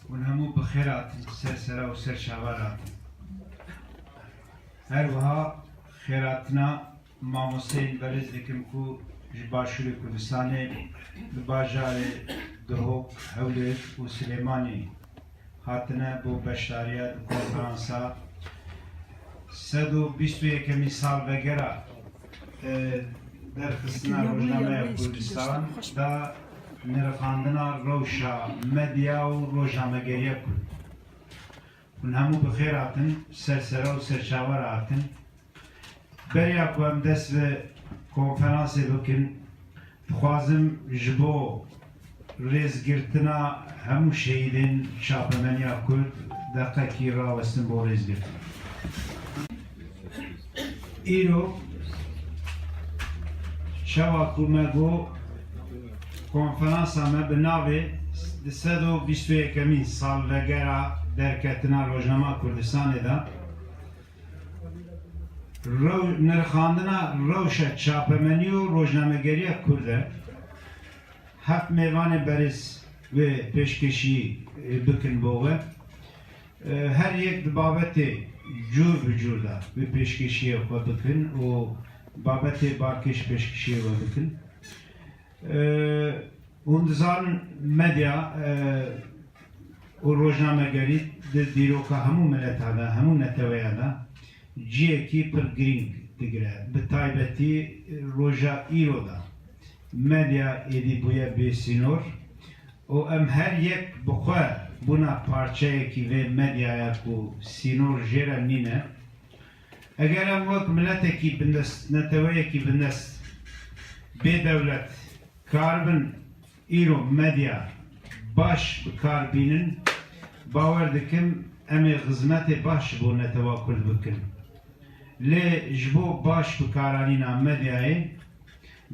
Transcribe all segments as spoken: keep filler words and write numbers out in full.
Hûn hemû bi xêr hatin, ser sera û ser çava re hatin. Her wiha xêrhatina mamosteyên berêz dikim ku ji Başûrê Kurdistanê li bajarê Duhok, Hewlêr û Silêmanî hatine bo beşdariya di konferansa sed û bîst û yekemîn salvegera, e, derxistina Rojnameya Kurdistan da nirxandina rewşa medya û rojnamegeriya Kurd. Hûn hemû bi xêr hatin, ser sera û ser çava re hatin. Beriya ku em dest bi konferansê bikin, dixwazim ji bo rêzgirtina hemû şehîdên çapemeniya Kurd deqekî rawestim bo rêzgirtin. Îro çawa ku me got, konferansa me bi navê di sed û bîst û yekemîn salvegera derketina Rojnama Kurdistanê de rew-, nirxandina rewşa çapemenî û rojnamegeriya Kurd e. Heft mêvanê berêz wê pêşkêşî, e, bikin bo we. E, her yek di babetê cûr bi cûr de wê pêşkêşiyê xwe bikin û babetê balkêş pêşkêşiyê we bikin. E, hûn dizanin medya, e, û rojnamegerî di dîroka hemû mileta de, hemû neteweya de ciyekî pir girîng digire. Bi taybetî roja îro de medya êdî bûye bêsînor û em her yek bi xwe bûna parçeyekî vê medyaya ku sînor jê re nîne. Eger em wek miletekî bindest, neteweyekî bindest, bê dewlet, karibin îro medya baş bi kar bînin, bawer dikim em ê xizmetê baş ji bo netewa Kurd bikin. Lê ji bo baş bikaranîna medyayê,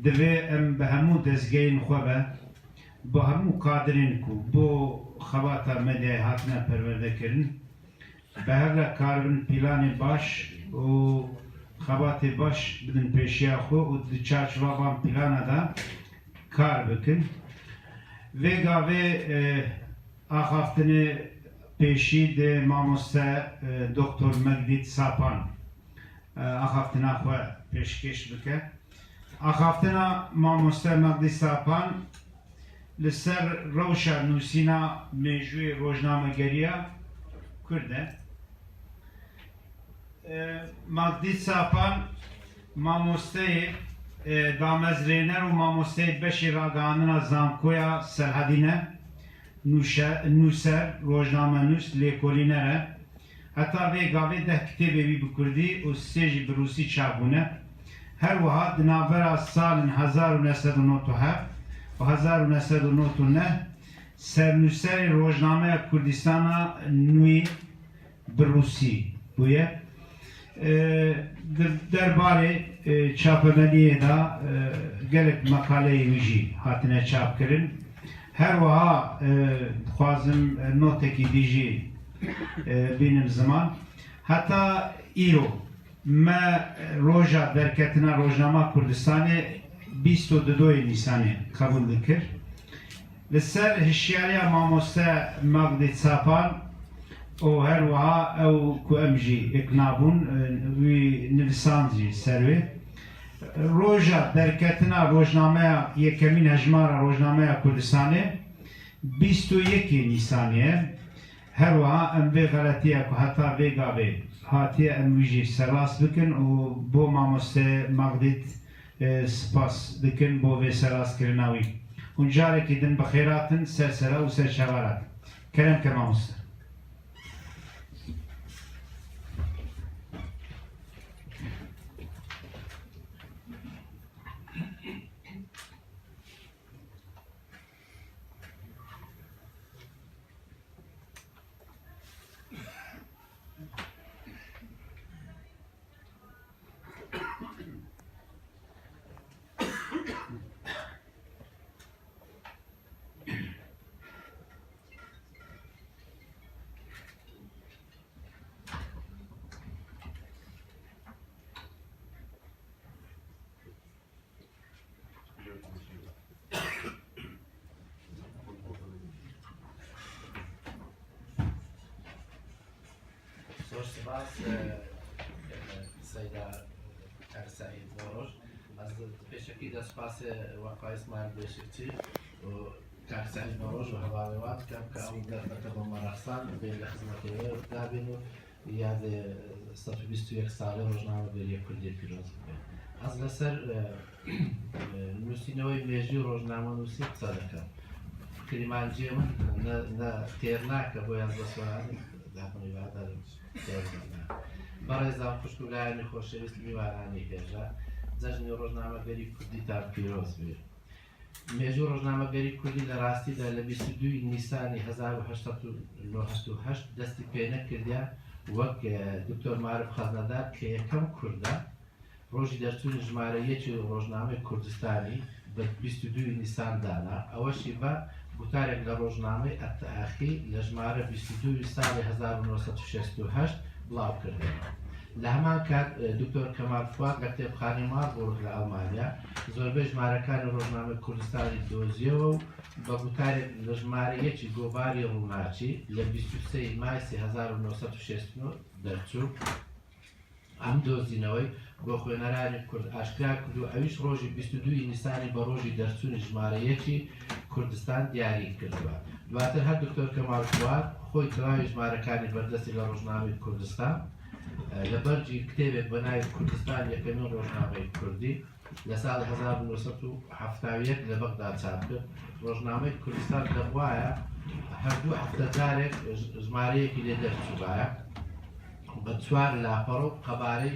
divê em bi hemû dezgehên xwe ve, bi hemû kadirên ku bo xebata medyayê hatine perwerdekirin, bi hev re karibin planê baş û xebatê baş bidin pêşiya xwe û di çarçova van plana de kar bikin. Vê gavê, e, axaftinê pêşî dê mamoste, e, Doktor Megdît Sapan, e, axaftina xwe pêşkêş bike. Axaftina mamoste Magdî Sapan li ser rewşa nûsîna mêjûyê rojnamegeriya Kurd e. E, Magdî Sapan mamosteyê, e, damezrêner û mamosteyê beşê ragihandina zankoya Serhedî ne, nûşe-, nûser, rojnamenûs, lêkolîner e. Heta vê gavê deh kitêbê wî bi kurdî û sê jî bi rûsî çap bûne. Her wiha di navbera salên hezar û neh sed û nod û heft û hezar û neh sed û nod û neh sernûserê rojnameya Kurdistana Nûî bi rûsî bûye. E, di derbarê, e, çapemeniyê de, e, gelek meqaleyê wî jî hatine çapkirin. Her wiha, e, dixwazim, e, notekî dî jî, e, bînim ziman. Heta îro me roja derketina Rojnama Kurdistanê bîst û dudoyê Nîsanê qebûl dikir. Li ser hişyariya mamoste Magdî Sapan û her wiha ew ku em jî ikna bûn, e, wî nivisand jî ser wê. Roja derketina rojnameya, yekemîn hejmara rojnameya Kurdistanê bîst û yekê Nîsanê ye. Her wiha em vê xeletiya ku heta vê gavê hatiye, em wî jî seras bikin û bo mamoste Magdît, e, spas dikin bo vê seraskirina wî. Hûn carekî din bi xêr hatin, ser sera û ser çava re hatin. Kerem ke mamoste. Spas, e, e, Seyda, e, Kak Seîd Varoş. Ez pêşekî de spasê Weqa Îsmaîl Beşikçî û Kak Seîd Varoş û hevalê wan dikim ke ew derdeke bi meraqsan bê li xizmetê wê dabîn û yadê sed û bîst û yek salê rojnamegeriyê kurdî pîroz bibe. Ez li ser, e, e, nûsînewey mêjû rojnamenûsî qise dikim. Kirîmanciyê min ne, ne têr nake, boya ez bi soranî daxuyanî ve derim têr nake. Berêzan, xwişk û layînê xweşewîst, mîvananê hêja, cejnê rojnamegerî kurdî te pîroz bê. Mêjû rojnamegerî kurdî li rastî de li bîst û duyê Nîsanê hezar û heşt sed û newid û heşt destî pê nekirdî, wek, e, Doktor Marif Xeznedar ke yekem kurd e, rojî derçûnê jimare yekê rojnameyê Kurdistanî bi bîst û duyê Nîsan dana. Ew jî be gutarek li rojnameyê Ettaxî li jimare bîst û duyê salê hezar û newid û şêst û heşt belav kiribû. Li heman kat, e, Doktor Kemal Fuat li kitêbxaneyê Marburg li Elmanya zorbey jimarekanê rojnameyê Kurdistanî doziyewe û bi gutarek li jimare yekê Govarê Rûnaçî li bîst û sê Maysê hezar û newid û şêst û newid derçû. Em dozînewey bo xwêneranê kurd aşkera kiribû, ewîş rojî bîst û duyê Nîsanê bi rojî derçûnê jimare yekê Kurdistan diyarî kiribû. Duatir her Doktor Kemal Fuat xwey tevayê jimarekanê berdestî li rojnameyê Kurdistan, e, li ber jî kitêbek bi navê Kurdistan, yekemîn rojnameyê kurdî, li salê hezar û newid û hefta û yek li Bexda çap kir. Rojnameyê Kurdistan de bûye her du hefte carek j-, jimareyekî lê derçûbaye. Bi çar lapar û qebarê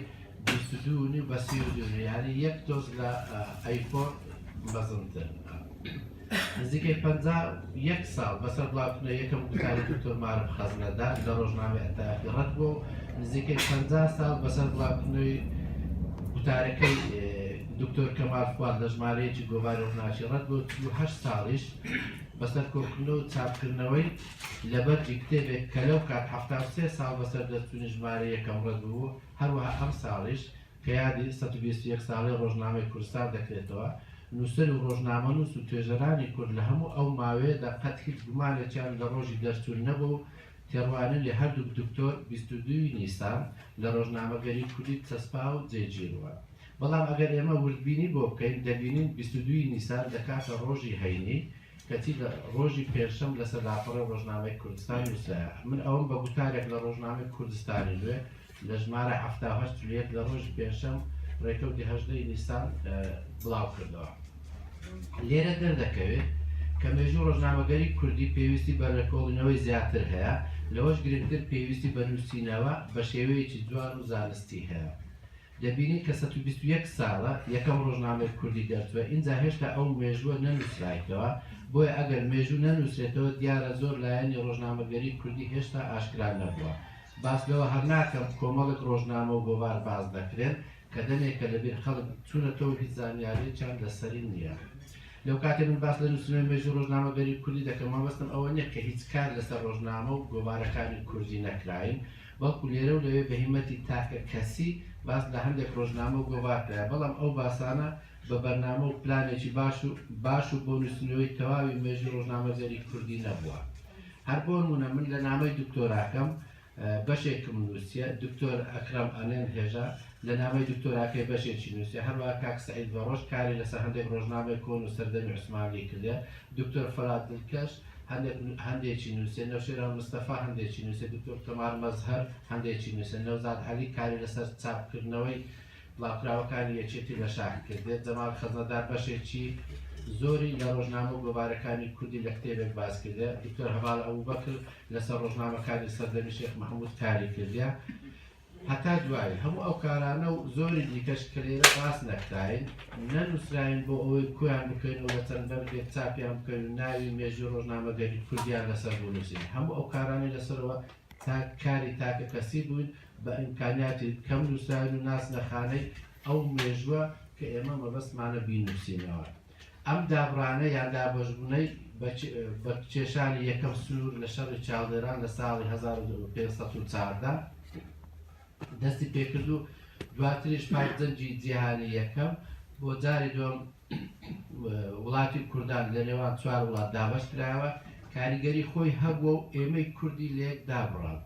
bîst û du û nîv bi sî û du û nîv, yanî yek doz li, e, A four mezintir. Nizîkê penca yek sal beser blavkirina yekem gutarê Doktor Marif Xeznedar li rojnameyê Ettaxî red bû. Nizîkê penca sal beser blavkirina gutareke, e, Doktor Kemal Fuat li jimare yekê Govarê Rûnaçî red bû. Sî û heşt salîş beser kokirina û çapkirinewey li ber jî kitêbek ke lewqat hefta û sê sal beser derçûnê jimare yekem red bû. Her wiha em salîş ke yadê sed û bîst û yek salê rojnameyê Kurdistan dekirêtewe. Nûser û rojnamenûs û tûjeranê kurd li hemû ew maweyê de qet hîç gumanekî li rojî derçûn nebû. Têrwanînê her du doktor bîst û duyê Nîsan li rojnamegerî kurdî çespa û cêgîr bû. Belam eger ême wirdbînî bo bikeyn, debînîn bîst û duyê Nîsan dekate rojî heynî, ketî li rojî pêncşem li ser laperê rojnameyê Kurdistan nûsaya. Min ewin bi gutarek li rojnameyê Kurdistanî nû li jimare hefta û heşt çil û yek li rojî pêncşem rêkewtî hejdehê Nîsan, e, belav kirdewe. Lêre derdekeve ke mêjû rojnamegerî kurdî pêwîstî bi lêkolînewey ziyadtir heye, lewêş girîngtir pêwîstî bi nûsînewe bi şêweyekî ciwan û zanistî heye. Debînî ke sed û bîst û yek sal e yekem rojnameyê kurdî dertûye, înca hêşta ew mêjû nenûsrayîtewe. Boye eger mêjû nenûsrêtewe, diyar e zor layenê rojnamegerî kurdî hêşta aşkera nebûye. Bas lewe her nakim, komelek rojname û govar bas dekirên ke demeke li bîr xelk çûnetewe û hîç zanyariyekî li serî niye. Lewqatê min bas li nûsînê mêjû rojnamegerî kurdî dikim, mebestim ew niye ke hîç kar li ser rojname û govarekanê kurdî nekirayîn, belkû lêre û lewê bi hîmetî take kesî bas li hindek rojname û govar kiraye. Belam ew basane bi bername û planekî baş û, baş û bo nûsînewey tewawî mêjû rojnamegerî kurdî nebûye. Her bo nimûne min li nameyê doktorakem, e, beşêkim nûsiye, Doktor Ekrem Anên hêja li nameyê doktorakê beşekî nûsiye. Her wiha Kak Seîd Varoş karê li ser hindek rojnameyê kon û serdemê Osmanlî kiriye. Doktor Firat Dilkeş hindek, hindekî nûsiye. Newşêra Mistefa hindekî nûsiye. Doktor Kemal Mezher hindekî nûsiye. Newzad Elî karê li ser çapkirinewey blavkirawekanê Yekêtî veşart kiriye. Cemal Xeznedar beşekî zorî li rojname û govarekanê kurdî li kitêbek bas kiriye. Doktor Heval Ebûbekir li ser rojnamekanê serdemê Şêx Mehmûd karî kiriye. Heta duayî, hemû ew karane û zorî dîke ji ke lêre bas nekirayîn, nenûsrayîn bo ewê kuyan bikeyn û li çend belgê çapiyan bikeyn û navî mêjû rojnamegerî kurdiyan li ser binûsîn. Hemû ew karanê li ser we ta-, karî take kesî bûn, bi îmkaniyatî kem nûsrayîn û nasnexaney ew mêjû ke ême mebest mane bînûsînewe. Em dabrane yan dabeşbûney bi çi-, bi kêşanê yekem sînor li şerê çavdêran li salê hezar û pênc sed û çardeh destî pê kir û duatirî ji paş Cencî Cîhanê Yekem bo carê duyem, e, welatê kurdan li nêwan çar welat dabeş kiraye, karîgerî xwe hebû û êmey kurdî lê yek dabirand.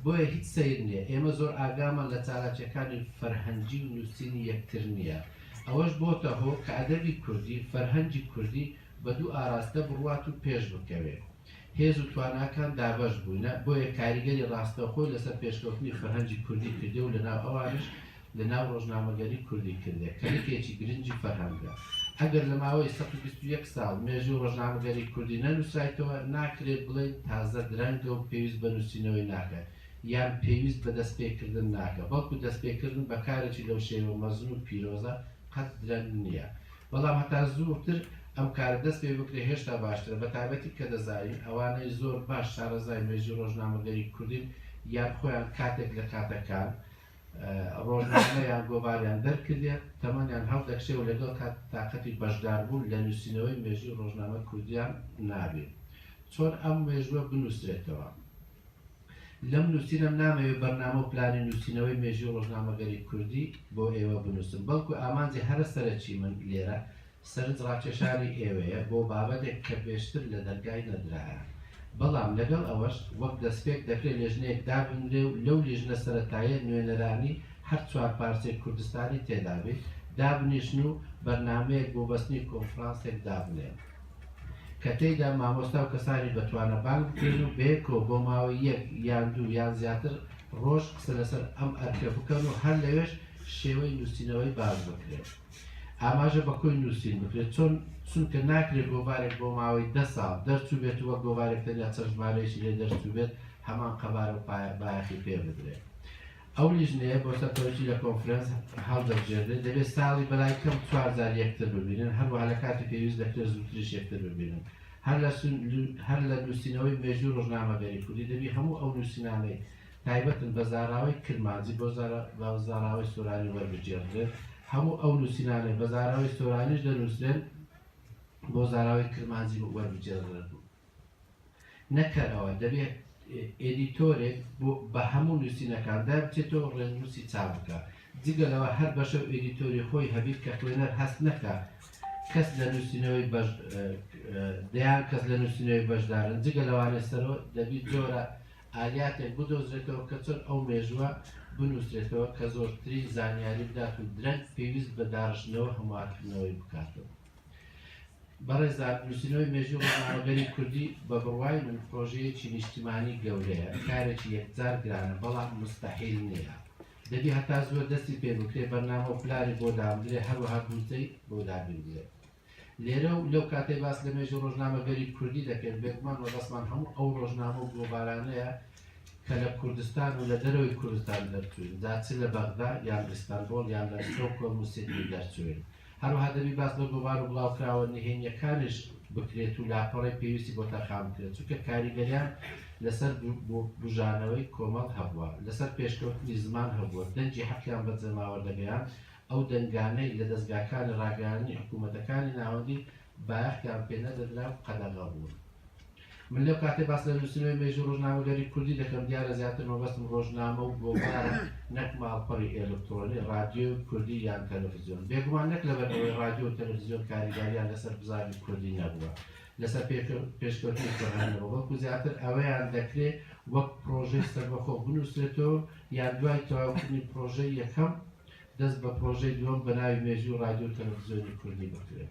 بۆیە هیچ سەیر نییە ئێمە زۆر ئاگامان لە چالاکییەکانی فەرهەنگی و نووسینی یەکتر نییە. ئەوەش بۆتە هۆ کە ئەدەبی کوردی، فەرهەنگی کوردی بە دوو ئاراستە بڕوات و پێش بکەوێ. هێز و تواناکان دابەش بووینە، بۆیە کاریگەری ڕاستەوخۆی لەسەر پێشکەوتنی فەرهەنگی کوردی کردێ و لەناو ئەوانیش لەناو ڕۆژنامەگەری کوردی کردێ، کە لکێکی گرنگی فەرهەنگە. ئەگەر لە ماوەی سەد و بیست و یەک ساڵ مێژووی ڕۆژنامەگەری کوردی نەنووسرایتەوە، ناکرێ بڵێین تازە درەنگە و پێویست بە نووسینەوەی ناکات، یان پێویست بە دەستپێکردن ناکات، بەڵکو دەستپێکردن بە کارێکی لەو شێوە مەزن و پیرۆزە قەت درەنگ نییە. بەڵام هەتا زووتر ئەم کارە دەست پێ بکرێ هێشتا باشترە، بە تایبەتی کە دەزانین ئەوانەی زۆر باش شارەزای مێژووی ڕۆژنامەگەری کوردین یان خۆیان کاتێک لە کاتەکان ڕۆژنامە یان گۆڤاریان دەرکردیە، تەمەنیان هەڵدەکشێ و لەگەڵ تاقەتی بەشداربوون لە نووسینەوەی مێژووی ڕۆژنامە کوردیان نابێ. چۆن ئەم مێژووە بنووسرێتەوە؟ لەم نووسینەم نامەوێ بەرنامە و پلانی نووسینەوەی مێژووی ڕۆژنامەگەری کوردی بۆ ئێوە بنووسم، بەڵکو ئامانجی هەرە سەرەکی من لێرە سەرنج ڕاکێشانی ئێوەیە بۆ بابەتێک کە پێشتر لە دەرگای نەدرایە. بەڵام لەگەڵ ئەوەش وەک دەستپێک دەکرێت لێژنەیەک دابنرێ و لەو لیژنە سەرەتایە نوێنەرانی هەر چوار پارچەی کوردستانی تێدا بێت، دابنیشن و بەرنامەیەک بۆ بەستنی کۆنفرانسێک دابنێن کە تێیدا مامۆستا و کەسانی بەتوانە بانگ بکرێن و بەیەکەوە بۆ ماوەی یەک یان دوو یان زیاتر ڕۆژ قسە لەسەر ئەم ئەرکە بکەن و هەر لەوێش شێوەی نووسینەوەی باس بکرێت. ئاماژە بە کۆی نووسین بکرێت، چۆن چونکە ناکرێت گۆڤارێک بۆ ماوەی دە ساڵ دەرچوو بێت و وەک گۆڤارێک تەنیا چەند ژمارەیەکی لێ دەرچوو بێت هەمان قەبارە و بایەخی پێ بدرێت. ئەو لیژنەیە بۆ سەرپەرشتی لە کۆنفرانس هەڵدەبژێردرێت، دەبێت ساڵی بەلای کەم چوار جار یەکتر ببینن، هەروەها لە کاتی پێویست دەکرێت زووتریش یەکتر ببینن. هەر لە سون-، هەر لە نووسینەوەی مێژووی ڕۆژنامەگەری کوردی دەبی هەموو ئەو نووسینانەی تایبەتن بە زاراوەی کرمانجی بۆ زارا-، بە زاراوەی سۆرانی وەربگێڕدرێن. هەموو ئەو نووسینانەی بە زاراوەی سۆرانیش دەنووسرێن بۆ زاراوەی کرمانجی وەربگێڕدرێن. نەک هەر ئەوە، دەبێت ئێدیتۆرێک بۆ بە هەموو نووسینەکاندا بچێتەوە ڕێنووسی چاپ بکە. جگە لەوە هەر بەشە و ئێدیتۆری خۆی هەبیت کە خوێنەر هەست نەکا کەس لە نووسینەوەی بەش-، دەیان کەس لە نووسینەوەی بەشدارن. جگە لەوانەی سەرۆ دەبی جۆرە ئالیاتێک بدۆزرێتەوە کە چۆن ئەو مێژووە بنووسرێتەوە کە زۆرترین زانیاری بدات و درەنگ پێویست بە داڕشتنەوە هەموارکردنەوەی بکاتەوە. بەڕێزان، نووسینەوەی مێژووی ڕۆژنامەگەری کوردی بە بڕوای من پڕۆژەیەکی نیشتیمانی گەورەیە، کارێکی یەکجار گرانە، بەڵام مستەحیل نییە. دەبی هەتا زووە دەستی پێ بکرێ، بەرنامە و پلانی بۆ دابدرێ، هەروەها بودجەی بۆ دابین بدرێ. لێرە و لەو کاتەی باس لە مێژووی ڕۆژنامەگەری کوردی دەکەین، بێگومان مەبەستمان هەموو ئەو ڕۆژنامە و گۆڤارانەیە کە لە کوردستان و لە دەرەوەی کوردستان دەرچووین، جا چ لە بەغدا یان ئیستەنبۆڵ یان لە ستۆکهۆڵم و سیدنی دەرچووین. هەروەها دەبی باس لە گۆڤار و بڵاوکراوە نهێنییەکانیش بکرێت و لاپەڕەی پێویستی بۆ تەرخان بکرێت، چونکە کاریگەریان لەسەر بو-، بو-، بوژانەوەی کۆمەڵ هەبووە، لەسەر پێشکەوتنی زمان هەبووە، دەنگی حەقیان بە جەماوەر دەگەیاند، ئەو دەنگانەی لە دەزگاکانی ڕاگەیاندنی حکوومەتەکانی ناوەندی بایەخیان پێ نەدەدرا و قەدەغە بوون. من لەو کاتەی باس لە نووسینەوەی مێژووی ڕۆژنامەگەری کوردی دەکەم، دیارە زیاتر مەبەستم ڕۆژنامە و گۆڤارە، نەک ماڵپەڕی ئێلکترۆنی، ڕادیۆی کوردی یان تەلەڤیزیۆن. بێگومان نەک لەبەر ئەوەی ڕادیۆ و تەلەڤیزیۆن کاریگەریان لەسەر بزاڤی کوردی نەبووە، لەسەر پێکە-، پێشکەوتنی فەرهەنگەوە، بەڵکو زیاتر ئەوەیان دەکرێ وەک پڕۆژەی سەربەخۆ بنووسرێتەوە، یان دوای تەواوکردنی پڕۆژەی یەکەم دەست بە پڕۆژەی دووەم بە ناوی مێژووی ڕادیۆ و تەلەڤیزیۆنی کوردی بکرێت.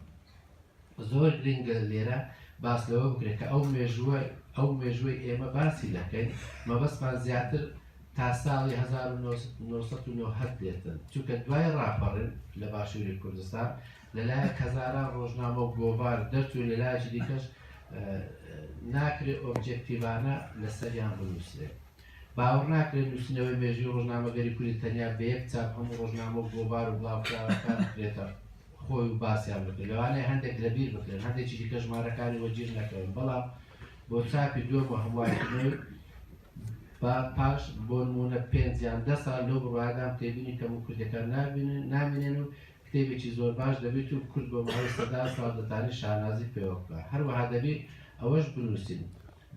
زۆر گرنگە لێرە باس لەوە بکرێت کە ئەو مێژووە، ئەو مێژووەی ئێمە باسی دەکەین، مەبەستمان زیاتر تا ساڵی هەزار و نۆ سەد و نەوەد دێتن، چونکە دوای ڕاپەڕین لە باشووری کوردستان لەلایەک هەزاران ڕۆژنامە و گۆڤار دەرچوو، لەلایەکی دیکەش، ئە، ناکرێ ئۆبجێکتیڤانە لەسەریان بنووسرێت. باوەڕ ناکرێت نووسینەوەی مێژووی ڕۆژنامەگەری کوردی تەنیا بە یەک چاپ هەموو ڕۆژنامە و گۆڤار و بڵاوکراوەکان بکرێتە خۆی و باسیان بکرێت. لەوانەیە هەندێک لەبیر بکرێن، هەندێکی دیکە ژمارەکانی وەگیر نەکەون، بەڵام بۆ چاپی دووەم و هەموارکردنەوەی با-، پاش بۆ نموونە پێنج یان دە ساڵ لەو بڕوایەدام تێبینی کەم و کوردەکان نابینن، نامینێن و کتێبێکی زۆر باش دەبێت و کورد بۆ ماوەی سەدان ساڵ دەتانی شانازی پێوە بکە. هەروەها دەبێت ئەوەش بنووسین.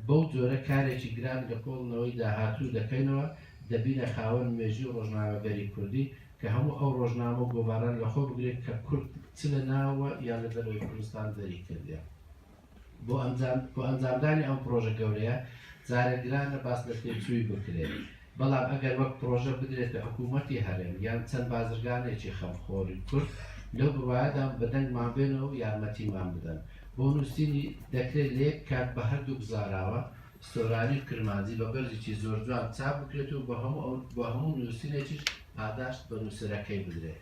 بەو جۆرە کارێکی گران لە کۆڵنەوەی داهاتوو دەکەینەوە، دەبینە خاوەن مێژووی ڕۆژنامەگەری کوردی کە هەموو ئەو ڕۆژنامە و گۆڤاران لەخۆ بگرێت کە کورد چ لە ناوە یان لە دەرەوەی کوردستان دەری کردیە. بۆ ئەنجام-، بۆ ئەنجامدانی ئەم پڕۆژە گەورەیە جارێک گرانە باس لە تێچووی بکرێت. بەڵام ئەگەر وەک پرۆژە بدرێتە حکوومەتی هەرێم یان چەند بازرگانێکی خەمخۆری کورد، لەو بڕوایەدان بە دەنگمان بێنەوە و یارمەتیمان بدەن. بۆ نووسینی دەکرێت لە یەک کات بە هەردووک زاراوە، سۆرانی و کرمانجی، بە بەرزێکی زۆر جوان چاپ بکرێت و بۆ هەموو ئەو، بۆ هەموو نووسینێکیش پاداشت بە نووسەرەکەی بدرێت.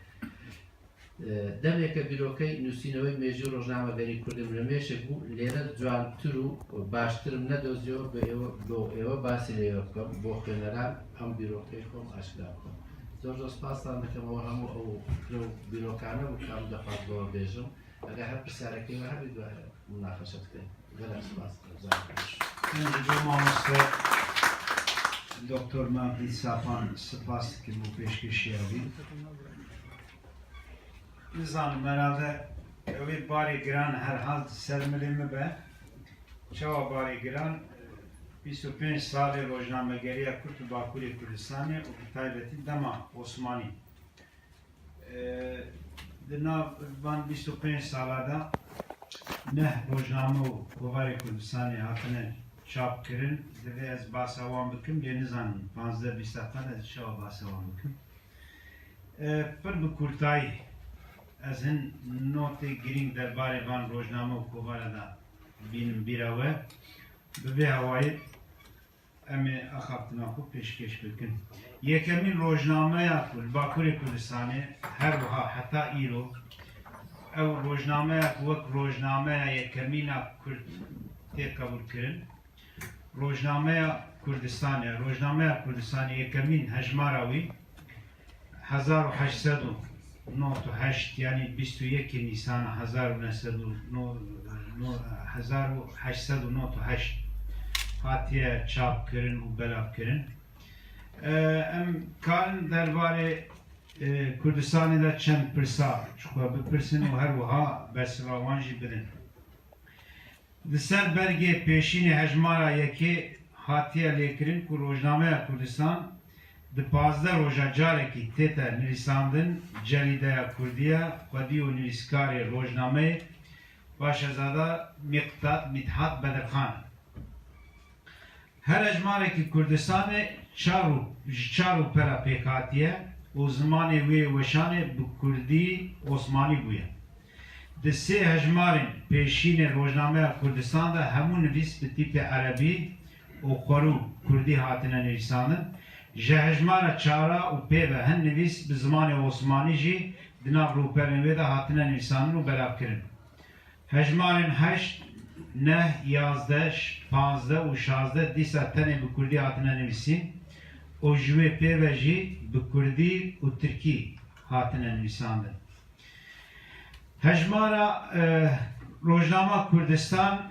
دەمێکە بیرۆکەی نووسینەوەی مێژووی ڕۆژنامەگەری کوردم لە مێشک بوو، لێرە جوانتر و باشترم نەدۆزیەوە بۆ ئێوە، بۆ ئێوە باسی لێوە بکەم، بۆ خوێنەران ئەم بیرۆکەی خۆم ئاشکرا بکەم. زۆر زۆر سپاستان دەکەمەوە هەموو ئەو فکرە و بیرۆکانە بوو کە ئەم دەفات بۆ بێژم. ئەگەر هەر پرسیارەکەی وە هەبێت، دوای مناقەشە بکەین. گەلەک سپاس. Em ji bo mamoste Doktor Mehmet Sapan spas dikin bo pêşkêşiya wî. Nizanim, herhalde ew ê barê giran herhal ser milê min be. Çawa barê giran? Bîst û pênc salê rojnamegeriya Kurd û Bakurê Kurdistanê û bi taybetî dema Osmanî. Di nav van bîst û pênc sala de neh rojname û kovarê Kurdistanê hatine çap kirin. Divê ez basa wan bikim, lê nizanim panzdeh bîst deqa de ez çawa basa wan bikim. Pir bi kurtayî ez hin notê girîng derbarê van rojname û kovara de bînim bîra we. Bi vê hawayê em ê axaftina xwe pêşkêş bikin. Yekemîn rojnameya ku li Bakurê Kurdistanê her wiha heta îro, ew rojnameya ku wek rojnameya yekemîn a Kurd tê qebûlkirin, Rojnameya Kurdistanê, Rojnameya Kurdistanê yekemîn hejmara wî hezar û heşt sed û nod û heşt, yanî bîst û yekê Nîsana hezar û neh sed û nod, no, hezar û heşt sed û nod û heşt hatiye çapkirin û belavkirin. E, em karin derbarê, e, Kurdistanê de çend pirsa ji xwe bipirsin û her wiha bersiva wan jî bidin. Di ser bergê pêşînê hejmara yekê hatiye lêkirin ku Rojnameya Kurdistan di pazdeh roja carekî tête nivîsandin, cerîdeya kurdî ye, xwedî û nivîskarê rojnameyê Paşezada Miqdad Midhat Bedirxan e. Her hejmarekî Kurdistanê çar û, ji çar û pera pêk hatiye û zimanê wê weşanê bi kurdî osmanî bûye. Di sê hejmarên pêşînê Rojnameya Kurdistan de hemû nivîs bi tîpê erebî û xwerû kurdî hatine nivîsandin. Ji hejmara çara û pê ve hin nivîs bi zimanê osmanî jî di nav rûperên wê de hatine nivîsandin û belavkirin. Hejmarên heşt, neh, yazdeh, panzdeh û şazdeh dîsa tenê bi kurdî hatine nivîsîn û ji wê pê ve jî bi kurdî û tirkî hatine nivîsandin. Hejmara, e, Rojnama Kurdistan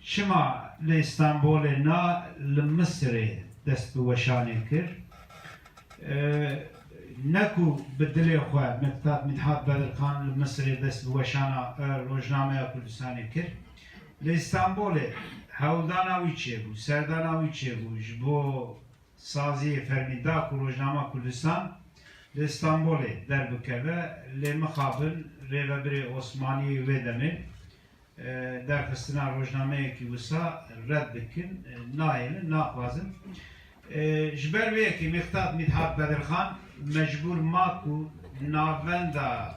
çima li Stenbolê na, li Misirê dest bi weşanê kir? E, ne ku bi dilê xwe Miqdad Midhat Bedirxan li Misirê dest bi weşana, e, Rojnameya Kurdistanê kir. Li Stenbolê hewldana wî çêbû, serdana wî çêbû ji bo saziyê fermî da ku Rojnama Kurdistan li Stenbolê derbikeve, lê mixabin rêvebirê Osmaniyê wê demê, e, derxistina rojnameyekî wisa red bikin, e, nayêlin, naxwazin. E, ji ber wê yekê Miqdad Midhat Bedirxan mecbûr ma ku navenda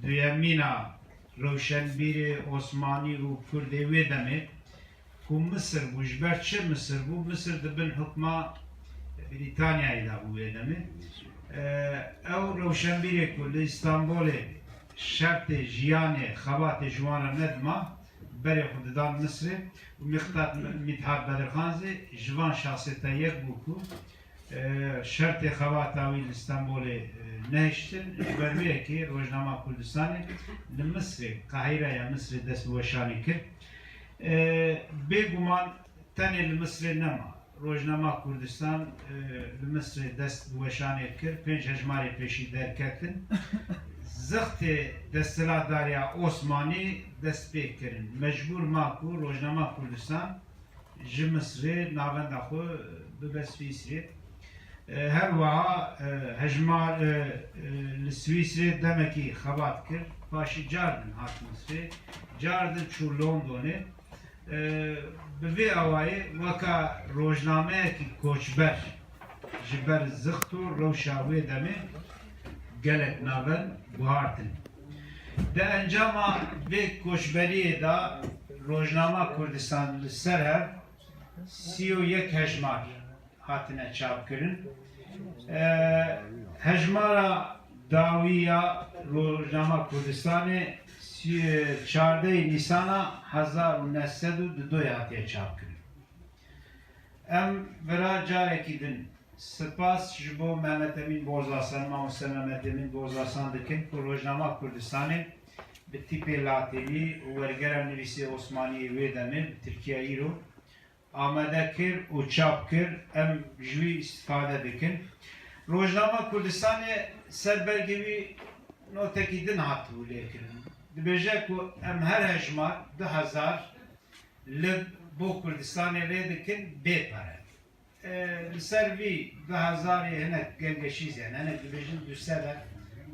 duyemîn a rewşenbîrê Osmanî û Kurdê wê demê ku Misir bû. Ji ber çi Misir bû? Misir di bin hukma Brîtanyayê de bû wê demê. E, ew rewşenbîrê ku li Îstanbolê şertê jiyanê, xebatê ji wan re nedima, berê xwe didan Misirê û Miqdad Midhat Bedirxan zî ji van şaxsê te yek bû ku, e, şertê xebata wî li Stenbolê, e, nehiştin. Ji ber wê yekê Rojnama Kurdistanê li Misirê, Qahîreya Misirê dest bi weşanê kir. E, bêguman tenê li Misirê nema. Rojnama Kurdistan, e, li Misirê dest bi weşanê kir, pênc hejmarê pêşî derketin. Zextê desthilatdariya Osmanî dest pê kirin. Mecbûr ma ku Rojnama Kurdistan ji Misirê navenda xwe bibe Swîsrê. E, her wiha, e, hejmar, e, e, li Swîsrê demekî xebat kir. Paşî cardin hat Misirê, cardin çû Londonê. E, bi vê awayî weka rojnameyekî koçber Ji ber zixt û rewşa wê demê gelek navend guhartin. Di encama vê koçberiyê de Rojnama Kurdistan li ser hev sî û yek hejmar hatine çapkirin. E, hejmara dawî ya Rojnama Kurdistanê sî-, çardehê Nîsana hezar û neh sed û dudoyê hatiye çapkirin. Em vira carekî din spas ji bo Mehmet Emîn Bozasan, mamoste Mehmet Emîn Bozasan dikin ku Rojnama Kurdistanê bi tîpê latînî û wergera nivîsê Osmaniyê wê demê bi Tirkiya îro amade kir û çap kir, em ji wî îstifade dikin. Rojnama Kurdistanê ser bergê wî notekî din hatibû lêkirin. Dibêje ku em her hejmar du hezar lib bo Kurdistanê rê dikin bê pere. E, li ser vî du hezarê hinek gengeşî zî hene, hinek dibêjin du sed e,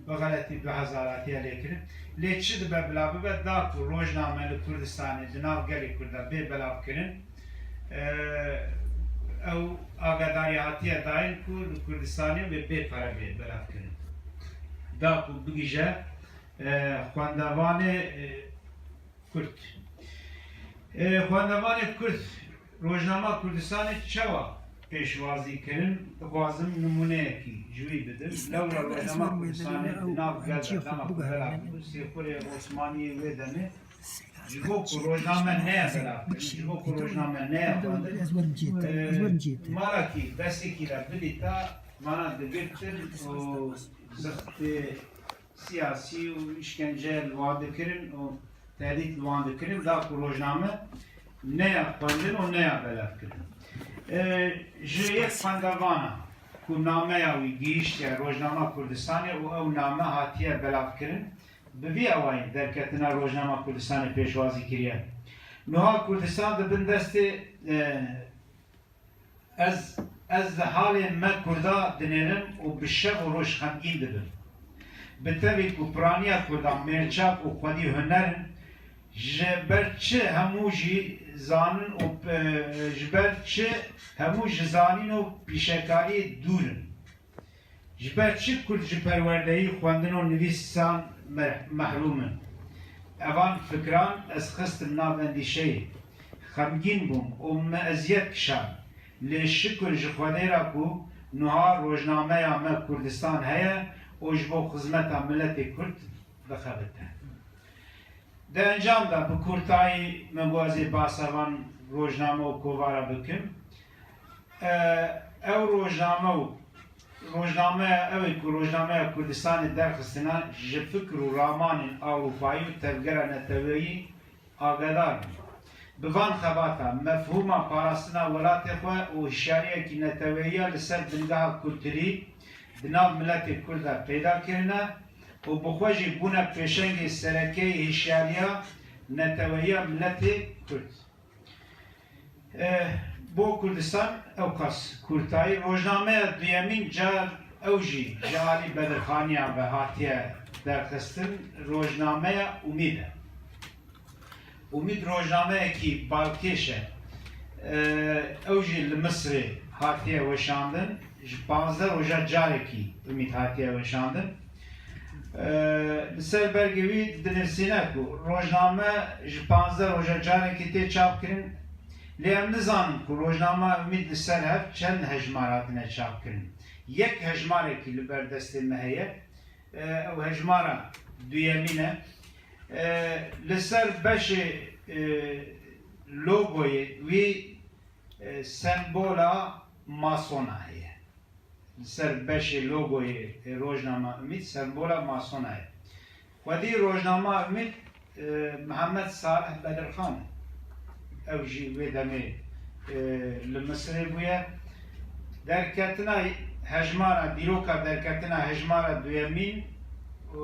bi xeletî du hezar hatiye lêkirin. Lê çi dibe bila bibe, da ku rojname li Kurdistanê di nav gelê Kurda bê belavkirin, e, ew agadarî hatiye dayîn ku li Kurdistanê wê bê pere bê belavkirin. Da ku bigihîje, e, xwendevanê, e, Kurd. E, xwendevanê Kurd Rojnama Kurdistanê çawa pêşwazî kirin? Dixwazim nimûneyekî ji wî bidim. Lewra Rojnama Kurdistanê di nav gel de dema ku belav bû, sêxurê Osmaniyê wê demê ji bo ku rojname neya belav kirin, ji bo ku rojname neya xwendin, e, marakî desekî re bidîta, mana digirtin û zixtê siyasî û îşkence li wan dikirin û tehdît li wan dikirin, da ku rojname neya xwendin û neya belavkirin. E, ji yek xwendevana ku nameya wî gihîştiye Rojnama Kurdistanê û ew name hatiye belavkirin, bi vî awayî derketina Rojnama Kurdistanê pêşwazî kiriye. Niha Kurdistan di bin destê, e, Ez, ez li halê me Kurda dinêrim û bi şev û roj xemgîn dibim. Bi tevî ku piraniya Kurdan mêrçak û xwedî huner in, ji ber çi hemû jî zanin û, e, ji ber çi hemû ji zanîn û pîşekariyê dûr in? Ji ber çi Kurd ji perwerdeyî, xwendin û nivîsan me-, mehrûm in? Evan fikran ez xistim nav endîşeyê. Xemgîn bûm û me eziyet kişand. Lê şikir ji Xwedê re ku niha rojnameya me Kurdistan heye û ji bo xizmeta miletê Kurd dixebite. Di encam de bi kurtayî min got ez ê basa van rojname û kovara bikim. E, ew rojname û rojnameya, ew ê ku rojnameya Kurdistanê derxistine, ji fikr û ramanên Ewropayî û tevgera neteweyî agadar bû. Bi van xebata mefhûma parastina welatê xwe û hişyariyekî neteweyiya li ser bingeha kulturî di nav miletê Kurd de peyda kirine û bi xwe jî bûne pêşengê serekeyê hişyariya neteweyiya miletê Kurd. Eh, bo Kurdistan ewqas kurtayî. Rojnameya duyemîn car ew jî ji alî Bedirxaniya ve hatiye derxistin, rojnameya Umîd e. Umîd rojnameyekî balkêş e. Ew jî li Misirê hatiye weşandin. Ji panzdeh roja carekî Umîd hatiye weşandin. Li ser bergê wî dinivîsîne ku rojname ji panzdeh roja carekî tê çapkirin. Lê em nizanin ku rojnama Umîd li ser hev çend hejmar hatine çapkirin. Yek hejmarekî li ber destê me heye. Ew hejmara duyemîn e. E, li ser beşê, e, logoyê wî, e, sembola masona heye. Li ser beşê logoyê, e, rojnama Umîd sembola masona ye. Xwedî rojnama Umîd, e, Mihemed Salih Bedirxan e. Ew jî wê demê, e, li Misirê bûye. Derketina hejmara, dîroka derketina hejmara duyemîn û,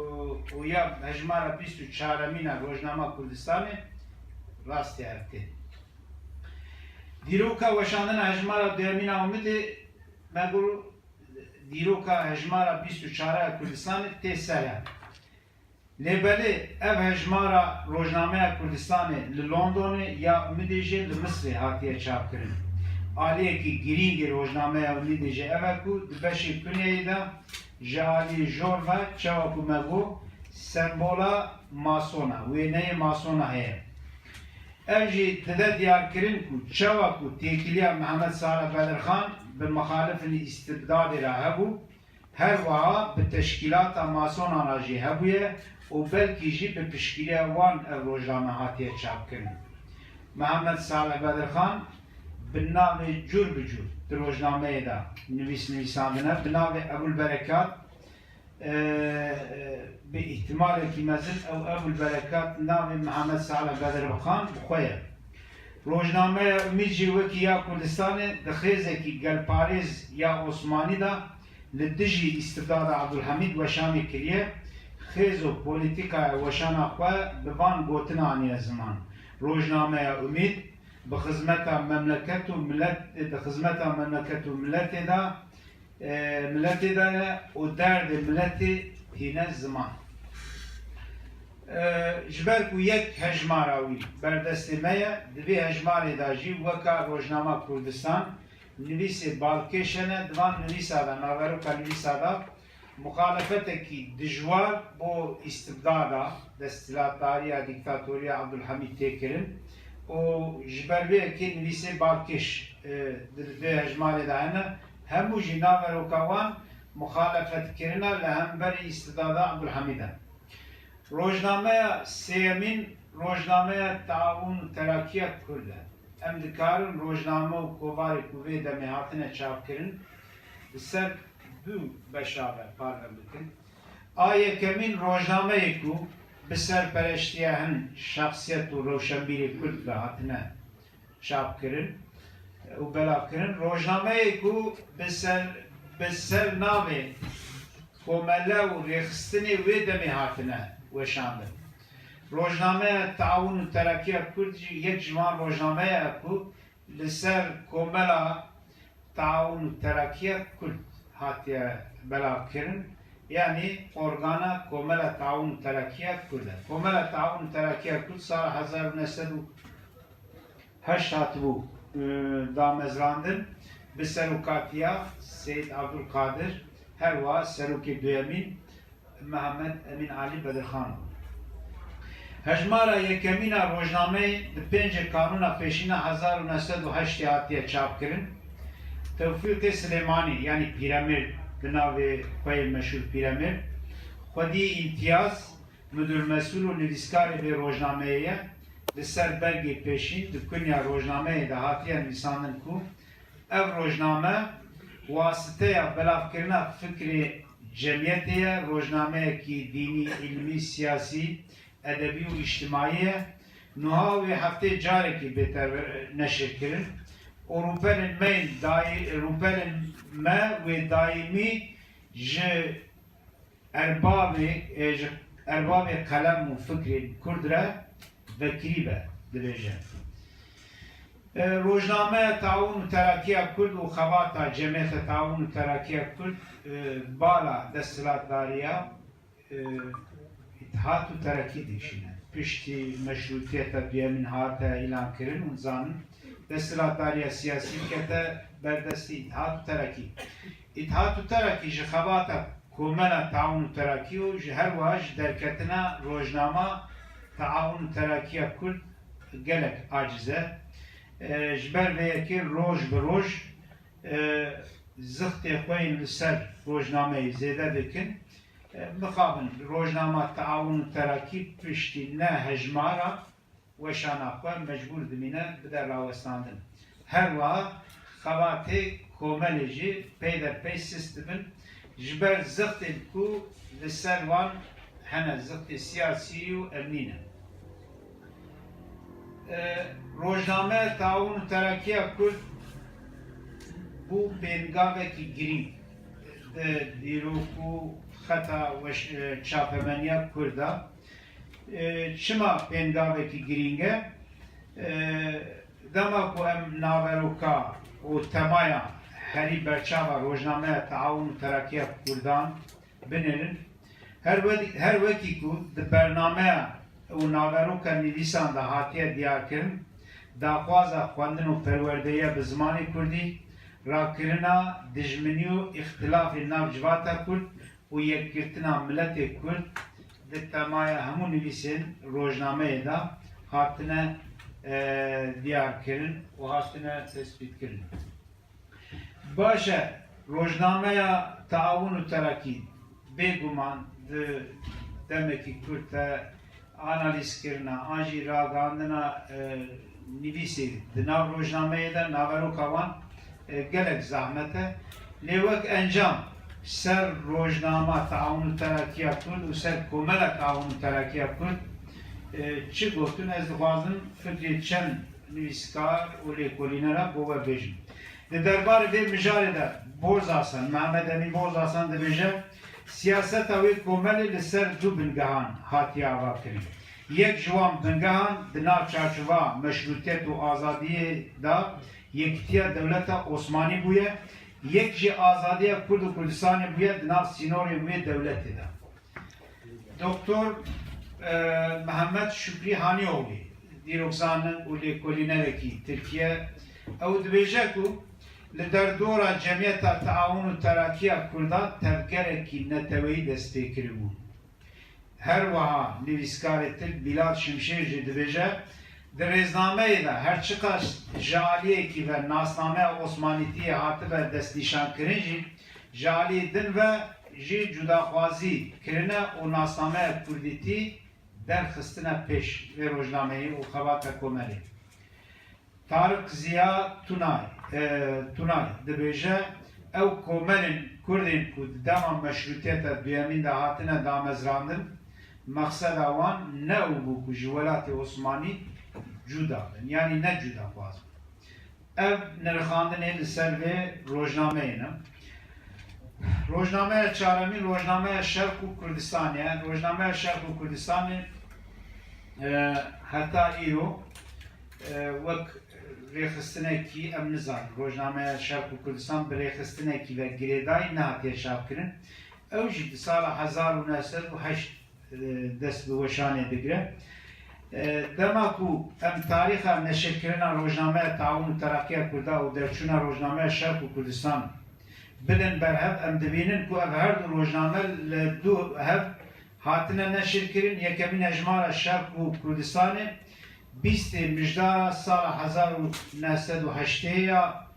û ya hejmara bîst û çaremîn a rojnama Kurdistanê rastî hev tên. Dîroka weşandina hejmara duyemîn a Umidê, me got, dîroka hejmara bîst û çar a Kurdistanê tê ser e. Lê belê ev hejmara rojnameya Kurdistanê li Londonê ya Umidê jî li Misrê hatiye çapkirin. Aliyekî girîng ê rojnameya Umîdê jî ev e ku di beşê kunyeyê de ji aliyê jor ve, çawa ku me got, sembola masona, wêneyê masona heye. Ev jî dide diyarkirin ku çawa ku têkiliya Mihemed Salih Bedirxan bi mixalifin îstibdadê re hebû, her wiha bi teşkîlata masonan re jî hebûye û belkî jî bi piştgiriya wan ev rojname hatiye çapkirin. Mihemed Salih Bedirxan bi navê cur bi cur di rojnameyê de nivîs nivîsandine, bi navê Ebul Berekat, e, e, bi îhtimalekî mezin ew Ebul Berekat navê Mihemed Salih Bedirxan bi xwe ye. Rojnameya Umîd jî wekî ya Kurdistanê di xêzekî gelparêz ya Osmanî de li dijî îstibdada Abdulhamîd weşanê kiriye, xêz û polîtîkaya weşana xwe bi van gotina aniye ziman: Rojnameya Umîd bi xizmeta memleket û milet, bi xizmeta memleket û miletê de, e, miletê de ye û derdê miletê tîne ziman. E, ji ber ku yek hejmara wî ber destê me ye, di vê hejmarê de jî weka Rojnama Kurdistan nivîsê balkêş hene, di van nivîsa de, naveroka nivîsa de, muxalefetekî dijwar bo îstibdada, desthilatdariya, dîktatoriya Abdulhamîd tê kirin û ji ber vê yekê nivîsê balkêş, e, di vê hejmarê de hene. Hemû jî naveroka wan muxalefetkirina li hemberî îstibdada Abdulhamîd e. Rojnameya sêyemîn rojnameya Teawun û Terakiya Kurd e. Em dikarin rojname û kovarê ku vê demê hatine çapkirin, li ser du beşa ve parve bikin. A yekemîn rojnameyê ku bi serpereştiya hin şexsiyet û rewşenbîrê Kurd ve hatine çapkirin û belavkirin. Rojnameyê ku bi ser, bi ser navê Komele û Rêxistinê wê demê hatine weşandin. Rojnameya Teawun û Terakiya Kurd jî yek ji van rojnameya ku li ser Komela Teawun û Terakiya Kurd hatiye belavkirin, yanî organa Komela Teawun û Terakiya Kurd e. Komela Teawun û Terakiya Kurd sala hezar û neh sed û heşt hatibû, e, damezrandin, bi serokatiya Seyîd Abdulkadir, her wiha serokê duyemîn Mihemed Emîn Alî Bedirxan bû. Hejmara yekemîn a rojnameyê di pêncê Kanûna Pêşîna hezar û neh sed û heştê hatiye çapkirin. Tewfîqê Silêmanî, yanî Pîremêrd bi navê xwe yê meşhûr Pîremêrd, xwediyê îmtiyaz, midûrmesûl û nivîskarê vê rojnameyê ye. Li ser bergê pêşîn di kunya rojnameyê de hatiye nivîsandin ku ev rojname wasiteya belavkirina fikrê cemiyetê ye, rojnameyekî dînî, îlmî, siyasî, edebî û îctimaî ye. Niha wê heftê carekî bête neşirkirin û rûpelên me yên dayî-, rûpelên me wê daîmî ji erbabê, e, ji erbabê qelem û fikrên Kurd re vekirî be, dibêje. E, Rojnameya Teawun û Terakiya Kurd û xebata Cemiyeta Teawun û Terakiya Kurd, e, bala desthilatdariya, e, Îtihat û Terakî dikişîne. Piştî meşrûtiyeta duyemîn hate îlankirin û dizanin desthilatdariya siyasî kete ber destê Îtihat û Terakî. Îtihat û Terakî ji xebata Komela Teawun û Terakî û ji her wiha ji derketina rojnama Teawun û Terakiya Kurd gelek aciz e. E, ji ber vê yekê roj bi roj, e, zixtê xwe yên li ser rojnameyê zêde dikin. E, mixabin rojnama Teawun û Terakî piştî ne hejmara weşana xwe mecbûr dimîne bide rawestandin. Her wiha xebatê komelê jî peyderpey sist dibin, ji ber zixtên ku li ser wan hene, zixtê siyasî û emnî ne. E, Rojname Teawun û Terakiya Kurd bû pêngavekî girîng di dîrok û xeta weş-, e, çapemeniya Kurd de. E, çima pêngavekî girîng e? E, dema ku em naveroka û temaya herî berçav a Rojnameya Teawun û Terakiya Kurdan binêrin, her we-, her wekî ku di bernameya û naveroka nivîsan de hatiye diyarkirin, Daxwaza xwendin û perwerdeye bi zimanê kurdî, rakirina dijminî û îxtilafê nav civata kurd û yekgirtina miletê kurd di temaya hemû nivîsên rojnameyê de hatine, e, diyarkirin û hatine tespîtkirin. Baş e, rojnameya Teawun û Terakî bêguman di demekî kurt de analîzkirina an jî ragihandina, e, nivîsê di nav rojnameyê de naveroka wan, e, gelek zehmet e. Lê wek encam ser rojnama Teawun û Terakiya Kurd û ser Komela Teawun û Terakiya Kurd, e, çi gotin, ez dixwazim fikrê çend nivîskar û lêkolîne re bo we bêjim. Di derbarê vê mijarê de Bozasan, Mehmet Emîn Bozasan dibêje, siyaseta wê komelê li ser du bingehan hatiye avakirin. Yek ji wan bingehan di nav çarçova meşrûtiyet û azadiyê de yekîtiya dewleta Osmanî bûye, yek jî azadiya Kurd û Kurdistanê bûye di nav sînorên wê dewletê de. Doktor, e, Mehmet Şükrî Hanîoğlu, dîrokzanin û lêkolînerekî Tirkiye, ew dibêje ku li derdora Cemiyeta Teawun û Terakiya Kurdan tevgerekî neteweyî dest pê kiribû. Her wiha nivîskarê Tirk Bîlal Şimşêr jî dibêje, di rêznameyê de her çiqas ji aliyekî ve nasnameya Osmanîtiyê hatibe destnîşankirin jî, ji aliyê din ve jî cudaxwazî kirine û nasnameya kurdîtî derxistine pêş vê rojnameyê û xebata komelê. Tarık Ziya Tunay, e, Tunay dibêje, ew komelên kurdên ku di dema meşrûtiyeta duyemîn de hatine damezrandin, mexseda wan ne ew bû ku ji welatê Osmanî cuda bin, yanî ne cudaxwaz bin. Ev nirxandinê li ser vê rojnameyê ne. Rojnameya çaremîn, rojnameya Şerq û Kurdistanê ye. Rojnameya Şerq û Kurdistanê, e, heta îro, e, wek rêxistinekî, em nizanin, rojnameya Şerq û Kurdistan bi rêxistinekî ve girêdayî nehatiye çapkirin. Ew jî di sala hezar û neh sed û heşt e, dest bi weşanê digire. E, dema ku em tarîxa neşirkirina rojnameya Teawun û Terakiya Kurda û derçûna rojnameya Şerq û Kurdistan bidin berhev, em dibînin ku ev her du rojname li du hev hatine neşirkirin. Yekemîn hejmara Şerq û Kurdistanê bîstê Mijdara sala hezar û neh sed û heştê ya,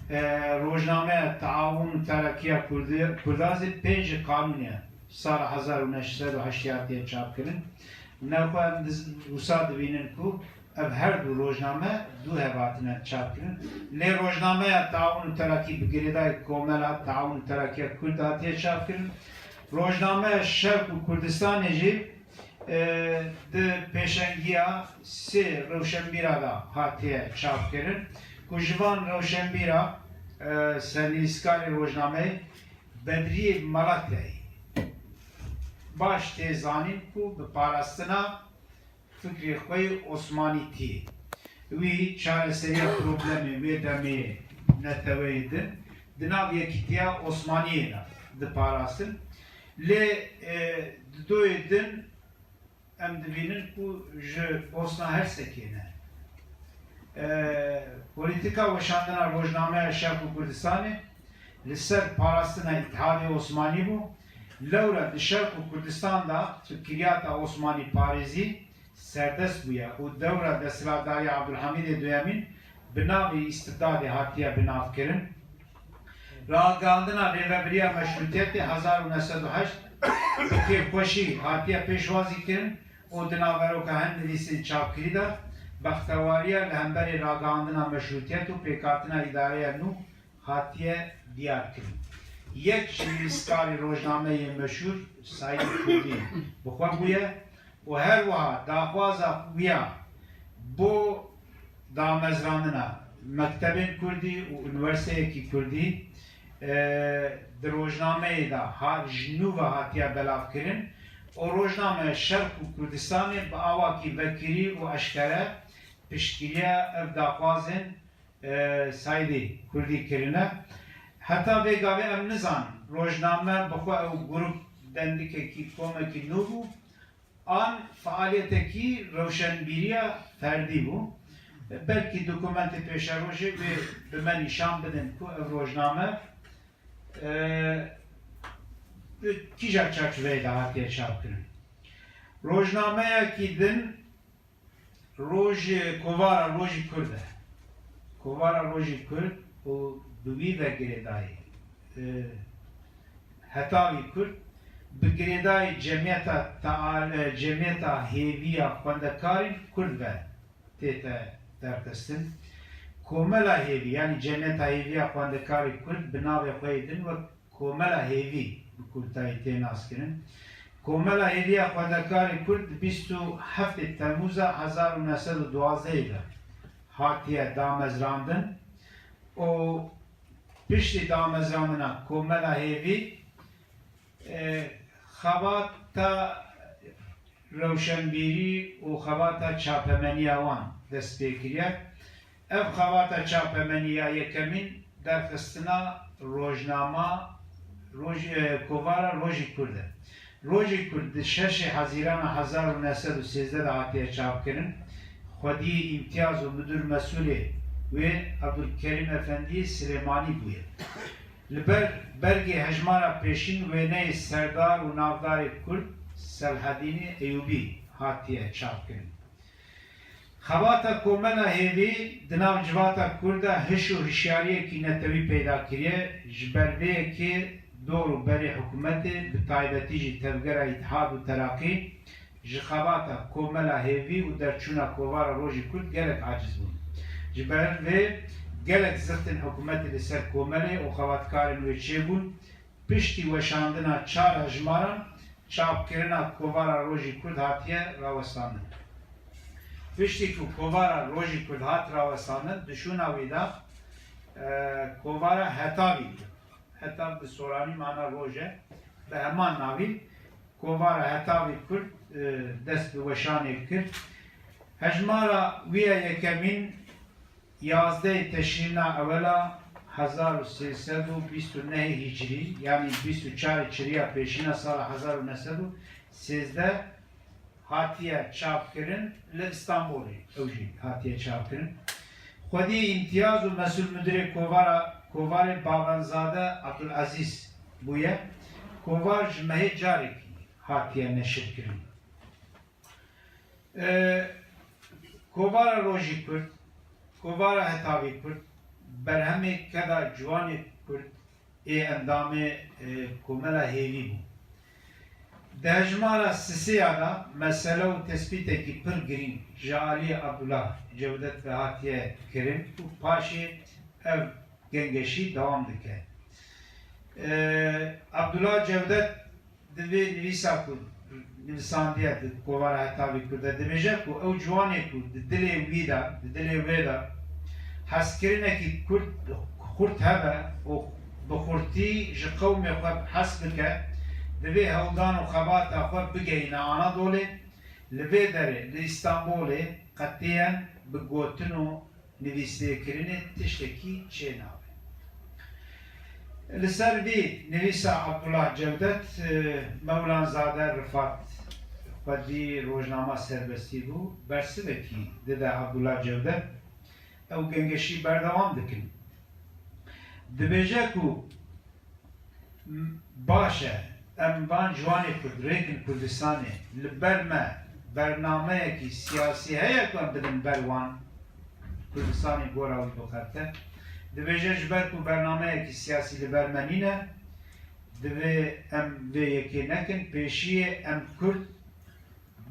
e, rojnameya Teawun û Terakiya Kurdi-, Kurda zî pêncê Kanûnê sala hezar û neh sed û heştê hatiye çapkirin. Nexwe em diz-, wisa dibînin ku ev her du rojname du hev hatine çapkirin. Lê rojnameya Teawun û Terakî bi girêdayî Komela Teawun û Terakiya Kurd hatiye çapkirin. Rojnameya Şerq û Kurdistanê jî, e, di pêşengiya sê rewşenbîra de hatiye çapkirin, ku ji van rewşenbîra, e, sernivîskarê rojnameyê Bedriyê Malatyayê baş tê zanîn ku bi parastina fikrê xwe yê Osmanîtiyê wî çareseriya problemê wê demê neteweyê din di nav yekîtiya Osmaniyê de diparastin. Lê, e, di doyê din em dibînin ku ji Bosna Hersekê ne. E, polîtîka weşandina rojnameya Şerq û Kurdistanê li ser parastina Îtihadê Osmanî bû. Lewra di Şerq û Kurdistan de fikriyata Osmanî parêzî serdest bûye û dewra desthilatdariya Abdulhamîdê Duyemîn bi navê îstibdadê hatiye binavkirin. Ragihandina rêvebiriya meşrûtiyetê hezar û neh sed û heşt bi kêfxweşî hatiye pêşwazîkirin û di naveroka hin nivîsên çapkirî de bextewariya li hemberî ragihandina meşrûtiyet û pêkhatina îdareya nû hatiye diyarkirin. Yek ji nivîskarê rojnameyê meşhûr Saîdê Kurdî bi xwe bûye û her wiha daxwaza wî ya bo damezrandina mektebên kurdî û unîversîteyekî kurdî, e, di rojnameyê de ha-, ji nû ve hatiye belavkirin û rojnameya Şerq û Kurdistanê bi awakî vekirî û eşkere piştgiriya ev daxwazên, e, Saîdê Kurdî kirine. Heta vê gavê em nizanin rojname bi xwe ew grûp dendikekî, komekî nû bû, an fealiyetekî rewşenbîriya ferdî bû. Belkî dokumentê pêşerojê wê bi me nîşan bidin ku ev rojname, e, bi kîja çarçoveyê de hatiye çapkirin. Rojnameyekî din Roj, Kovara Rojî Kurd e. Kovara Rojî Kurd û bi wî ve girêdayî, e, Hetavî Kurd bi girêdayî Cemiyeta Teal-, e, Cemiyeta Hêviya Xwendekarên Kurd ve tête derxistin. Komela Hêvî, yanî Cemiyeta Hêviya Xwendekarê Kurd bi navê xwe yê din wek Komela Hêvî bi kurtayî tê naskirin. Komela Hêviya Xwendekarê Kurd di bîst û heftê Temmûza hezar û neh sed û duwazdehê de hatiye damezrandin û piştî damezrandina Komela Hêvî, e, xebata rewşenbîrî û xebata çapemeniya wan dest pê kiriye. Ev xebata çapemenî ya yekemîn derxistina rojnama Roj-, e, Kovara Rojî Kurd e. Rojî Kurd di şeşê Hezîrana hezar û neh sed û sêzdeh de hatiye çapkirin. Xwediyê îmtiyaz û midir mesûlê wê Ebdulkerîm Efendiyê Silêmanî bûye. Li ber bergê hejmara pêşîn wêneyê serdar û navdarê Kurd Selhedînê Eyûbî hatiye çapkirin. Xebata Komela Hêvî di nav civata Kurd de hiş û hişyariyekî netewî peyda kiriye, ji ber vê yekê dor û berê hikûmetê, bi taybetî jî Tevgera Îtihad û Teraqî, ji xebata Komela Hêvî û derçûna Kovara Rojî Kurd gelek aciz bûn. Ji ber vê gelek zixtên hikûmetê li ser komelê û xebatkarên wê çêbûn. Piştî weşandina çar hejmaran, çapkirina Kovara Rojî Kurd hatiye rawestandin. Piştî ku Kovara Rojî Kurd hat rawestandin, di şûna wî de, e, Kovara Hetavî, Hetav bi soranî mana roj e, bi heman navî Kovara Hetavî Kurd, e, dest bi weşanê kir. Hejmara wî ya yekemîn yazdehê Teşrîna Ewela hezar û sê sed û bîst û nehê Hicrî, yanî bîst û çarê çiriya pêşîna sala hezar û neh sed û sêzdeh hatiye çapkirin li Îstanbulê. Ew jî hatiye çapkirin. Xwedî îmtiyaz û mesûl mudirê kovara, kovarê Babenzade Abdulazîz bûye. Kovar ji mehê carekî hatiye neşirkirin. E, Kovara Rojî Kurd, Kovara Hetavî Kurd, berhemê keda ciwanê Kurd ê endamê, e, Komela Hêvî bû. Di hejmara sisêya de mesele û tespîtekî pir girîng ji aliyê Abdullah Cewdet ve hatiye kirin û paşê ev gengeşî dewam dike. E, Abdullah Cewdet di vê nivîsa ku nivîsandiye di kovara Hetavî Kurd de dibêje ku ew ciwanê ku di dilê wî de, di dilê wê de hezkirinekî Kurd xurt hebe û bi xurtî ji qewmê xwe hez bike, divê hewldan û xebata xwe bigehîne Anadolê, li vê derê, li Îstanbolê qetiyen bi gotin û nivîsdêkirinê tiştekî çê nabe. Li ser vî nivîsa Abdullah Cewdet, e, Mewlanzade Rifat xwedî rojnama Serbestî bû, bersivekî dide Abdullah Cewdet, ew gengeşî berdewam dikin. Dibêje ku, M-, baş e, em van ciwanê Kurd rêkin Kurdistanê, li ber me bernameyekî siyasî heye ku em bidin ber wan? Kurdistanê gora wî bixebite. Dibêje, ji ber ku bernameyekî siyasî li ber me nîne, divê em vê yekê nekin, pêşiyê em Kurd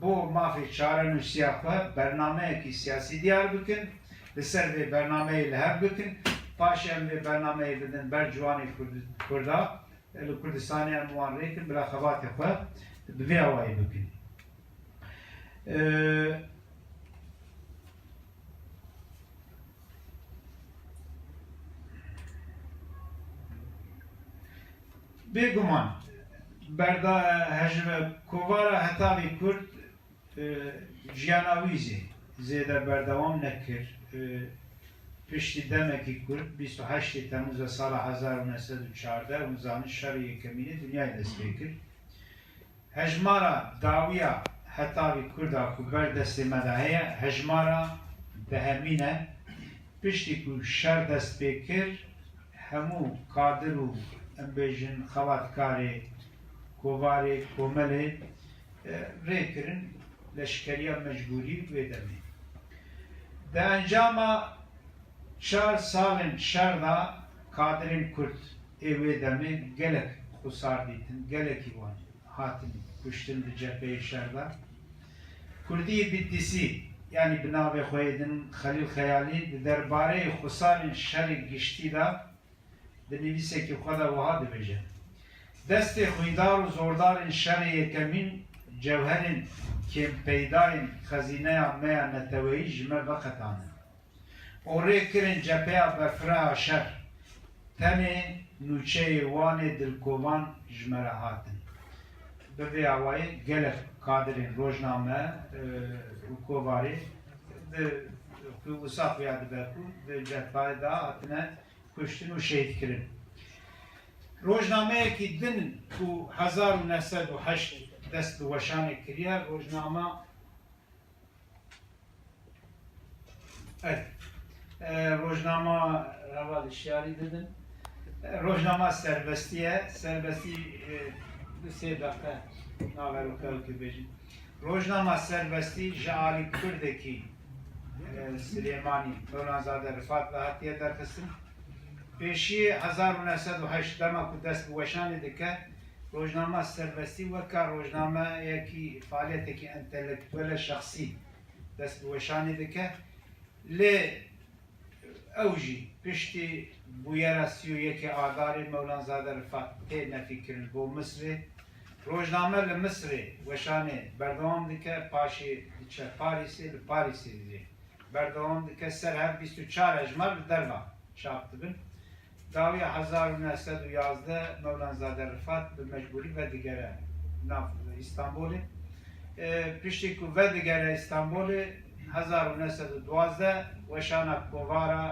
bo mafê çarenûsiya xwe bernameyekî siyasî diyar bikin, li ser vê bernameyê li hev bikin, paşê em vê bernameyê bidin ber ciwanê Kurd-, Kurda, li Kurdistanê em wan rêkin, bila xebatê xwe bi vê awayî bikin. Ee, Bêguman, berda-, hej-, kovara Hetavî Kurd, e, jiyana wî zî zêde berdewam nekir. E, piştî demekî kurt, bîst û heştê Temmûza sala hezar û neh sed û çardeh, hûn zanin şerê yekemînê dinyayê dest pê kir. Hejmara dawiya Hetavî Kurda ku ber destê me de heye, hejmara Dehemîn e. Piştî ku şer dest pê kir, hemû kadir û, em bêjin, xebatkarê kovarê, komelê, e, rê kirin leşkeriya mecbûrî wê demê. Di encama çar salên şer de kadirên Kurd ê wê demê gelek xusar dîtin, gelekî wan hatin kuştin di cepheyê şer de. Kurdiyê Bitlisî, yanî bi navê xwe yê din Xelîl Xeyalî, di derbareyê xusarên şerê giştî de di nivîsekî xwe de wiha dibêje: Destê xwîndar û zordarên şerê yekemîn cewherên kêmpeydayên xezîneya me ya neteweyî ji me veqetandin û rê kirin cepheya berfireh a şer. Tenê nûçeyê Wanê dilkovan ji me re hatin. Bi vê awayî gelek kadirên rojname, e, û kovarê di, ku wisa xuya dibe ku di cephayê de hatine kuştin û şehîd kirin. Rojnameyekî din ku hezar û neh sed û heşt dest bi weşanê kiriye, rojnama Ey, e, rojnama, heval hişyarî didin. E, rojnama serbestî ye. Serbestî, e, du sê deqe naveroke wekî bêjin. Rojnama serbestî ji alî Kurdekî, e, Silêmanî, Mewlanzade Rifat ve hatiye derxistin. Pêşiyê hezar û neh sed û heşt dema ku dest bi weşanê dike, rojnama serbestî weka rojnameyekî, faaliyeteke entelektuele şexsî dest bi weşanê dike. Lê ew jî piştî bûyera sî û yekê Adarê Mewlanzade Rifat tê nefîkirin bo Misrê. Rojname li Misrê weşanê berdewam dike, paşê diçe Parîsê, li Parîsê jî berdewam dike, ser hev bîst û çar hejmar li derva çap dibin. Dawiya hezar û neh sed û yazdeh Mewlanzade Rifat bi mecbûrî vedigere nav Îstanbulê. E, piştî ku vedigere Îstanbulê, hezar û neh sed û duwazdeh weşana kovara,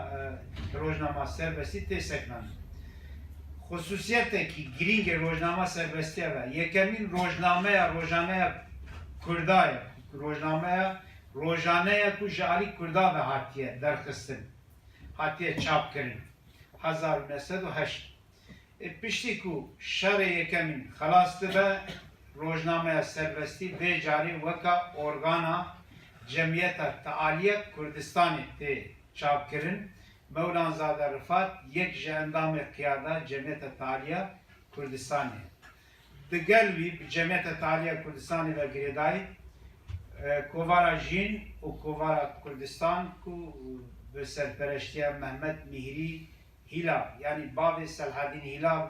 e, Rojnama Serbestî tê sekinandin. Xusûsiyetekî girîng ê Rojnama Serbestî ve, yekemîn rojnameya rojaneya Kurda ye. Rojnameya rojane ye ku ji alî Kurda ve hatiye derxistin, hatiye çapkirin. Hezar û neh sed û heşt. Ê, piştî ku şerê yekemîn xelas dibe, Rojnameya Serbestî vê carê weka organa Cemiyeta Tealiya Kurdistanê tê çapkirin. Mewlanzade Rifat yek ji endamê qiyada Cemiyeta Tealiya Kurdistanê. Digel wî bi Cemiyeta Tealiya Kurdistanê ve girêdayî, e, Kovara Jîn û Kovara Kurdistan ku bi serpereştiya Mehmet Mîhrî Hîlav, yanî bavê Selhadîn Hîlav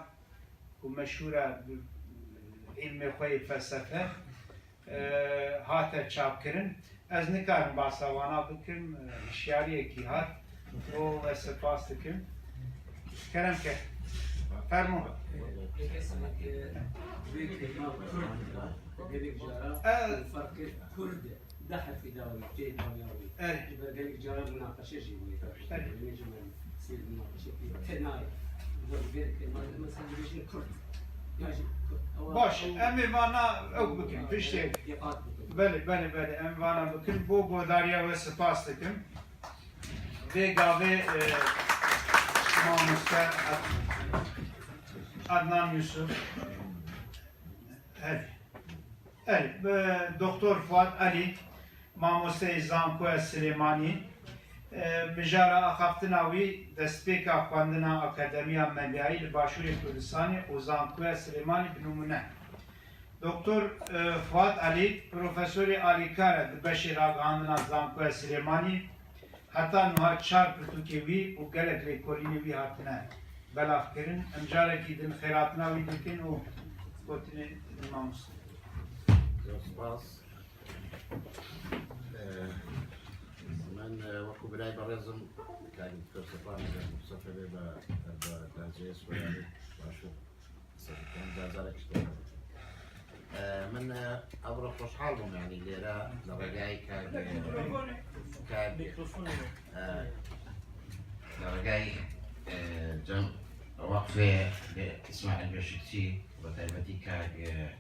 ku meşhûr e bi îlmê xwe yê felsefe, e, hate çapkirin. Ez nikarim basa wana bikim, e, hişyariyekî hat. Û ez spas dikim. Kerem ke. Fermo. Peki, sanki, e, büyük bir Kurd, gelip jara, e, farkı Kurd. Deh herfî dawî, tê dawiya wî. Erê. Ji ber gelek caran munaqeşe jî bûye. Erê. Yanî ji min sê munaqeşe bûye. Te nayê. Bi gelek, mesela, dibêjin Kurd. Ya jî Kurd. Ew Baş, ew em ê vana ew bikin, piştê. Yeqat bikin. Belê, belê, belê, em vana bikin. Bo guhdariya we spas dikim. Vê gavê, e, mamoste Ad-, Adnan Yusuf. Erê. Erê, bi Doktor Fuat Elî, mamosteyê Zankoya Silêmanî, e, mijara axaftina wî destpêka xwendina akademiya medyayî li Başûrê Kurdistanê û Zankoya Silêmanî bi nimûne. Doktor, e, Fuat Elî, profesorê alîkar e di beşê ragihandina Zankoya Silêmanî, Heta niha çar pirtûkê wî û gelek lêkolînê wî hatine belavkirin. Em carekî din xêrhatina wî dikin û gotinê din mamoste. Zor spas. Ee, min, e, wekî birayê berêzim, kak Doktor Sefa, Sefa Bey be, be, be, be, Baş û Serkan, cacarek ji te re. E, min, e, ev re xweşhal bûm, yanî lêre li rêgayî kak, kak, e, li rêgayî, e, cem Waqfê Îsmaîl Beşikçî, bi taybetî kak, e,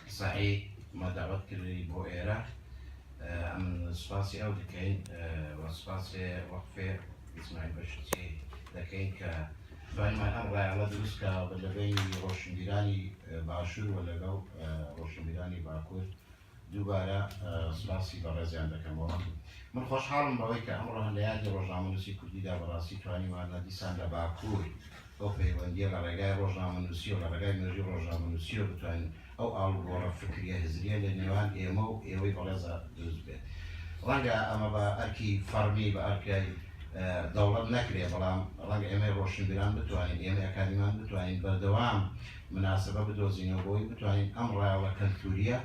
Seîd me dawet kirî bo êre. Em spasî ew dikeyn, e, we spasê Weqfê Îsmaîl Beşîrçî dekeyn ke toaniman em rayala dirust ke bi li beyî roşnbîranî, e, Başûr û legel, e, roşnbîranî Bakur dubare, e, spasî berêziyan dekemewa. Min xweşhal im bawê ke emro li yadê rojnamenûsî Kurdî de bi rastî toaniman dîsan li Bakur ew peywendiyê li rêgay rojnamenûsî û li rêgay mejî rojnamenûsî û bitonin ew alûgora fikriye hiziriye li nêwan ême û êwî berêza dirust be. Renge eme bi erkî fermî, bi erkê, e, dewlet nekirê, belam renge ême roşnbîran bitonin, ême akadîman bitonin, berdewam minasebe bidozînin û bo wî bitonin em rayala keltûriye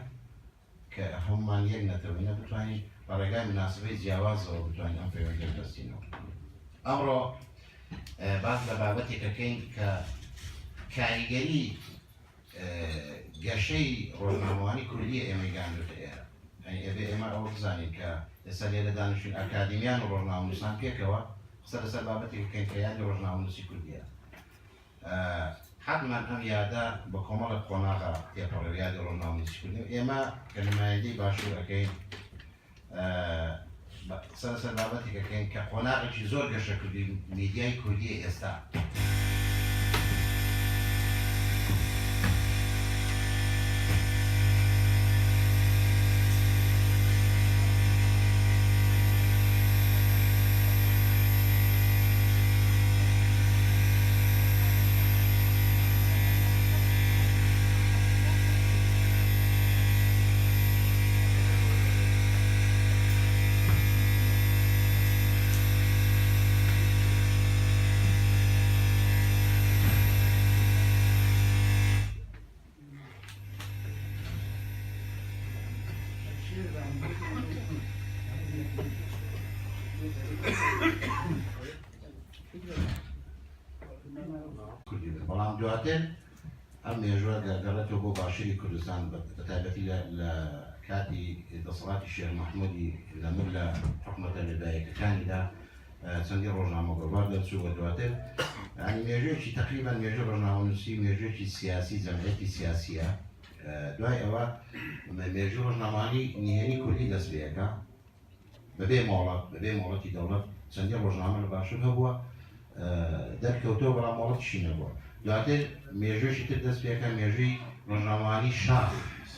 ke hemûman yek netewîne bitonin bi rêgay minasebeyê ciyawazê bitonin em peywendiye bidestînin. Emro, e, bas li babetê kekeyn ke karîgerî e, geşey rojnamewanî Kurdî ême gandû te êre. Yanî êvê ême ew bizanîn ke êsa lêre danişûn akademîyan û rojnamenûsan pêkewe qise li ser babetê bikin ke yadê rojnamenûsî Kurdî ye. E, hetmen em yade bi komelek qonaxa têpere yadê rojnamenûsî Kurdî. Ême ke nimayendeyî Başûr ekeyn, Eee, ba-, ser, ser babeteke ke, ke qonaxekî zor geşe kurdî, medyayê kurdî yê êsta. Kurdî be. Belam duatir em mêjû ge-, geleto bo Başûrî Kurdistan, bi, bi taybetî li, li katî desthilatî Şêx Mehmûdî li mir li hikûmeta Nêdayê Kekanî de, e, çendî rojname guhbar derçû we duatir. Yanî mêjûyekî teqrîben mêjû rojnamenûsî, mêjûyekî siyasî, cemiyetî siyasî ye. E, duayê ewa me-, mêjû rojnamewanî nihênî kurdî dest pê yeka. Bi bê molat, bi bê molatî dewlet çendî rojname li Başûr hebûye, e, derkewtûye, bela molat şîne bûye. Duatir mêjûyekî tir dest pê yeka, mêjûyî rojnamewanî şax,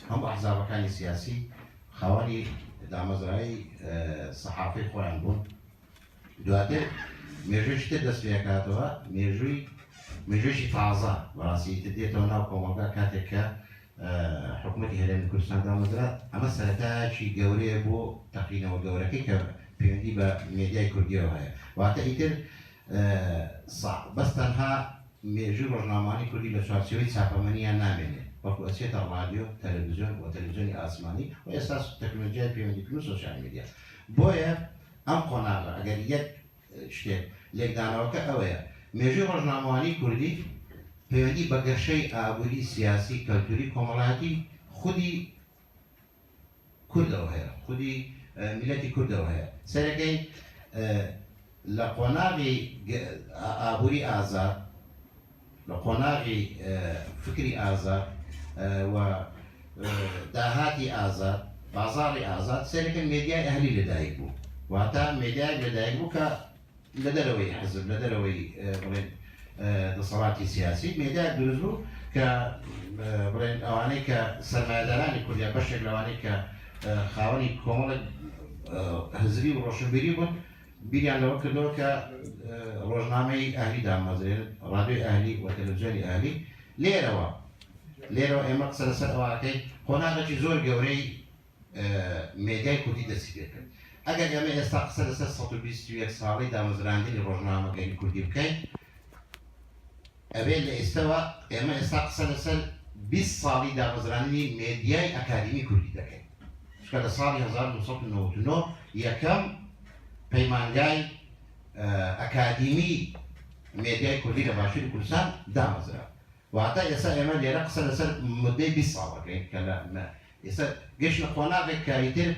hemû ehzabekanî siyasî, xawenî damezrayî, e, sehafeyê xwe yan bûn. Duatir mêjûyekî tir dest pê yeka, hatiye mêjûyî, mêjûyekî taze, bi rastî tir dêtewe nav komelga katek ke e, hikûmetî Herêmê Kurdistan damezra, eme seretayekî gewreyê bo teqînewe gewrekê ke pêwendî be medyayê kurdî heye. Wate îtir, e, sa-, bes tenha mêjû rojnamewanî kurdî li çarçoveyê çapemeniya namêne. Wekû eziyeta radyo, televîzyon û televîzyonê asmanî û esas teknolojiyayê pêwendîkirin û sosyal medya. Boye em qonaxa, eger yek tiştê lêkdanaweke ew e. Mêjû rojnamewanî kurdî peywendî bi geşey aborî, siyasî, keltûrî, komelayetî xwedî Kurd ew heye, xwedî, e, miletî Kurd ew heye. Serekey, e, li qonaxî ge-, a-, aborî azad, li qonaxî, e, fikrî azad, e, we, e, dahatî azad, bazarê azad, sereke medyayê ehlî li dayik bû. Wata medyayek li dayik bû ka li dereweyî hizb, li dereweyî, e, bڵên, e, desthilatî siyasî, medyayek dirust bû ke, e, bڵên ewanê ke sermayedaranê Kurd ya beşek li ewanê ke, e, xawenî komelek, e, hizrî û roşnbîrî bûn, bîriyan li we kirdo ke, e, rojnameyî ehlî damezrênin, radyoyê ehlî û televîzyonê ehlî. Lêrewa, lêrewa ême qise li ser ewa ekeyn, qonaxekî zor gewreyî, e, medyayê kurdî destî pê kir. Eger ême êsta qise li ser sed û bîst û yek salî damezrandinî rojnamegerî kurdî bikeyn, Evê li êstewa ême êsta qise li ser bîst salî damezrandinî medyayê akademî kurdî dekin. Çika li salî hezar û neh sed û newid û neh yekem peymangay, e, akademî medyayê kurdî li Başûrê Kurdistan damezra. Wata êsa ême lêre qise li ser muddeyê bîst sal dikin ke li me Êsa geştine qonaxek ke îtir,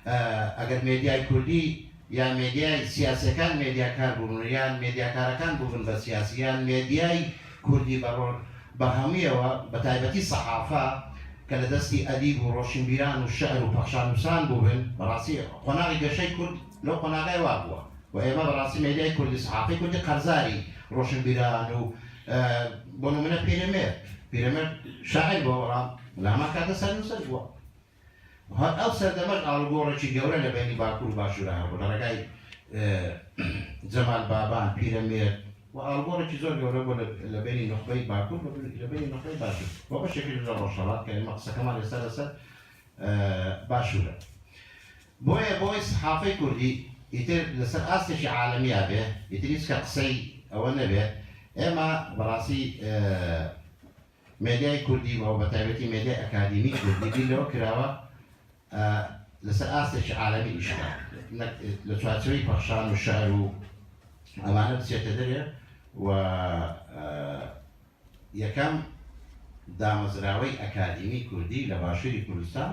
e, eger medyayê kurdî yan medyayê siyasekan medyakar bûbin yan medyakarekan bûbin be siyasî yan medyayê kurdî be ro-, be hemûyewa, be taybetî sehafa, کە لە دەستی ئەدیب و ڕۆشنبیران و شعر و پەخشانووسان بووبن، بەڕاستی قۆناغی گەشەی کورد لەو قۆناغەیە وا بووە و ئێمە بەڕاستی مێدیای کوردی، سەحافەی کوردی قەرزاری ڕۆشنبیران و، ئە، بۆ نمونە پیرەمێرد، پیرەمێرد شاعیر بووە، بەڵام لە هەمان کاتدا سەرنووسەر بووە. هەر ئەو سەردەمەش ئاڵوگۆڕێکی گەورە لە بینی باکوور و باشوورا هەبوو، لە ڕێگای، ئە، جەمال بابان، پیرەمێرد، و ئاڵوگۆڕێکی زۆر گەورە بوو لە، لە بینی نوخبەی باکوور، لە بینی نوخبەی باشوور، و بەشێکی لە ڕۆژهەڵات، کە ئێمە قسەکەمان ئێستا لەسەر، ئە، باشوورە. بۆیە بۆی سەحافەی کوردی ئیتر لەسەر ئاستێکی عالەمییا بێ، ئیتر هیچ کە قسەی ئەوە نەبێت. ئێمە بەڕاستی، ئە، مێدیای کوردی و بە تایبەتی مێدیای ئەکادیمی کوردی بیر لەوە کراوە، ئە، لەسەر ئاستێکی عالەمی ئیش بکات. نەک لە چوارچێوەی پەخشان و شعر و ئەمانە بچێتە دەرێ و، ئە، یەکەم دامەزراوەی ئەکادیمی کوردی لە باشووری کوردستان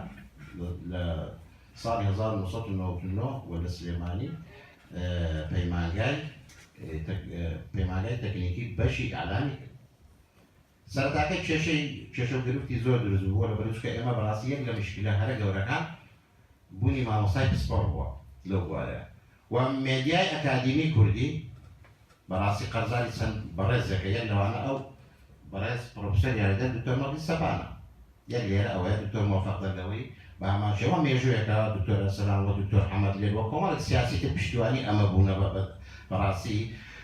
لە ساڵی هەزار و نۆ سەد و نەوەد و نۆ و لە سلێمانی، ئە، پەیمانگای، ئە، تەک-، ئە، پەیمانگای تەکنیکی بەشی ئیعلامی کرد. سەرەتاکە کێشەی، کێشە و گرفتی زۆر دروست بوو، لەبەر چونکە ئێمە بەڕاستی یەک لە مشکلە هەرە گەورەکان بوونی مامۆستای پسپۆڕ بووە لەو بوارەیە. و مێدیای ئەکادیمی کوردی بەڕاستی قەرزاری چەند بەڕێزێکە، یەک لەوانە ئەو بەڕێز پرۆفسەر یاریدەر دکتۆر مەبدی سەبانە. یەک لێرە ئەوەیە، دکتۆر موفەق دەردەوەی بە هەمان شێوە مێژوویەکە، دکتۆر ئەرسەلان و دکتۆر حەمەد لێر و کۆمەڵێک سیاسیتر پشتیوانی ئەمە بوونە بە، بە، بەڕاستی.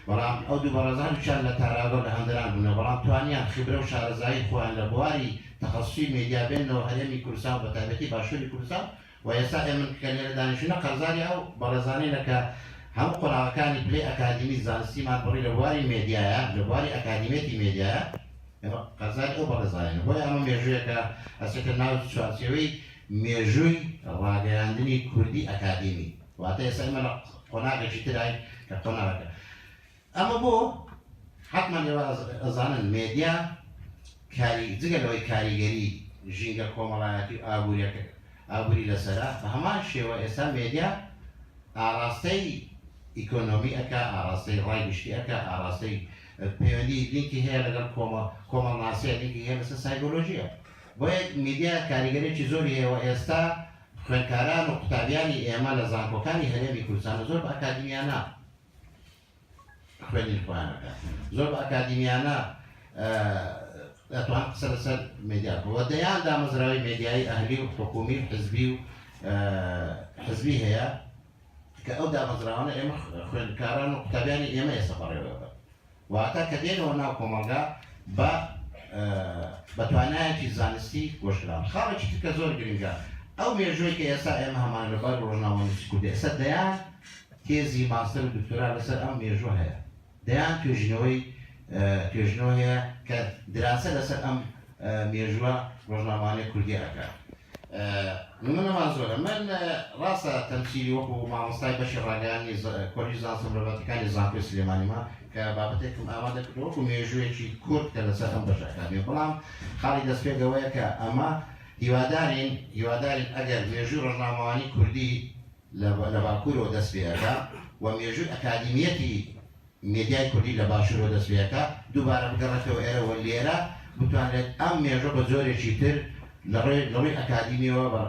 بەڵام ئەو دوو بەڕێزە هەردووکیان لە تاراگە و لە هەندەران بوونە، بەڵام توانیان خبرە و شارەزایی خۆیان لە بواری تەخەسوسی مێدیا بێننەوە هەرێمی کوردستان و بە تایبەتی باشووری کوردستان. و ئێستا ئێمە کە لێرە دانیشتوونە قەرزاری ئەو بەڕێزانەینە کە هەموو قۆناغەکانی پلەی ئەکادیمی زانستیمان بڕی لە بواری مێدیایە، لە بواری ئەکادیمێتی مێدیایە. ئێمە قەرزاری ئەو بەڕێزانەینە. بۆیە ئەمە مێژوویەکە ئەچێتە ناو چوارچێوەی مێژووی ڕاگەیاندنی کوردی ئەکادیمی. واتە ئێستا ئێمە لە قۆناغێکی تراین کە قۆناغەکە. ئەمە بۆ حەتمەن ئێوە ئەز-، ئەزانن مێدیا کاری، جگە لەوەی کاریگەری ژینگە کۆمەڵایەتی و ئابووریەکە، ئابووری لەسەرە، بە هەمان شێوە ئێستا مێدیا ئاراستەی ئیکۆنۆمی ئەکا، ئاراستەی ڕای گشتی ئەکا، ئاراستەی، ئە، پەیوەندی لینکی هەیە لەگەڵ کۆمە-، کۆمەڵناسیە، لینکی هەیە لەسەر سایکۆلۆژیە. بۆیە مێدیا کاریگەریەکی زۆری هەیە و ئێستا خوێندکاران و قوتابیانی ئێمە لە زانکۆکانی هەرێمی کوردستان زۆر بە ئەکادیمیانە خوێندنی خۆیان ئەکەن. زۆر بە ئەکادیمیانە، ئە، ئەتوان قسە لەسەر مێدیا بکەن. و دەیان دامەزراوەی مێدیایی ئەهلی و حکومی و حزبی و، ئە، حزبی هەیە کە ئەو دامەزراوانە ئێمە خوێندکاران و قوتابیانی ئێمە ئێستا بەڕێوە بەن. واتە کە دێنەوە ناو کۆمەڵگا بە، ئە، بە توانایەکی زانستی گۆشکراون. خاڵێکی تر کە زۆر گرنگە، ئەو مێژووی کە ئێستا ئێمە هەمان لە بار ڕۆژنامەنووسی کوردی ئێستا دەیان تێزی ماستەر و دکتۆرا لەسەر ئەم مێژووە هەیە. دەیان توێژینەوەی، ئە، توێژینەوە هەیە کە دراسە لەسەر ئەم، ئە، مێژووە ڕۆژنامەوانیە کوردیە ئەکا. ئە، نمونەمان زۆرە. من، ئە، ڕاستە تەمسیلی وەکو مامۆستای بەشی ڕاگەیاندنی ز-، کۆلیژ زانستە مرۆڤایەتیەکانی زانکۆی سلێمانیمە کە بابەتێکم ئامادە کردووە وەکو مێژوویەکی کورت کە لەسەر ئەم بەشە ئەکادیمە. بەڵام خاڵی دەستپێک ئەوەیە کە ئەمە هیوادارین، هیوادارین ئەگەر مێژووی ڕۆژنامەوانی کوردی لە، لە باکوورەوە دەست پێ ئەکا و مێژووی ئەکادیمیەتی مێدیای کوردی لە باشوورەوە دەست پێ ئەکا، دووبارە بگەڕێتەوە ئێرە و لێرە بتوانرێت ئەم مێژووە بە جۆرێکی تر لە ڕووی، لە ڕووی ئەکادیمیەوە بە،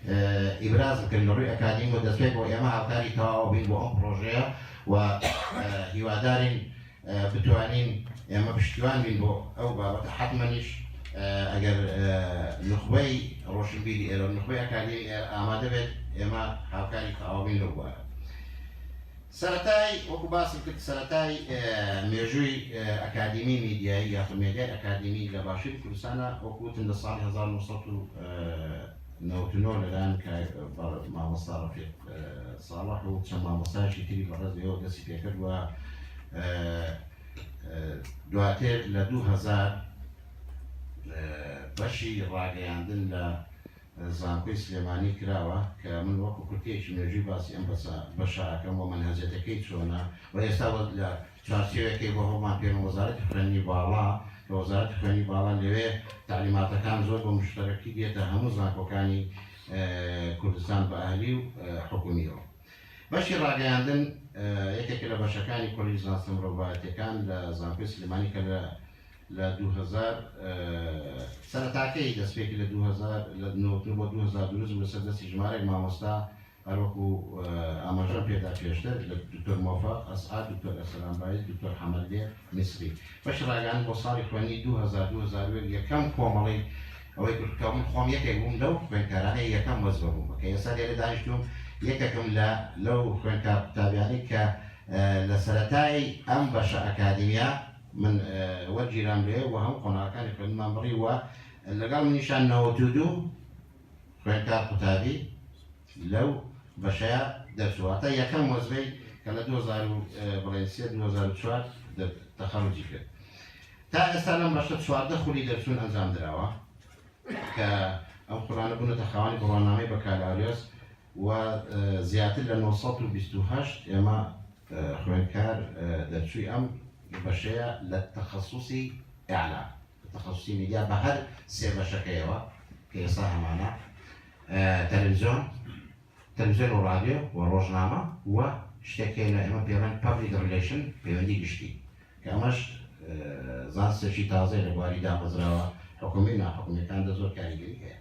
ئە، ئیبراز بکەن، لە ڕووی ئەکادیمیەوە دەست پێ بکەن. ئێمە هاوکاری تەواو بین بۆ ئەم پرۆژەیە و، ئە، هیوادارین، ئە، بتوانین ئێمە پشتیوان بین بۆ ئەو بابەتە. حەتمەنیش، ئە، ئەگەر، ئە، نوخبەی ڕۆشنبیری ئێرە و نوخبەی ئەکادیمی ئێرە ئامادە بێت، ئێمە هاوکاری تەواو بین لەو بوارە. سەرەتای، وەکو باسم کرد، سەرەتای، ئە، مێژووی، ئە، ئەکادیمی میدیایی یاخود مێدیای ئەکادیمی لە باشووری کوردستانە، وەکو وتم، لە ساڵی هەزار و نۆ سەد و نەوەد و نۆ لەلایەن کای-، بە-، مامۆستا ڕەفیق، ئە، ساڵح و چەند مامۆستایەکی تری بەڕێز لێوە دەستی پێکرد و، ئە، ئە، دواتر لە دوو هەزار، ئە، بەشی ڕاگەیاندن لە زانکۆی سلێمانی کراوە کە من وەکو کورتەیەکی مێژووی باسی ئەم بەسە-، بەشە ئەکەم و مەنهەجەتەکەی چۆنە و ئێستا وە-، لە چوارچێوەیەکەی بۆ هەوڵمان پێ وەزارەتی خوێندنی باڵا، کە وەزارەتی خوێندنی باڵا لەوێ تعلیماتەکان زۆر بە مشتەرەکی دێتە هەموو زانکۆکانی، ئە، کوردستان بە ئەهلی و، ئە، حکومیەوە. بەشی ڕاگەیاندن، ئە، یەکێکە لە بەشەکانی کۆلیژ زانستە مرۆڤایەتیەکان لە زانکۆی سلێمانی کە لە لە دوو هەزار، ئە، سەرەتاکەی دەستپێکی لە دوو هەزار، لە نۆ بۆ دوو هەزار دروست بوو لەسەر دەستی ژمارەیەک مامۆستا، هەر وەکو، ئە، ئاماژەم پێدا پێشتر، لە دکتۆر مۆفەق ئەسعەد، دکتۆر ئەرسەلان بایز، دکتۆر حەمەلێ میسری. بەشی ڕاگەیاندن بۆ ساڵی خوێندنی دوو هەزار، دوو هەزار و یەک، یەکەم کۆمەڵەی ئەوەی کرد کە من خۆم یەکێک بووم لەو خوێندکارانەی یەکەم وەزبە بووم، کە ئێستا لێرە دانیشتووم، یەکێکم لە، لەو خوێندکار قوتابیانەی کە، ئە، لە سەرەتای ئەم بەشە ئەکادیمیا من، ئە، وەرگیرام لێ و هەموو قۆناغەکانی خوێندنمان بڕی و لەگەڵ منیشان نەوەد و دوو خوێندکار قوتابی لەو بەشەیە دەرچوو. واتە یەکەم وەزبەی کە لە دوو هەزار و، ئە، بڵێن سێ، دوو هەزار و چوار دە-، تەخەروجی کرد. تا ئێستا لەم بەشە چواردە خولی دەرچوون ئەنجام دراوە کە ئەم خولانە بوونەتە خاوەنی بڕوانامەی بەکالۆریۆس و، ئە، زیاتر لە نۆ سەد و بیست و هەشت ئێمە، ئە، خوێندکار، ئە، دەرچووی ئەم بەشەیە لە تەخەسوسی ئیعلام، لە تەخەسوسی میدیا بە هەر سێ بەشەکەیەوە کە ئێستا هەمانە، ئە، تەلەڤیزیۆن، تەلەڤیزیۆن و ڕادیۆ و ڕۆژنامە و شتێک هەیە لە ئێمە پێڵێن public relation، پەیوەندی گشتی، کە ئەمەش، ئە، زانستێکی تازەیە لە بواری دامەزراوە حکومی و ناحکومیەکاندا زۆر کاریگەری هەیە.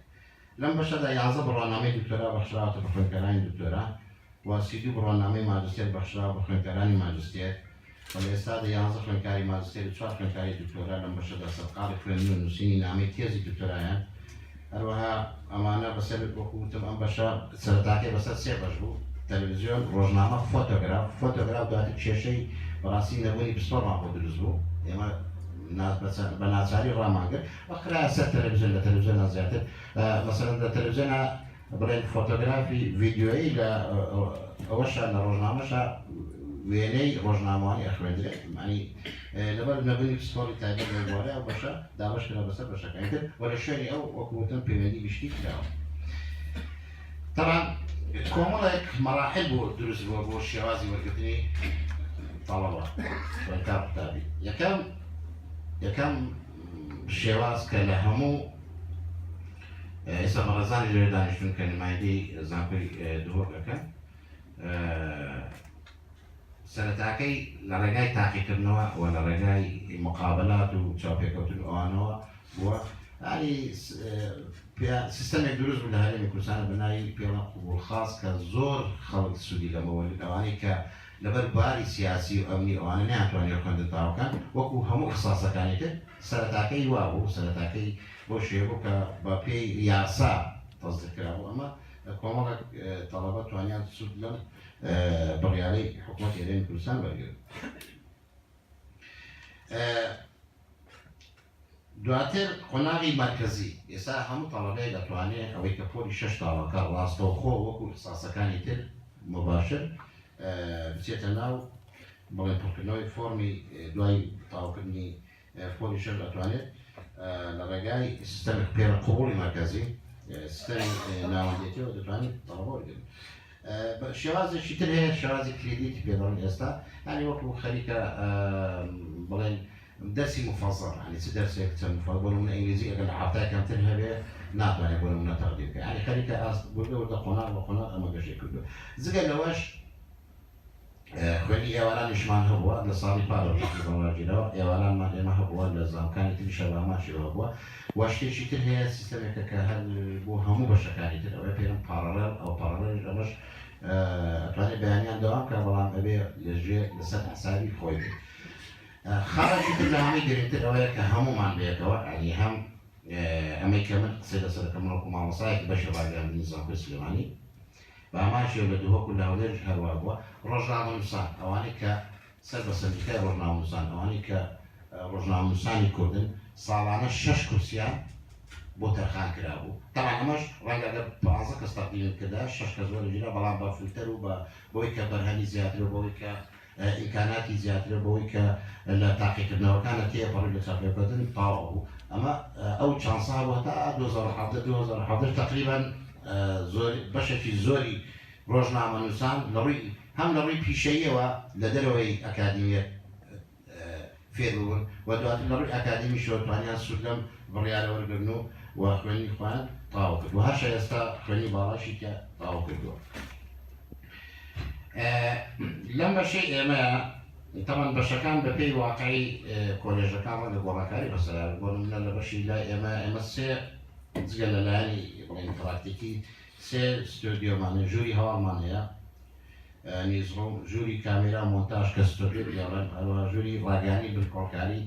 لەم بەشەدا یازدە بڕوانامەی دکتۆرا بەخشراوەتە بە خوێندکارانی دکتۆرا و سی و دوو بڕوانامەی ماجستێر بەخشراوە بە خوێندکارانی ماجستێر و لە ئێستادا یازدە خوێندکاری ماجستێر و چوار خوێندکاری دکتۆرا لەم بەشەدا سەرقاڵی خوێندن و نووسینی نامەی تێزی دکتۆرایان. هەروەها ئەمانە بەسەر، وەکو وتم، ئەم بەشە سەرەتاکەی بەسەر سێ بەش بوو: تەلەڤیزیۆن، ڕۆژنامە، فۆتۆگراف. فۆتۆگراف دواتر کێشەی بەڕاستی نەبوونی پسپۆڕمان بۆ دروست بوو. ئێمە نا-، بە چە-، بە ناچاری ڕامان گرت و خرایە سەر تەلەڤیزیۆن، لە تەلەڤیزیۆنا زیاتر، ئە، مەسەلەن لە تەلەڤیزیۆنا بڵێن فۆتۆگرافی ڤیدیۆیی لە، ئە، ئە، ئەوەشە لە ڕۆژنامەشە وێنەی ڕۆژنامەوانی ئەخوێندرێت. یعنی، ئە، لەبەر نەبوونی پسپۆڕی تایبەت لە بوارەی ئەو بەشە دابەش کرا بەسەر بەشەکانی تر و لە شوێنی ئەو، وەکو وتم، پەیوەندی گشتی کراوە. تەبعەن کۆمەڵێک مەراحل بۆ دروست بووە بۆ شێوازی وەرگرتنی تەڵەبە، خوێندکار قوتابی. یەکەم، یەکەم شێواز کە لە هەموو، ئێستا بەڕێزانی لێرە دانیشتون کە نمایندەی زانکۆی، ئێ، دهۆک ئەکەن، ئێ، سەرەتاکەی لە ڕێگای تاقیکردنەوە و لە ڕێگای مقابلات و چاوپێکەوتن ئەوانەوە بووە. یعنی، س-، ئێ، پێ-، سیستەمێک دروست بوو لە هەرێمی کوردستان بە ناوی پێڵە قبول خاص کە زۆر خەڵک سوودی لەمە وەرگرت. ئەوانەی کە لەبەر باری سیاسی و ئەمنی ئەوانە نەیانتوانی خوێندن تەواوکەن، وەکو هەموو اختصاصەکانی تر، سەرەتاکەی وا بوو، سەرەتاکەی بۆ شێوە بوو کە بە پێی یاسا تەصدیق کرابوو. ئەمە کۆمەڵێک، ئێ، تەڵەبە توانیان سوود لەم، ئێ، بڕیارەی حکوومەتی هەرێمی کوردستان وەرگرن. ئێ، دواتر قۆناغی مەرکەزی. ئێستا هەموو تەڵەبەیەک دەتوانێت ئەوەی کە پۆلی شەش تەواوکە ڕاستەوخۆ وەکو اختصاصەکانی تر مباشر، ئێ، بچێتە ناو، بڵێن، پڕکردنەوەی فۆرمی، ئێ، دوای تەواوکردنی، ئێ، پۆلی شەش دەتوانێت، ئێ، لە ڕێگای سیستەمی پێڵە قبوڵی مەرکەزی، ئێ، سیستەمی، ئێ، ناوەندێتیەوە دەتوانێت تەڵەبە وەرگرن. ئێ، بە-، شێوازێکی تر هەیە، شێوازی کریدیتی پێ دەڵێن ئێستا، یعنی وەکو خەریکە، ئێ، بڵێن، دەرسی مفەزەڵ، یعنی چ دەرسێک چەند مفەزەڵ، بۆ نمونە ئینگلیزی ئەگەر لە حەفتای کەمتر هەبێ، ناتوانێت بۆ نمونە تەقدیم بکە. یعنی خەریکە ئاست وردە وردە قۆناغ بە قۆناغ ئەمە گەشەی کردووە. جگە لەوەش، ئێ، خوێندنی ئێوارانیشمان هەبووە، لە ساڵی پارەوە ڕاگیراوە، ئێوارانمان ئێمە هەبووە، لە زانکانی تریشە بە ئامانجی ئەوە بووە. و شتێکی تر هەیە، سیستەمێکە کە هەر بۆ هەموو بەشەکانی تر ئەوەیە پێم پاراڵێل، ئەو پاراڵێل ئەمەش، ئێ، ئەتوانێت بەیانیان دەوام کە، بەڵام ئەبێ لە ژێ-، لەسەر حسابی خۆی بێت. ئێ، خاڵێکی تر لە هەمووی گرنگتر ئەوەیە کە هەموومان بێتەوە، یعنی هەم، ئێ، ئەمەی کە من قسەی لەسەر دەکەم وەکو مامۆستایەکی بەشی ڕاگەیاندنی زانکۆی سلێمانی، بە ئامانجی لە دهۆک و لە هەولێرش هەروە بووە. ڕۆژنامەنووسان، ئەوانەی کە سەر بە سەندیکای ڕۆژنامەنووسان، ئەوانەی کە، ئێ، ڕۆژنامەنووسانی کوردن، ساڵانە شەش کورسیان بۆ تەرخان کرابوو. تەبعەن ئەمەش ڕەنگە ئەگەر پازدە کەس تەقدیمت کردا، شەش کەس وەرەگیرا، بەڵام بە فلتەر و بە، بەوەی کە بەرهەمی زیاتر و بەوەی کە، ئێ، ئیمکاناتی زیاتر و بەوەی کە لە تاقیکردنەوەکانە تێپەڕی لە چاپێکردن تەواو بوو. ئەمە، ئێ، ئەو چانسە هەبوو هەتا دوو هەزار و حەڤدە، دوو هەزار و حەڤدە تەقریبەن، ئێ، زۆر، بەشێکی زۆری ڕۆژنامەنووسان لە ڕووی، هەم لە ڕووی پیشەییەوە لە دەرەوەی ئەکادیمیەت، ئێ، فێر ببوون و دواتر لە ڕووی ئەکادیمیشەوە توانیان سوود لەم بڕیارە وەرگرن و، و خوێندنی خۆیان تەواو کرد و هەر شە ئێستا خوێندنی باڵاشی تیا تەواو کردووە. ئێ، لەم بەشەی ئێمە، تەبەن بەشەکان بە پێی واقعی، ئێ، کۆلێژەکان ڕەنگە گۆڕانکاری بەسەرا بێت. بۆ نمونە لە بەشی لای ئێمە، ئێمە سێ، جگە لە لایەنی، بڵێن، پراکتیکی، سێ ستۆدیۆمان هەیە، ژووری هەواڵمان هەیە، ئێ، نیوزڕووم، ژووری کامێرا و مۆنتاژ کە ستۆدیۆ دەیەڵێن، هەروەها ژووری ڕاگەیاندنی بنکۆڵکاری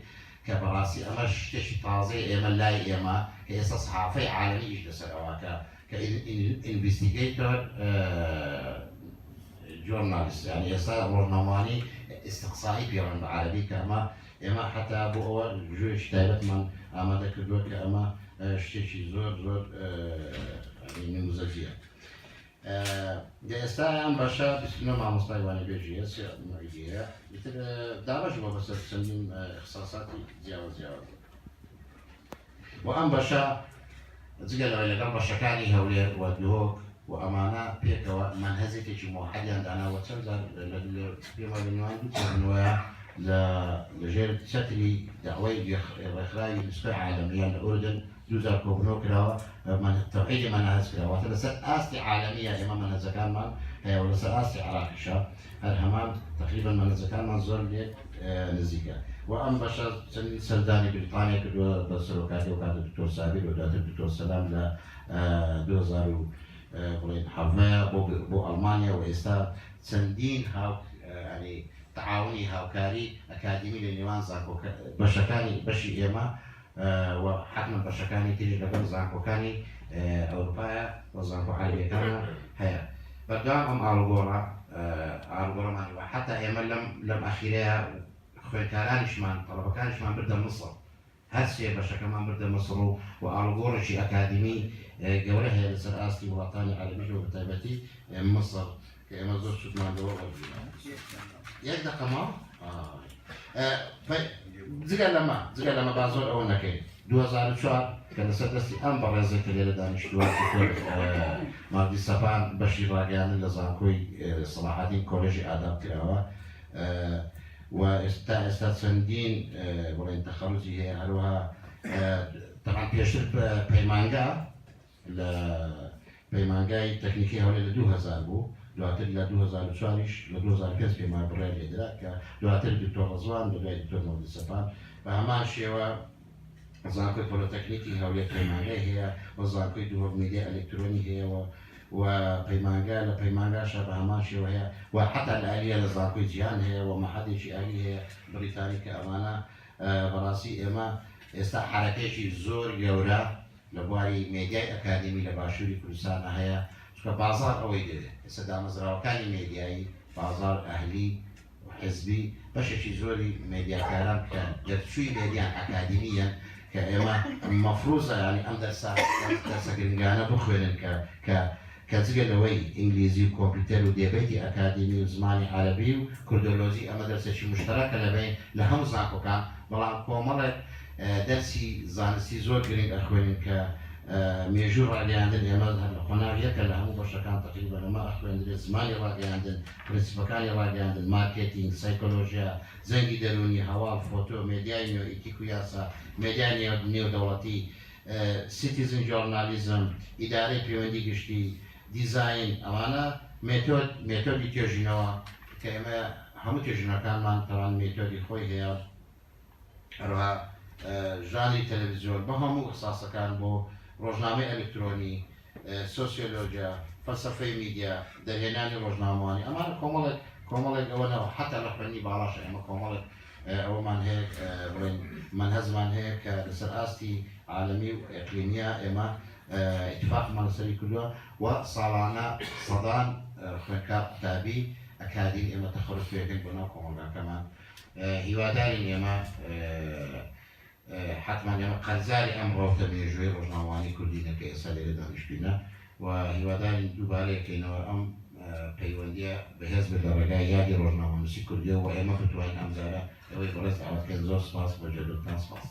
کە بەڕاستی ئەمەش شتێکی تازەیە ئێمە لای ئێمە کە ئێستا سەحافەی عالەمی ئیش لەسەر ئەوە کە، کە ئین-، ئین-، ئینڤیستیگەیتۆر، ئێ، جۆرنالیست، یعنی ئێستا ڕۆژنامەوانی ئیستیقسایی پێوەن بە عەرەبی کە ئەمە، ئێمە حتا بۆ ئەوە ژوورێکی تایبەتمان ئامادە کردووە کە ئەمە، ئێ، شتێکی زۆر، زۆر، ئێ، یعنی نموزەجیە. ئێ، دە ئێستا ئەم بەشە بیست و نۆ مامۆستای وانەبێژی هەیە، سێ معیدی هەیە. ئیتر، ئێ، دابەش بووە بەسەر چەندین، ئێ، اختصاصاتی جیاواز جیاواز. و ئەم بەشە جگە لەوەی لەگەڵ بەشەکانی هەولێر و دهۆک و ئەمانە پێکەوە مەنهەجێکی موحەدیان داناوە. چەند جار لە، لە، پێم وایە لە نێوان دوو کۆبوونەوەیە لە، لە ژێر چەتری داوای ڕێکخراوی یونسکۆی عالەمیان لە ئوردن دوو جار کۆبوونەوە کراوە، مەن-، تەوحیدی مەناهج کراوە. واتە لەسەر ئاستی عالەمیە ئێمە مەنهەجەکانمان هەیە و لەسەر ئاستی عێراقیشە هەر هەمان تەقریبەن مەنهەجەکانمان زۆر لێک، ئێ، نزیکە. و ئەم بەشە چەندین سەردانی بریتانیا کردووە بە سەرۆکاتی و کاتە دکتۆر سابیر و دواتر دکتۆر سەلام لە، ئێ، دوو هەزار و، ئێ، بڵێن حەڤە بۆ، بۆ ئەڵمانیا و ئێستا چەندین هاو-، ئێ، یعنی تەعاونی هاوکاری ئەکادیمی لە نێوان زانکۆکە-، بەشەکانی، بەشی ئێمە، ئێ، و حتمەن بەشەکانی تریش لەگەڵ زانکۆکانی، ئێ، ئەوروپایە و زانکۆ عەرەبیەکانە هەیە. بەردەوام ئەم ئاڵوگۆڕە، ئێ، ئاڵوگۆڕەمان وە حتا ئێمە لەم، لەم ئەخیرەیە خوێندکارانیشمان، تەڵەبەکانیشمان بردە مصر. هەر سێ بەشەکەمان بردە مصر و، و ئاڵوگۆڕێکی ئەکادیمی، ئێ، گەورە هەیە لەسەر ئاستی وڵاتانی عەرەبیش و بە تایبەتی، ئێ، مصر کە ئێمە زۆر سوودمان لەوە وەرگیرا. یەک دەقە ماوە؟ ئای. ئێ، پەی-، جگە لەمە، جگە لەمە با زۆر ئەوە نەکەین. دوو هەزار و چوار کە لەسەر دەستی ئەم بەڕێزە کە لێرە دانیشتووە، دکتۆر، ئێ، ماودی سەپان بەشی ڕاگەیاندن لە زانکۆی، ئێ، سەڵاحەدین کۆلێژی ئاداب کراوە. ئێ، و ئێستا، ئێستا چەندین، ئێ، بڵێن تەخەروجی هەیە، هەروەها، ئێ، تەبعەن پێشتر پە-، پەیمانگا لە پەیمانگای تەکنیکی هەولێر لە دوو هەزار بوو، دواتر لە دوو هەزار و چوار ش لە دوو هەزار و پێنج پێمان بڕیار لێدرا کە دواتر دکتۆر ڕەزوان، بە دوای دکتۆر مەودی سەپان، بە هەمان شێوە زانکۆی پۆلۆتەکنیکی هەولێر پەیمانگای هەیە و زانکۆی دهۆک میدیای ئەلکترۆنی هەیە و، و پەیمانگا لە پەیمانگاشە بە هەمان شێوە هەیە و حتا لە ئەلیە لە زانکۆی جیهان هەیە و مەحەدێکی ئەلی هەیە بریتانی کە ئەمانە، ئە، بەڕاستی ئێمە ئێستا حرەکەیەکی زۆر گەورە لە بواری مێدیای ئەکادیمی لە باشووری کوردستانە هەیە، چونکە بازار ئەوەی دەوێت. ئێستا دامەزراوەکانی مێدیایی، بازار ئەهلی و حزبی، بەشێکی زۆری مێدیاکاران کە دەرچووی مێدیان ئەکادیمیەن، کە ئێمە مەفروزە، یعنی ئەم دەرسە، دەرسە گرنگانە بخوێنن کە، کە، کە جگە لەوەی ئینگلیزی و کۆمپیوتەر و دێبەیتی ئەکادیمی و زمانی عەرەبی و کوردۆلۆژی، ئەمە دەرسێکی مشتەرەکە لە بین لە هەموو زانکۆکان، بەڵام کۆمەڵێک، ئە، دەرسی زانستی زۆر گرنگ ئەخوێنن کە، ئە، مێژوو ڕاگەیاندن ئێمە هەر لە قۆناغ یەکە لە هەموو بەشەکان تەقریبەن ئەمە ئەخوێندرێت، زمانی ڕاگەیاندن، پرنسیپەکانی ڕاگەیاندن، مارکێتینگ، سایکۆلۆژیا، جەنگی دەروونی، هەواڵ، فۆتۆ، مێدیای نوێ، ئیتیک و یاسا، مێدیای نێو-، نێودەوڵەتی، ئە، سیتیزن جۆرنالیزم، ئیدارەی پەیوەندی گشتی، دیزاین، ئەوانە مێتۆد، مێتۆدی توێژینەوە کە ئێمە هەموو توێژینەکانمان تەوان مێتۆدی خۆی هەیە. هەروەها، ئە، ژانری تەلەڤیزیۆن بە هەموو ئیخساسەکان بۆ ڕۆژنامەی ئەلکترۆنی، ئە، سۆسیۆلۆجیا، فەلسەفەی میدیا، دەرهێنانی ڕۆژنامەوانی. ئەمانە کۆمەڵێک، کۆمەڵێک ئەوە نەوە، حتا لە خوێندنی باڵاش ئێمە کۆمەڵێک، ئە، ئەوەمان هەیە، ئە، بڵێن مەنهەجمان هەیە کە لەسەر ئاستی عالەمی و ئەقلیمیە ئێمە، ئە، ئیتفاقمان لەسەری کردووە و ساڵانە سەدان، ئە، خوێندکار قوتابی ئەکادیمی ئێمە تەخەروج پێکەن بۆ ناو کۆمەڵگاکەمان. ئە، هیوادارین ئێمە، ئە، ئە، حتمەن ئێمە قەرزاری ئەم ڕەوتە مێژووی ڕۆژنامەوانی کوردینە کە ئێستا لێرە دانیشتوینە و هیوادارین دووبارەیەکەینەوە ئەم، ئە، پەیوەندیە بەهێز بێت لە ڕێگای یادی ڕۆژنامەنووسی کوردیەوە و ئێمە بتوانین ئەم جارە ئەوەی بەڕێز داوەت کەن. زۆر سپاس بۆ جێگرتان. سپاس.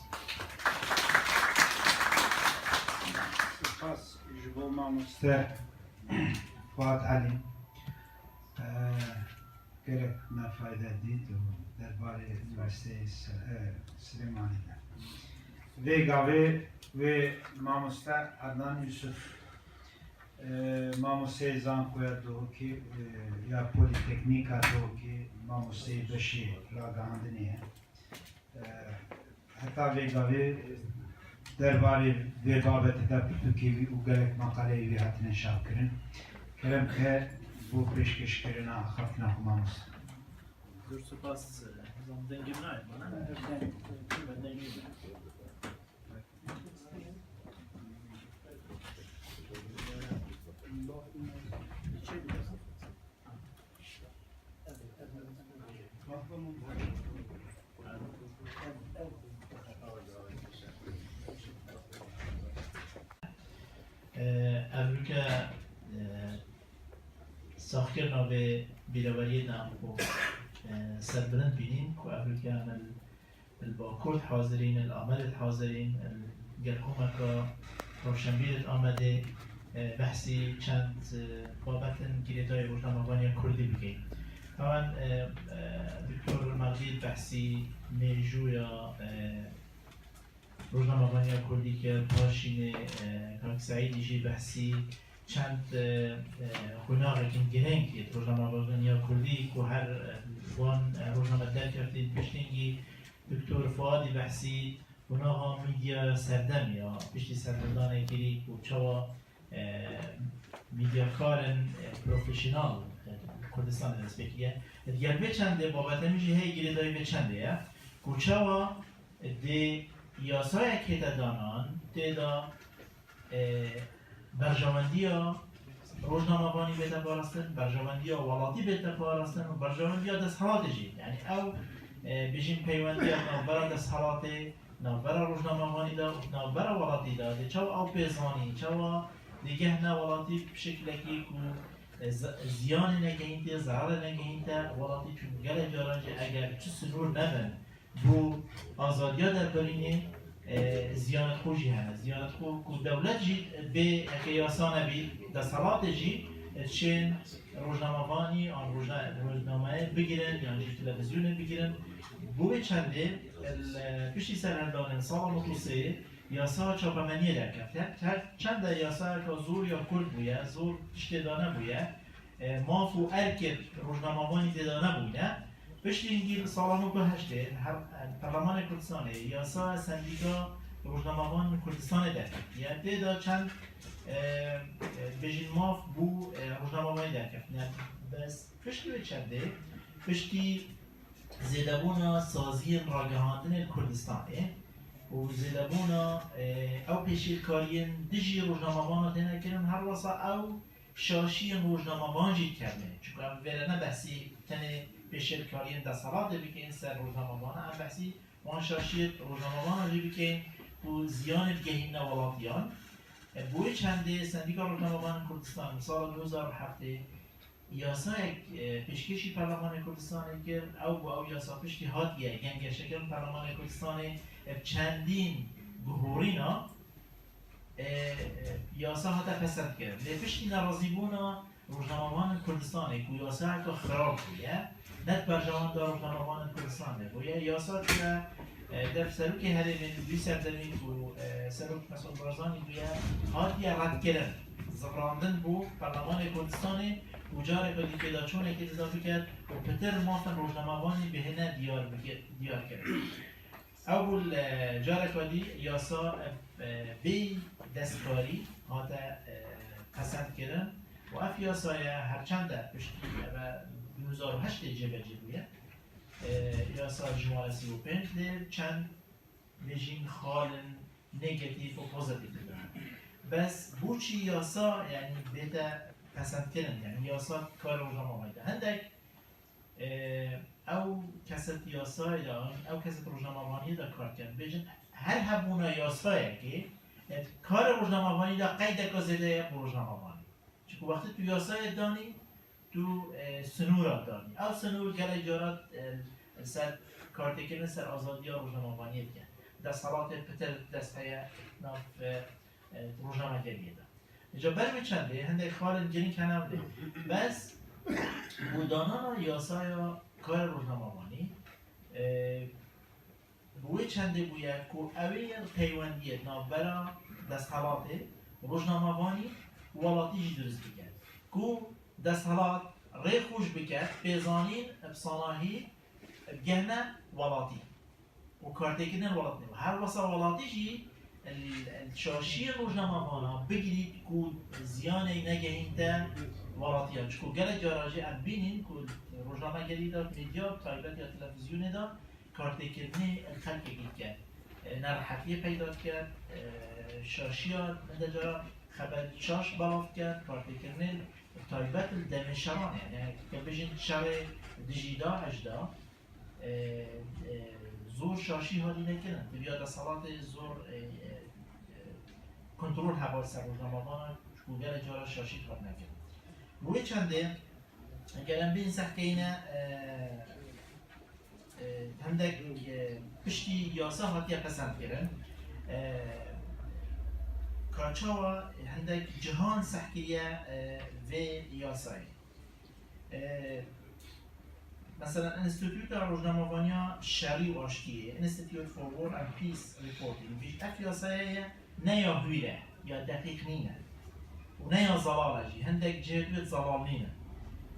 سپاس ji bo mamoste Fuat Elî. Gelek me fayde dît û derbarê Unîversîteyê Se-, e, Silêmanî de. Vê gavê wê mamoste Adnan Yusuf. E, Mamosteyê Zankoya Duhokê, e, ya Polîteknîka Duhokê, mamosteyê beşê ragihandinê ye. E, heta vê gavê derbarê vê babetê de pirtûkê wî û gelek meqaleyê wî hatine çapkirin. Kerem ke bo pêşkêşkirina axaftina xwe, mamoste. Zor spas, e, zam dengê min nayê bana. Dengê min. Evroke, e, saxkirina vê bîreweriyê de em xwe, e, serbilind bînîn ku evroke em li Li Bakur dihazirîn, li Amedê dihazirîn, li gel komeka rewşenbîrê di Amedê, e, behsî çend, e, babetin girêdayî rojnamevaniya kurdî bikeyn. Hemen, e, e, Doktor Mexdî behsî mêjûya, e, rojnamevaniya kurdî kir, paşînê, e, Kak Seîdî jî behsî çend, e, e, qonaxekên girîng yê rojnamevaniya kurdî ku her, e, wan, e, rojname derkeftîn, piştîngî Doktor Fuadî behsî qonaxa mîdya serdem ya piştî serhildanê kirî ku çawa, e, mîdyakarên, e, profesyonel, e, Kurdistanê dest pê kiriye. Digel vê çendê babetê min jî heye girêdayî vê çendê ye ku çawa dê yasayek hête danan, tê de e, berjewendiya rojnamevanî bête parastin, berjewendiya welatî bête parastin û berjewendiya desthilatê jî. Yanî ew, e, bijîn peywendiya navbera desthilatê, navbera rojnamevanî de û navbera welatî de, dê çawa ew pê zanî, çawa dê gehne welatî bi şekilekî ku, e, z-, ziyanê negehînte, zerarê negehînte welatî, çunku gelek caran jî eger çi sinûr nebin, bo azadiya derbirînê, e, ziyanê xwe jî hene. Ziyanê xwe ku dewlet jî bê heke yasa nebî, desthilatê jî, e, çên rojnamevanî an rojna-, rojnameyê bigirin yan jî televîzyonê bigirin. Bo wê çendê, e, piştî serhildanên sala nod û sê yasa çapemeniyê derkefte. Her çende yasayeka zor ya kurt bûye, zor tiştê danebûye, e, maf û erkê rojnamevanî tê de nebûne. Piştî hingî li sala nod û heştê her, e, Perlemanê Kurdistanê yasa sendîka rojnamevan li Kurdistanê derketiye. Tê de çend, e, e, bêjin maf bo, e, rojnamevanî derketine. Bes piştî wê çendê, piştî zêdebûna saziyên ragihandinê li Kurdistanê û zêdebûna, e, ew pêşêlkariyên dijî rojnamevanan têne kirin, her wisa ew şaşiyên rojnamevan jî dikevne. Çunku em vêrene behsî tenê pêşêlkariyên desthilatê bikeyn ser rojnamevana, em behsî wan şaşiyê rojnamevana jî bikeyn ku ziyanê digehîne welatiyan. E, bo wê çendê Sendîka Rojnamevanên Kurdistan li sala du hezar û heftê yasayek, e, pêşkêşî Perlemanê Kurdistanê kir, ew bû, ew yasa piştî hatiye gengeşekirin Perlemanê Kurdistanê, e, bi çendîn guhorîna, e, e, yasa hate pesendkirin. Lê piştî nerazîbûna rojnamevanên Kurdistanê ku yasayeke xirab bûye, ne di berjewenda rojnamevanên Kurdistanê bûye, yasa çûye, e, dev serokê herêmê li wî serdemî ku, e, Serok Mesûd Barzanî bûye, hatiye redkirin. Zivrandin bû Perlemanê Kurdistanê û careke dî pêdaçûnekê dida biket û pitir mafên rojnamevanî bihêne diyar bike-, diyar kirin. Ew bû li careka dî yasa, e, bê destkarî hate, e, pesend kirin û ev yasaya her çende piştî eve du hezar û heştê cêbecî bûye. E, yasa jimare sî û pênc lê çend bêjîn xalên negatîf û pozîtîf dibin. Bes bo çi yasa, yanî bête pesendkirin, yanî yasa karê rojnamevanî de. Hindek, e, ew kesê di yasayê de, ew kesê di rojnamevaniyê de kar dikin, bêjin her hebûna yasayekê, e, karê rojnamevanî de qeydeke zêde ye bo rojnamevanî. Çunku wextê tu yasayê danî, tu, e, sinûra danî. Ew sinûr gelek caran, e, ser kartêkirin ser azadiya rojnamevaniyê dike. Desthilatê pitir dest heye nav, e, e, rojnamegeriyê de. Îca ber wê çendê hindek xalên girîng hene ew lê. Bes bo danana yasaya karê rojnamevanî, e, Bi wê çendê bûye ku ew ê yên peywendiyê navbera desthilatê, rojnamevanî welatî jî dirust bike. Ku desthilat rê xweş bike, pêzanîn bi sanahî bigehne welatî û kartêkirinê li welatî. Her wesa welatî jî el, el şaşiyê rojnamevana bigirît ku ziyanê negehînte welatiya. Çiku gelek cara jî em bînîn ku rojnamegerî de, medya, bi taybet ya televîzyonê de kartêkirinê li xelkekî dike. E, nerehetiyê peyda dike, e, şaşiya hinde cara xeber şaş belav dike, kartêkirinê bi taybet li demê şeran, yani, yani, ke bijin şerê dijî DAIŞ de, e, e, zor şaşî hatîne kirin. Tiviya desthilatê zor, e, e, e, kontrol heval ser rojnamevana, çiku gelek cara şaşî hatine kirin. Wê çendê, eger em bên sehkeyne, e, e, hindek, e, piştî yasa hatiye pesend kirin. E, ka çawa hindek cihan seh kiriye, e, vê yasayê. E, mesela Înstîtuta Rojnamevaniya Şerî û Aştiyê, Institute for War and Peace Reporting, bî ev yasaya ye ne ya hûr e, ya deqîq nîne û ne ya zelal e jî, hindek cihê wê zelal nîne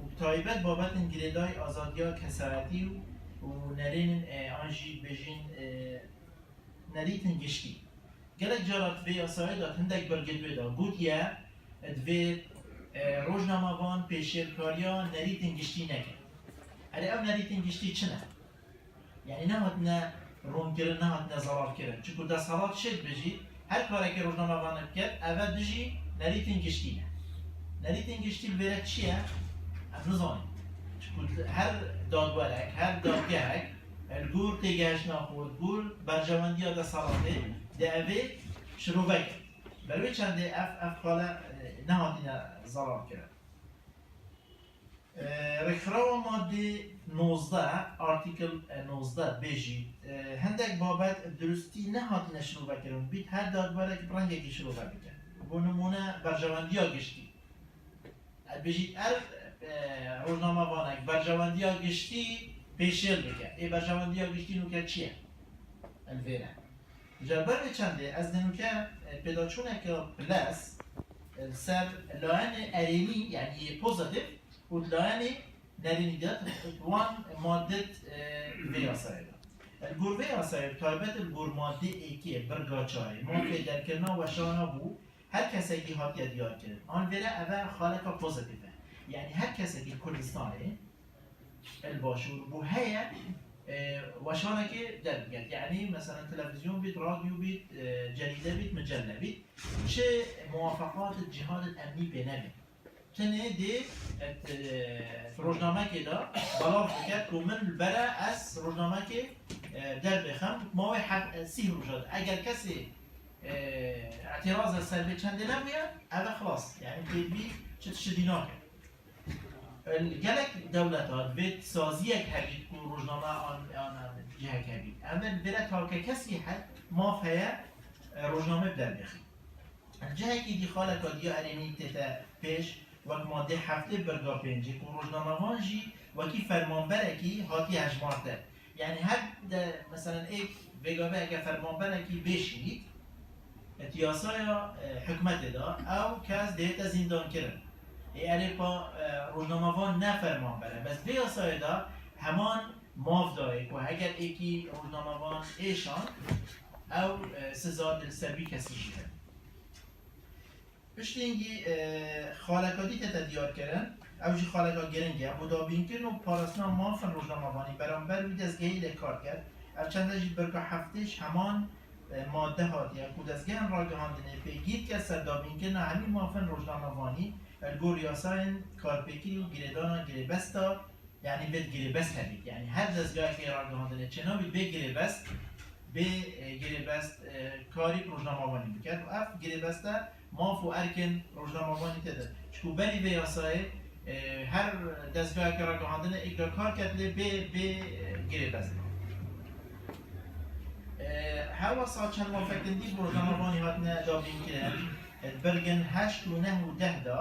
û bi taybet babetên girêdayî azadiya kesayetî û, û nerênên, e, an jî bêjin, e, nerîtin giştî. Gelek cara di vê yasayê de hindek birgê wê de gotiye, e, divê, e, rojnamevan pêşêlkariya nerîtin giştî neke. Erê ew nerîtin giştî çi ne? Yani nehatine ronkirin, nehatine zelal kirin. Çunku desthilat çi dibêjî, her karekê rojnamevanek biket, eve dijî nerîtên giştî ne. Nerîtên giştî li vêre çi ye? Em nizanin. Çunku her dadwerek, her dadgehek, e, li gor têgehiştina xwe, li gor berjewendiya desthilatê, dê evê şirove ke. Ber wê çendê ev, ev xale, e, nehatine zelal kirin. E, rêkxirawa madde nozdeh, article, e, nozdeh bêjî, e, hindek babet durustî nehatine şirovekirin, bît her dadwerek bi rengekî şirove bike. Bo nimûne berjewendiya giştî. E, bêjît er, e, rojnamevanek berjewendiya giştî pêşêl bike. Ê berjewendiya giştî nûke çi ye? Li vêre. Ji ber vê çendê ez dê nûke, e, pêdaçûneke piles, e, li ser layenê erênî, yani yê pozitîf û layenê nerênî de di wan madet, e, vê yasayê de. Li gor vê yasayê, bi taybet li gor madê êkê birga çarê, mafê derkirina weşana bû, her kesekî hatiye diyarkirin. An vêre eve xaleka pozitîf e. Yani her kesekî Kurdistanê, el başûr bû heye, e, weşanekê derbiket. Yani, mesela, televîzyon bît, radyo bît, e, cerîde bît, micelle bît. Çi muwafaqat cihad emnî pê nebî. Tenê dê, e, e, rojnamekê de belav biket ku min li bere ez rojnamekê, e, derbêxim, mawê heft, e, sî roja de. Eger kesê, e, îtiraz ser vê çendê nebûye, ev e xilas. Yani, pêdivî çi tiştî dî nake. Gelek dewleta divêt saziyek hebît ku rojname an, an, an cihek hebît. Em ê li vêre takekesî her maf heye, e, rojname bi derbêxî. Cihekî dî xaleka diya erênî tête pêş, wek madde heftê birga pêncê ku rojnamevan jî wekî fermanberekî hatiye hejmartin. Yani her de, mesela, êk vêgavê eke fermanberekî bêşînît, di yasaya, e, hikûmetê de ew kes dihête zîndankirin. Ê erê pa, e, rojnamevan ne fermanber e. Bes vê yasayê de heman maf dayê ku heger êkî rojnamevan êşand, ew, e, siza di li ser wî kesî jî hebe. Piştîngî, e, xaleka dî tête diyarkirin, ew jî xaleka giring e, bo dabînkirin û parastina mafên rojnamevanî beramber wî dezgehê lê kar ket. Ev çende jî birka heftê ji heman, e, madde hatiye ku dezgehên ragihandinê pêgîr dike ser dabînkirina hemî mafên rojnamevanî li gor yasayên karpêkirî û girêdana girêbesta, yani vê girêbest hebît. Yani her dezgahekê ragihandinê çênabît bê girêbest, bê, e, girêbest, e, karî bi rojnamevanî biket û ev girêbeste maf û erkên rojnamevanî tê de. Çiku berî vê yasayê, e, her dezgaheke ragihandinê êk da kar ket lê bê, bê, e, girêbest. E, her wesa çend mafekin dî bi rojnamevanî hatine dabînkirin, e, di birgin heşt û neh û deh de,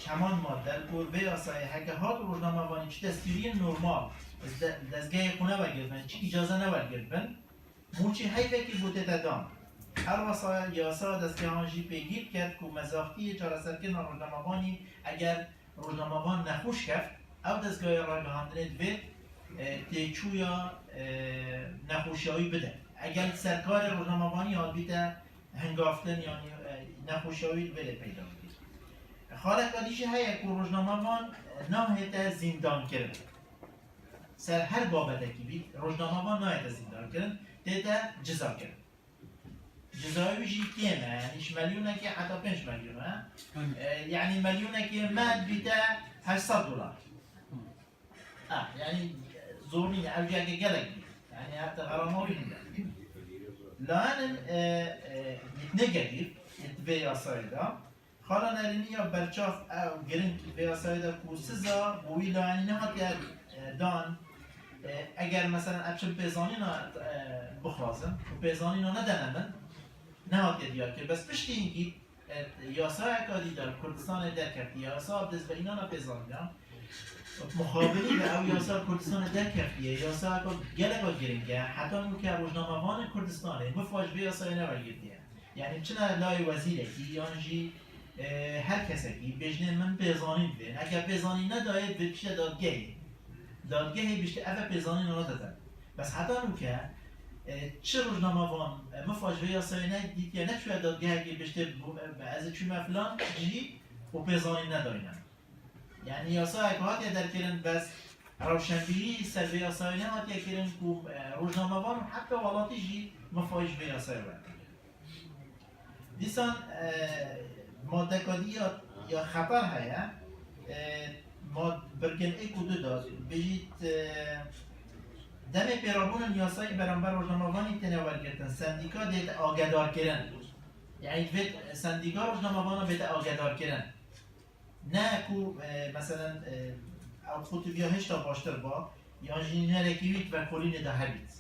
Çeman madde, li gor vê yasayê heke hat rojnamevanî çi destûriyên normal, ez de, dezgehê xwe newergiribin, çi îcaze newergiribin, mûçê heyvekî bo tête dan. Her wesa yasa destgehan jî pêgîr diket ku mezaxtiyê çareserkirina rojnamevanî eger rojnamevan nexweş keft, ew destgehê ragihandinê divê, e, têçûya, e, nexweşiya wî bide. Eger li ser karê rojnamevanî hatbîte hingaftin, yanî, e, nexweşiya wî li vê lê peyda bikî. Xaleka dî jî heye ku rojnamevan, e, nahête zîndankirin. Ser her babetekî bît, rojnamevan nahête zîndankirin, tête cizakirin. Cezayê wî jî kêm e, yanî ji milyonekê heta pênc milyon e. Hı. E, yanî milyonekê me dibîte heşt sed dolar. Ha, yanî zor nîne, ev jî yeke gelek bî. Yanî heta xerama wî hinde. Lanin, e, e, negatif, e, vê yasayê de. Xala Nerînî ya berçav ew giring vê yasayê de ku siza bo wî layanî nehatiye, e, dan, e, eger mesela em çim pêzanîna, e, bixwazin û pêzanîna nedene min, nehatiye diyarkirin. Bes piştî hingî, e, yasayeka dî de li Kurdistanê derketiye, yasa destverînana pêzanînan, muxabirî ve ew yasa Kurdistanê derketiye, yasayeka geleka giring e, heta nûke rojnamevanên Kurdistanê mifa ji vê yasayê newergirtiye. Yanî çina layê wezîrekî yan jî, e, her kesekî bêjinê min pêzanîn divê. Eger pêzanîn nedayê, divê bişte dadgehê. Dadgehê bişte ev e pêzanîn ona dide. Bes heta nûke, e, çi rojnamevan, e, mifa ji vê yasayê nedîtiye, neçûye dadgehekê bişte, e, ez ê çûme filan jî û pêzanîn nedayne. Yanî yasayek hatiye derkirin, bes rewşenbîrî ser vê yasayê nehatiye kirin ku, e, rojnamevan û heta welatî jî mifayî ji vê yasayê wergirin. Dîsan, e, madeka dî ya, ya xeter heye. E, mad-, birgin êk û du da, bijît, e, demê pêrabûnin yasayî beramber rojnamevanî têne wergirtin, sendîka dê agedarkirin. Yanî divê sendîka rojnamevana bête agedarkirin. Ne ku, e, meselen, e, ew qutbiya hêşta baştir ba, yan jî nûnerekî wî di vekolînê de hebît.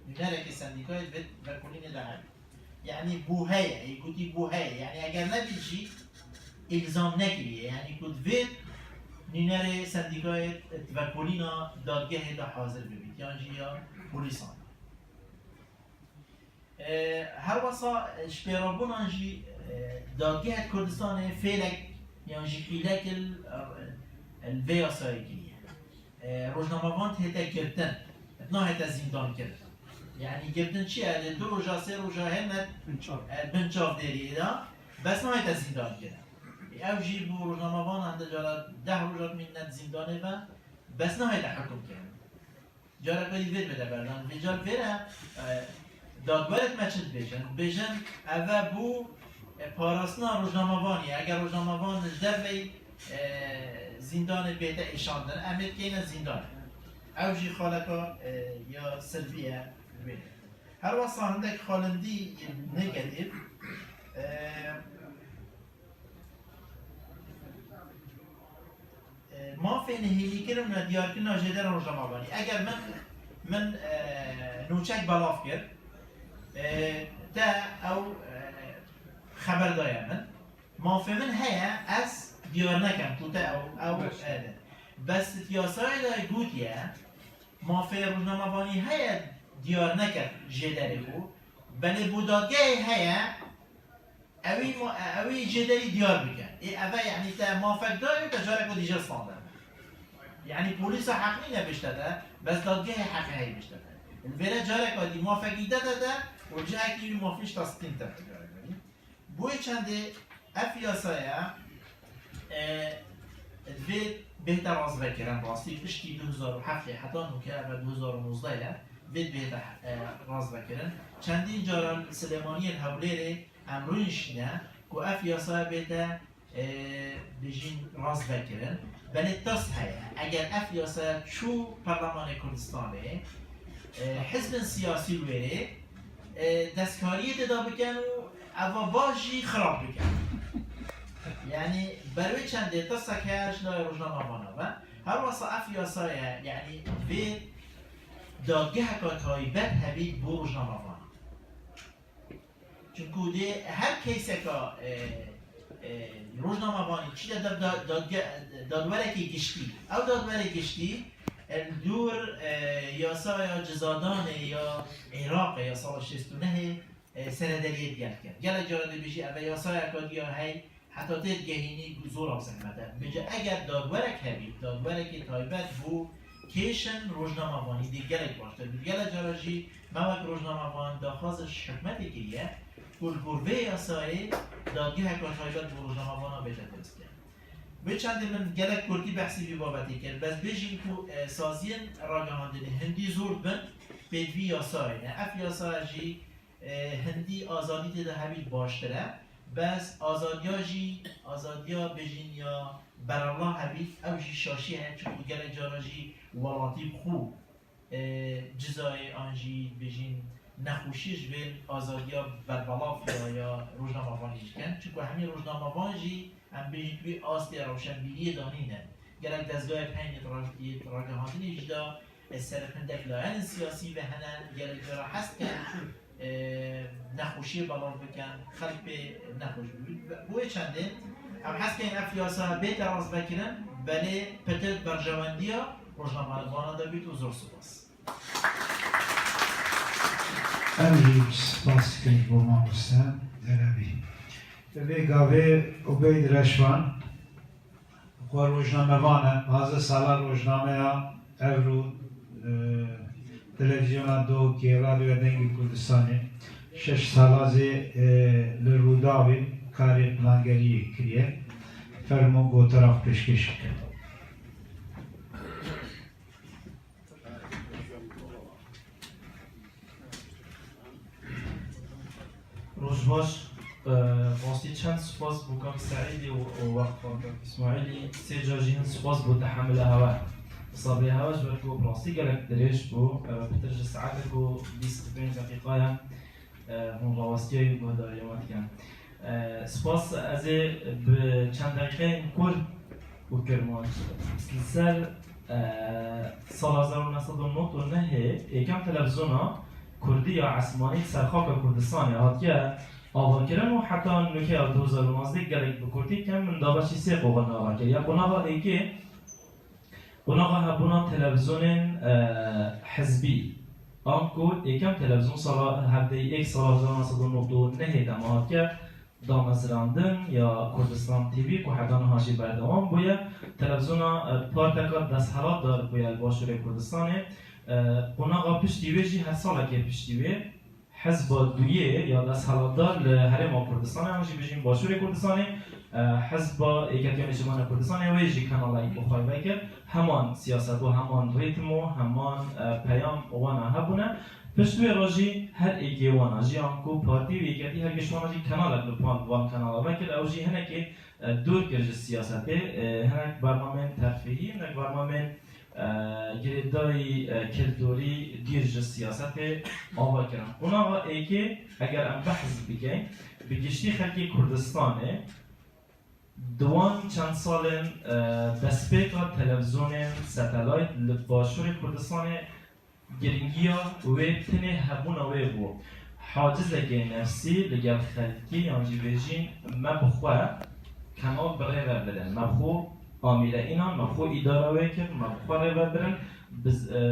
Nûnerekê sendîkayê di vê vekolînê de hebît. Yanî bû heye, ê gotî bû heye. Yanî eger nebît jî îlzam nekiriye. Yanî ku divê nûnerê sendîkayê di vekolîna dadgehê de hazir bibît, yan jî ya polîsan. E, her wesa, e, ji pêrabûnan jî, e, dadgehet Kurdistanê fêlek yan jî hîlek li, e, li vê yasayê kiriye. E, rojnamevan tête girtin, nahête zîndan kirin. Yanî girtin çi ye? Li du roja, sê roja hêne, binçav, e, binçavdêriyê de, bes nahête zîndan kirin. E, ew jî bo rojnamevan hinde cara deh roja dimîne di zîndanê ve, bes nahête hukm kirin. Careke dî vê dibête berdan. Vêca li vê re, e, dadwerê me çi dibêjin? Dibêjin, ev e bû, e, parastina rojnamevanê. Eger rojnamevan ji derveyî, e, zîndanê bête êşandin, em ê dikeyne zîndanê. Ew jî xaleka, e, ya silbî ye li wê. Her wesa hindek xalindî yên negatif, e, E, mafê nehêlîkirin û nediyarkirina jêderên rojnamevanî. Eger min, min, e, nûçek belav kir, e, te ew, e, xeber daye min. Mafê min heye, ez diyar nekem ku te ew, ew, Baş. e, bes di yasayê de gotiye, mafê rojnamevanî heye diyar neket jêderê xwe. Belê bo dadgehê heye, Ewî ma-, ewî jêderî diyar bike. Ê eve, yanî te mafek dayê, te careke dî jê stande. Yanî polîsa heq nîne bişte te, bes dadgehê heqê heye bişte te. Li vêre careka dî mafekî de te te, û cihekî wî mafî ji te stîn te te careke dî. Bo wê çendê ev yasaya, e, divê bête razvekirin, rastî piştî du hezar û heftê heta nûke eve du hezar û nozdeh ye, vê bête, e, razvekirin. Çendîn caran Silêmaniyên Hewlêrê Em rûniştine ku ev yasaya bête, e, bijîn razvekirin. Belê tirs heye. Eger ev yasaya çû Perlemanê Kurdistanê, e, hizbên siyasî li wêrê, e, destkariyê tê de bikin û eva baş jî xirab bikin. Yanî ber wê çendê tirsek heye ji layê rojnamevana ve. Her wesa ev yasaya, yanî vê dadgeheka taybet hebît bo rojnamevana. Çunku dê her keyseka, e, e, rojnamevanî çî de dev da-, dadge-, dadwerekê giştî. Ew dadwerê giştî, e, li dûr, e, yasaya cizadanê ya Iraqê ya sala şêst û nehê e, seredariyê digel dikin. Gelek cara dibêjî ev e yasayeka dî ya hey, heta tê digehînî zor ew zehmet e. Bêje eger dadwerek hebî, dadwerekê taybet bo kêşên rojnamevanî dê gelek baştir bî. Gelek cara jî me wek rojnamevan daxwaz ji hikûmetê kiriye ku li gor vê yasayê dadgeheka taybet bo rojnamevana bête diristkirin. Wê çendê min gelek kurtî behsî vî babetê kir. Bes bêjîm ku, e, saziyên ragihandinê hindî zor dibin pêdivî yasayê ne. Ev yasaya jî, e, hindî azadî tê de hebît baştir e. Bes azadiya jî, azadiya bêjîn ya berevla hebît, ew jî şaşî heye, çimkû gelek cara jî welatî bi xwe e, cizayê an jî bêjîn nexweşiyê ji vê azadiya berbelav ya, ya rojnamevanî dikin. Çimku hemî rojnamevan jî em bêjîn di wî astê rewşenbîriyê de nîne. Gelek dezgahê peynî ra-, yê ragihandinê jî de, e, ser hindek layenên siyasî ve hene, gelek cara hez dikin, e, nexweşiyê belav bikin, xelk pê nexweş bibît. Bo wê çendê em hez dikin ev yasa bête rastvekirin, belê pitir berjewendiya rojnamevanan de bît û zor spas. Em jî spas dikin ji bo mamoste Elewî. Vê gavê Ubeyd Reşvan, xwe rojnamevan e, pazdeh sala rojnameya Evro, e, Televîzyona Dawkê, Radyoya Dengê Kurdistanê, şeş sala zê, e, li Rûdawê karê plangeriyê kiriye. Fermo, gotara xwe pêşkêş bike. Roj baş, e, rastî çend spas bo kak Seîdî û, û wexta kak Îsmaîlî, sê car jî hin spas bo tehemila hewe. Sebrê hewe ji ber ku bi rastî gelek dirêj bû, e, pitir ji saetek û bîst û pênc deqîqayan, e, hûn rawestiyayî guhdarî me dikin. E, spas, ez ê bi çend deqîqeyên kurt û kirmanc li ser, e, sala hezar û neh sed û nod û nehê êkem televîzyona kurdî ya esmanî li ser xaka Kurdistanê hatiye avakirin û heta nûkeya du hezar û nozdeh gelek bi kurtî kem min dabeşî sê qonaxa kir. Ya qonaxa êkê, qonaxa hebûna televîzyonên, e, hizbî. Anku êkem televîzyon sala hevdehî êk sala hezar û neh sed û nod û nehê de hatiye damezrandin ya Kurdistan T V ku heta niha jî berdewam bûye. Televîzyona, e, parteka desthilatdar bûye li Başûrê Kurdistanê. E, qonaxa piştî wê jî her salekê piştî wê Hizba duyê ya desthilatdar li Herêma Kurdistanê, an jî bijîn Başûrê Kurdistanê, e, Hizba Êketiya Nêçîrvana Kurdistanê wê jî kanalek bi xwe vekir. Heman siyaset û heman rîtm û heman, e, peyam wana hebûne. Pişt wê re jî her êkê wana jî anku partî û êketî her giş wana jî kanalek li pal van kanala vekir. Ew jî hinekê, e, dûr kir ji siyasetê, e, hinek bernamên terfîhî, hinek bernamên e, girêdayî, e, kilturî dîr ji siyasetê ava kirin. Qonaxa êkê, eger em behs bikin, bi giştî xelkê Kurdistanê di wan çend salên, e, destpêka televîzyonên satelayt li Başûrê Kurdistanê giringiya wê tenê hebûna wê bû. Hacizeke nefsî li gel xelkî yan jî bêjîn me bi xwe kanal bi rê ve birin. Me bi xwe amîre înan, me bi xwe îdara wê kir, me bi xwe rê ve birin. Bi z-, e,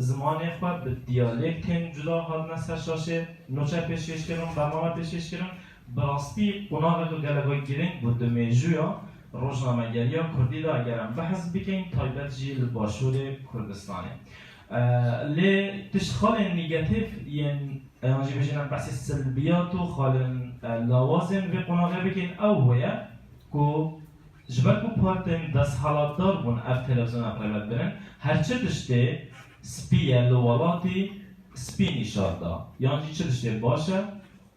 zimanê xwe, bi diyalektên cuda hatine ser şaşê nûçe pêşkêş kirin, bername pêşkêş kirin. Bi rastî qonaxeke gelek giring bû di mêjûya rojnamegeriya kurdî de eger em behs bikin, taybet jî li Başûrê Kurdistanê. E, lê tişt xalên negatîf yên, yan jî bêjin em behsê silbiyat û xalên, e, lawazên vê qonaxê bikin, ew wê ye ku ji ber ku partên desthilatdar bûn ev televîzyona rêve birin, her çi tiştê spî ye li welatî spî nîşan da. Yan jî çi tiştê baş e,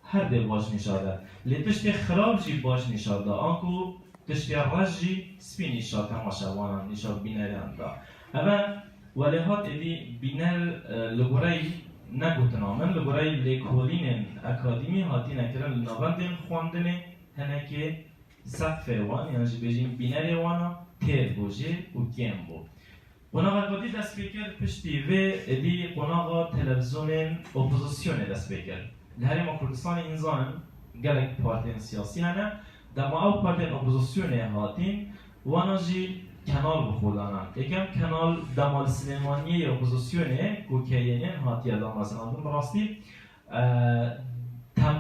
her dê baş nîşa de. Lê tiştê xirab jî baş nîşa da. Anku tiştê reş jî spî nîşa temaşevanan, nîşa bîneran da. Eve welêhat êdî bîner, e, li goreyî ne gotina min, li goreyî lêkolînên akademî hatine kirin li navendên xwendinê hinekê seqfê wan, yan jî bêjîn bînerê wan têr bû jê û kêm bû. Qonaxa ku dî dest pê kir, piştî vê êdî qonaxa televîzyonên opozisyonê dest pê kir. Li Herêma Kurdistanê hîn zanin gelek partiyên siyasî hene. Dema ew partiyên opozisyonê hatîn, wana jî kenal bi xwe danan. Êkem kenal dema li Silêmaniyê yê opozisyonê ku keyênên hatiye damezrandin bi rastî, e,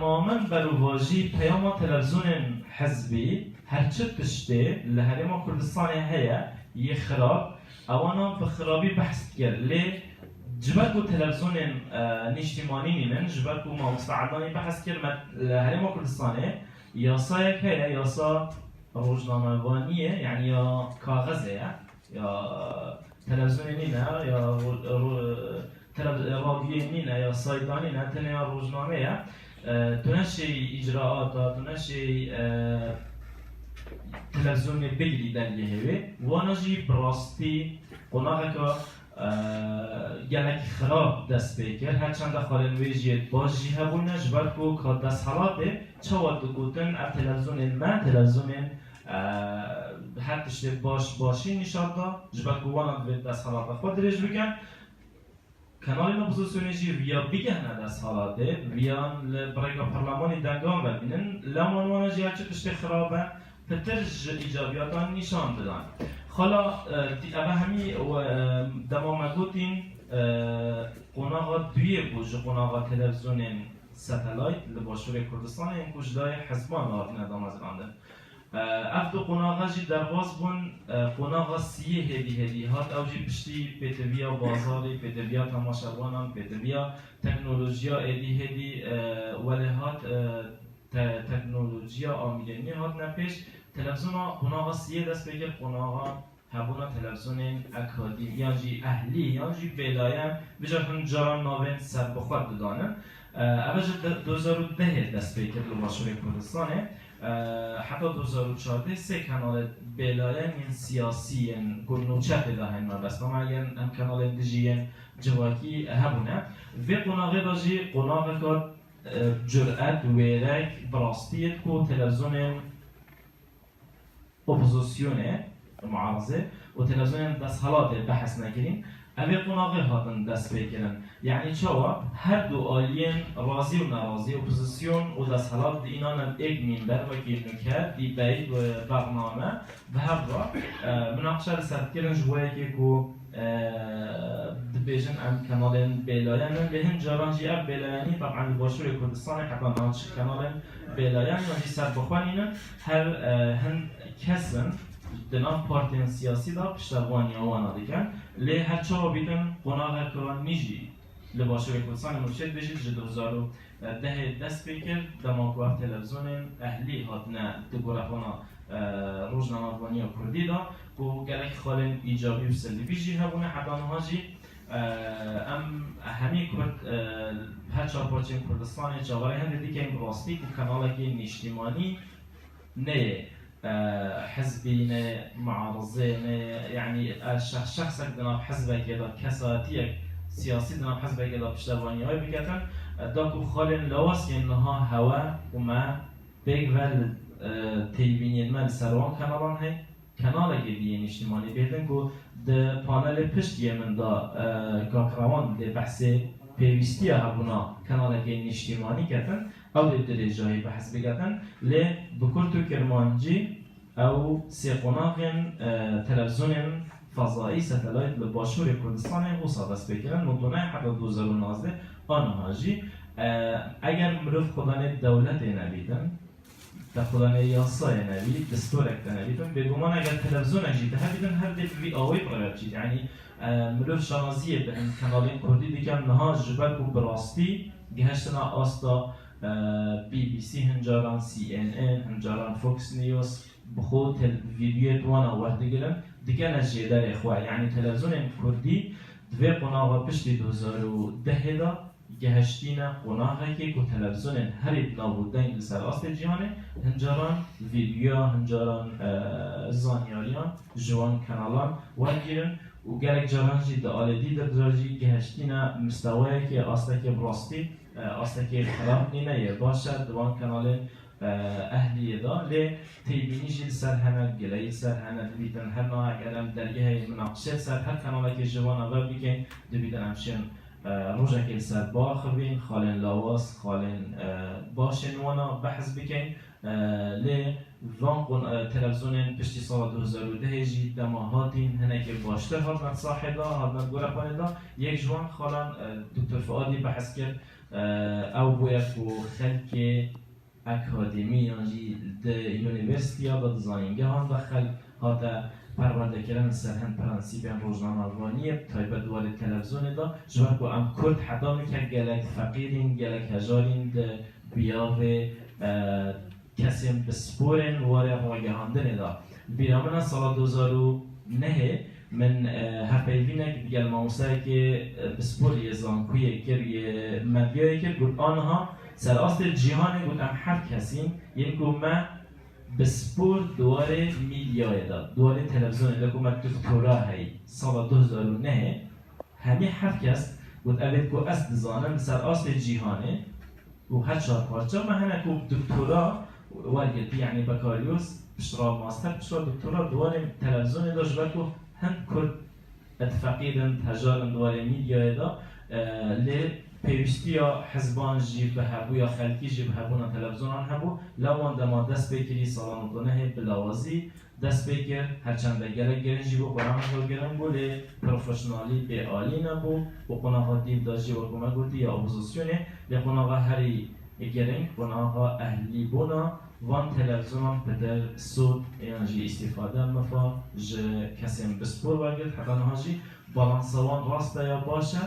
Min berovajî peyama televîzyonên hizbî, her çi tiştê li Herêma Kurdistanê heye yê xirab, ewana bi xirabî behs dikir. Lê ji ber ku televîzyonên, e, nîştîmanî nînin, ji ber ku mamoste Ednanî behs kir, me li Herêma Kurdistanê yasayek heye, yasa rojnamevaniyê, yanî ya kaxizê ye, ya televîzyonê nîne, ya ro-, ro-, tele-, radyoyê nîne, ya sayda nîne, tenê ya rojnamê ye. E, tu neşêyî îcraata, tu neşêyî, e, televîzyonê bigirî dergehê wê. Wana jî bi rastî qonaxeka, e, gelek xirab dest pê kir. Her çende xalên wê jî baş jî hebûne, ji ber ku ka desthilatê çawa digotin, ev televîzyonên me, televîzyonên, e, her tiştê baş, başî nîşan da, ji ber ku wana divê desthilata xwe dirêj bikin. Kanalên opozisyonê jî viya bigihne desthilatê, viyan li birêka parlemanî dengan vebînin, lewman wana jî her çi tiştê xirab e, pitir ji îcabiyatan nîşan didan. Xala, e, tî-, eve hemî we, e, dema me gotîn, e, qonaxa duyê bû ji qonaxa televîzyonên satelayt li Başûrê Kurdistanê, yên ku ji layê hizban ve hatine damezrandin. Ev du qonaxa jî derbas bûn, qonaxa siyê hêdî hêdî hat, ew jî piştî pêtiviya bazarê, pêtiviya temaşevanan, pêtiviya teknolojiya êdî hêdî, welê hat, te-, teknolojiya amîrê nû hatine pêş. Televîzyona qonaxa siyê dest pê kir, qonaxa hebûna televîzyonên akadî, yan jî ehlî, yan jî bêlayen, vêca hin caran navên serbixwe didanin. Ev ji du hezar û dehê dest pê kir li Başûrê Kurdistanê. Heta du hezar û çardeh sê kanalê bêlayen yên siyasî yên ku nûçe tê de hene mebesta me, yên em kanalên dijî yên civakî hebûne. Vê qonaxê de jî qonaxeka, e, curet, wêrek, bi rastiyê ku televîzyonên opozisyonê, muarizê û televîzyonên desthilatê behs nekirîn, ev ê qonaxê hatin destpêkirin. Yanî çawa? Her du aliyên razî û nerazî, opozisyon û desthilat, diînanin êk mînber, wekî nûke, dîbeyt û bername bi hev re, e, minaqişe li ser dikirin ji bo yekê ku, e, dibêjin em kanalên bêlayen in, lê hin caran jî ev bêlayenî, teb'en li Başûrê Kurdistanê heta niha çi kanalên bêlayen yan jî serbixwe nînin, her, e, hin kes in di nav partiyên siyasî de piştevaniya wana dikin. Lê her çawa bîtin, qonaxeka nî jî li Başûrê Kurdistanê, min şêt bêjî, ji du hezar û dehê dest pê kir, dema ku ev televîzyonên ehlî hatine di gorepana, e, rojnamevaniya kurdî de, ku gelek xalên îcabî û silîbî jî hebûne, heta niha jî, e, em hemî kurd, e, her çar parçeyên Kurdistanê çaverê hindê dikeyin bi rastî ku kanalekê nîştîmanî neyê, e, hizbî, neyê muarizê, neyê, yanî, e, şex-, şexsek di nav hizbekê de, kesayetiyek siyasî di nav hizbekê de piştevaniya wê biketin, e, da ku xalên lawaz yên niha hewe û me pêk ve li, e, têbîniyên me li ser wan kanalan hey. Kanalekê dî yê nîştîmanî bêdin ku di panelê pişt yê min de, e, Kak Rewan dê behsê pêwîstiya hebûna kanalekê nîştîmanî ketin, ew dê dirêjayî behs biketin, lê bi kurt û kirmancî ew sê qonaxên, e, televîzyonên fezayî, satelayt, li Başûrê Kurdistanê wisa dest pê kirin, nû tune heta du hezar û nozdeh a niha jî, e, eger mirov xwedanê dewletê nebîtin, te xwedanê yasayê nebî, distorek te nebîtin, bêguman eger televîzyonek jî te hebîtin, her dê bi vî awayî bi rê ve biçît. Yanî, e, mirov şanaziyê bi hin kanalên kurdî dikin, niha ji ber ku bi rastî gihiştine asta, e, B B C, hin caran C N N, hin caran Fox News, bi xwe tel-, vîdyoyê di wana werdigirin, dikene jêderê xwe. Yanî televîzyonên kurdî di vê qonaxa piştî du hezar û dehê de gehiştîne qonaxekê ku televîzyonên herî di nav û deng li ser astê cîhanê, hin caran vîdyoya, hin caran, e, zanyariyan ji wan kenalan wergirin û gelek caran jî di alê dî de jî gehiştîne mistewayekê, astekê bi rastî, e, astekê xirab nîne, yê baş e di wan kenalên, e, ehliyê de. Lê têbînî jî li ser hene, gileyî li ser hene, dibîtin her niha eger em dergehê minaqişê li ser her kenalekê ji wana ve bikin, dibîtin em şên, e, rojekê li ser biaxivîn, xalên lawaz, xalên, e, başên wana behs bikin. E, lê van qon-, e, televîzyonên piştî sala du hezar û dehê jî dema hatîn hinekê baştir hatine di sahê de, hatine di gorepanê de. Yek ji wan xalan, e, Doktor Fuadî behs kir, Ew bûye ku xelkê akademî yan jî di unîversîteya de, di zanîngehan de xelk hate perwendekirin li ser hin prensîbên rojnamevaniyê, bi taybet di warê televîzyonê de, ji ber ku em Kurd heta nûke gelek feqîr in, gelek hejar in di biyavê, e, kesên pisporên warê ragihandinê de. Li bîra min e sala du hezar û nehê min, e, hevpeyvînek digel mamosteyekê, e, pispor yê zankuyê kir, yê medyayê kir, got, aniha ser astê cîhanê, got, em heft kes in, yên ku me pispor di warê mîdyayê de, di warê televîzyonê de, ku me doktora heyî, sala du hezar û nehê, hemî heft kes got, ev ê ku ez dizanim, li ser astê cîhanê û her çar parça me hene ku doktora wergirtî, yanî bakalyos, piştre master, piştre doktora di warê televîzyonê de, ji ber ku hin Kurd di feqîr in, di hejar in di warê mîdyayê de, e, lê pêwîstiya hizban jî bi hebû ya xelkî jî bi hebûna televîzyonan hebû, lewma wan dema dest pê kirî, sala nod û nehê bi lawazî dest pê kir, her çend gelek giring jî bû, qonaq giring bû, lê profesyonalî bê alî nebû û qonaxa dîv de jî, wek me gotî, ya opozisyonê, lê qonaxa herî giring, qonaxa ehlîbûna van televîzyonan pitir sûd yan jî îstîfade mifa ji kesên pispor wergirt, heta niha jî balansa wan rast e ya baş e,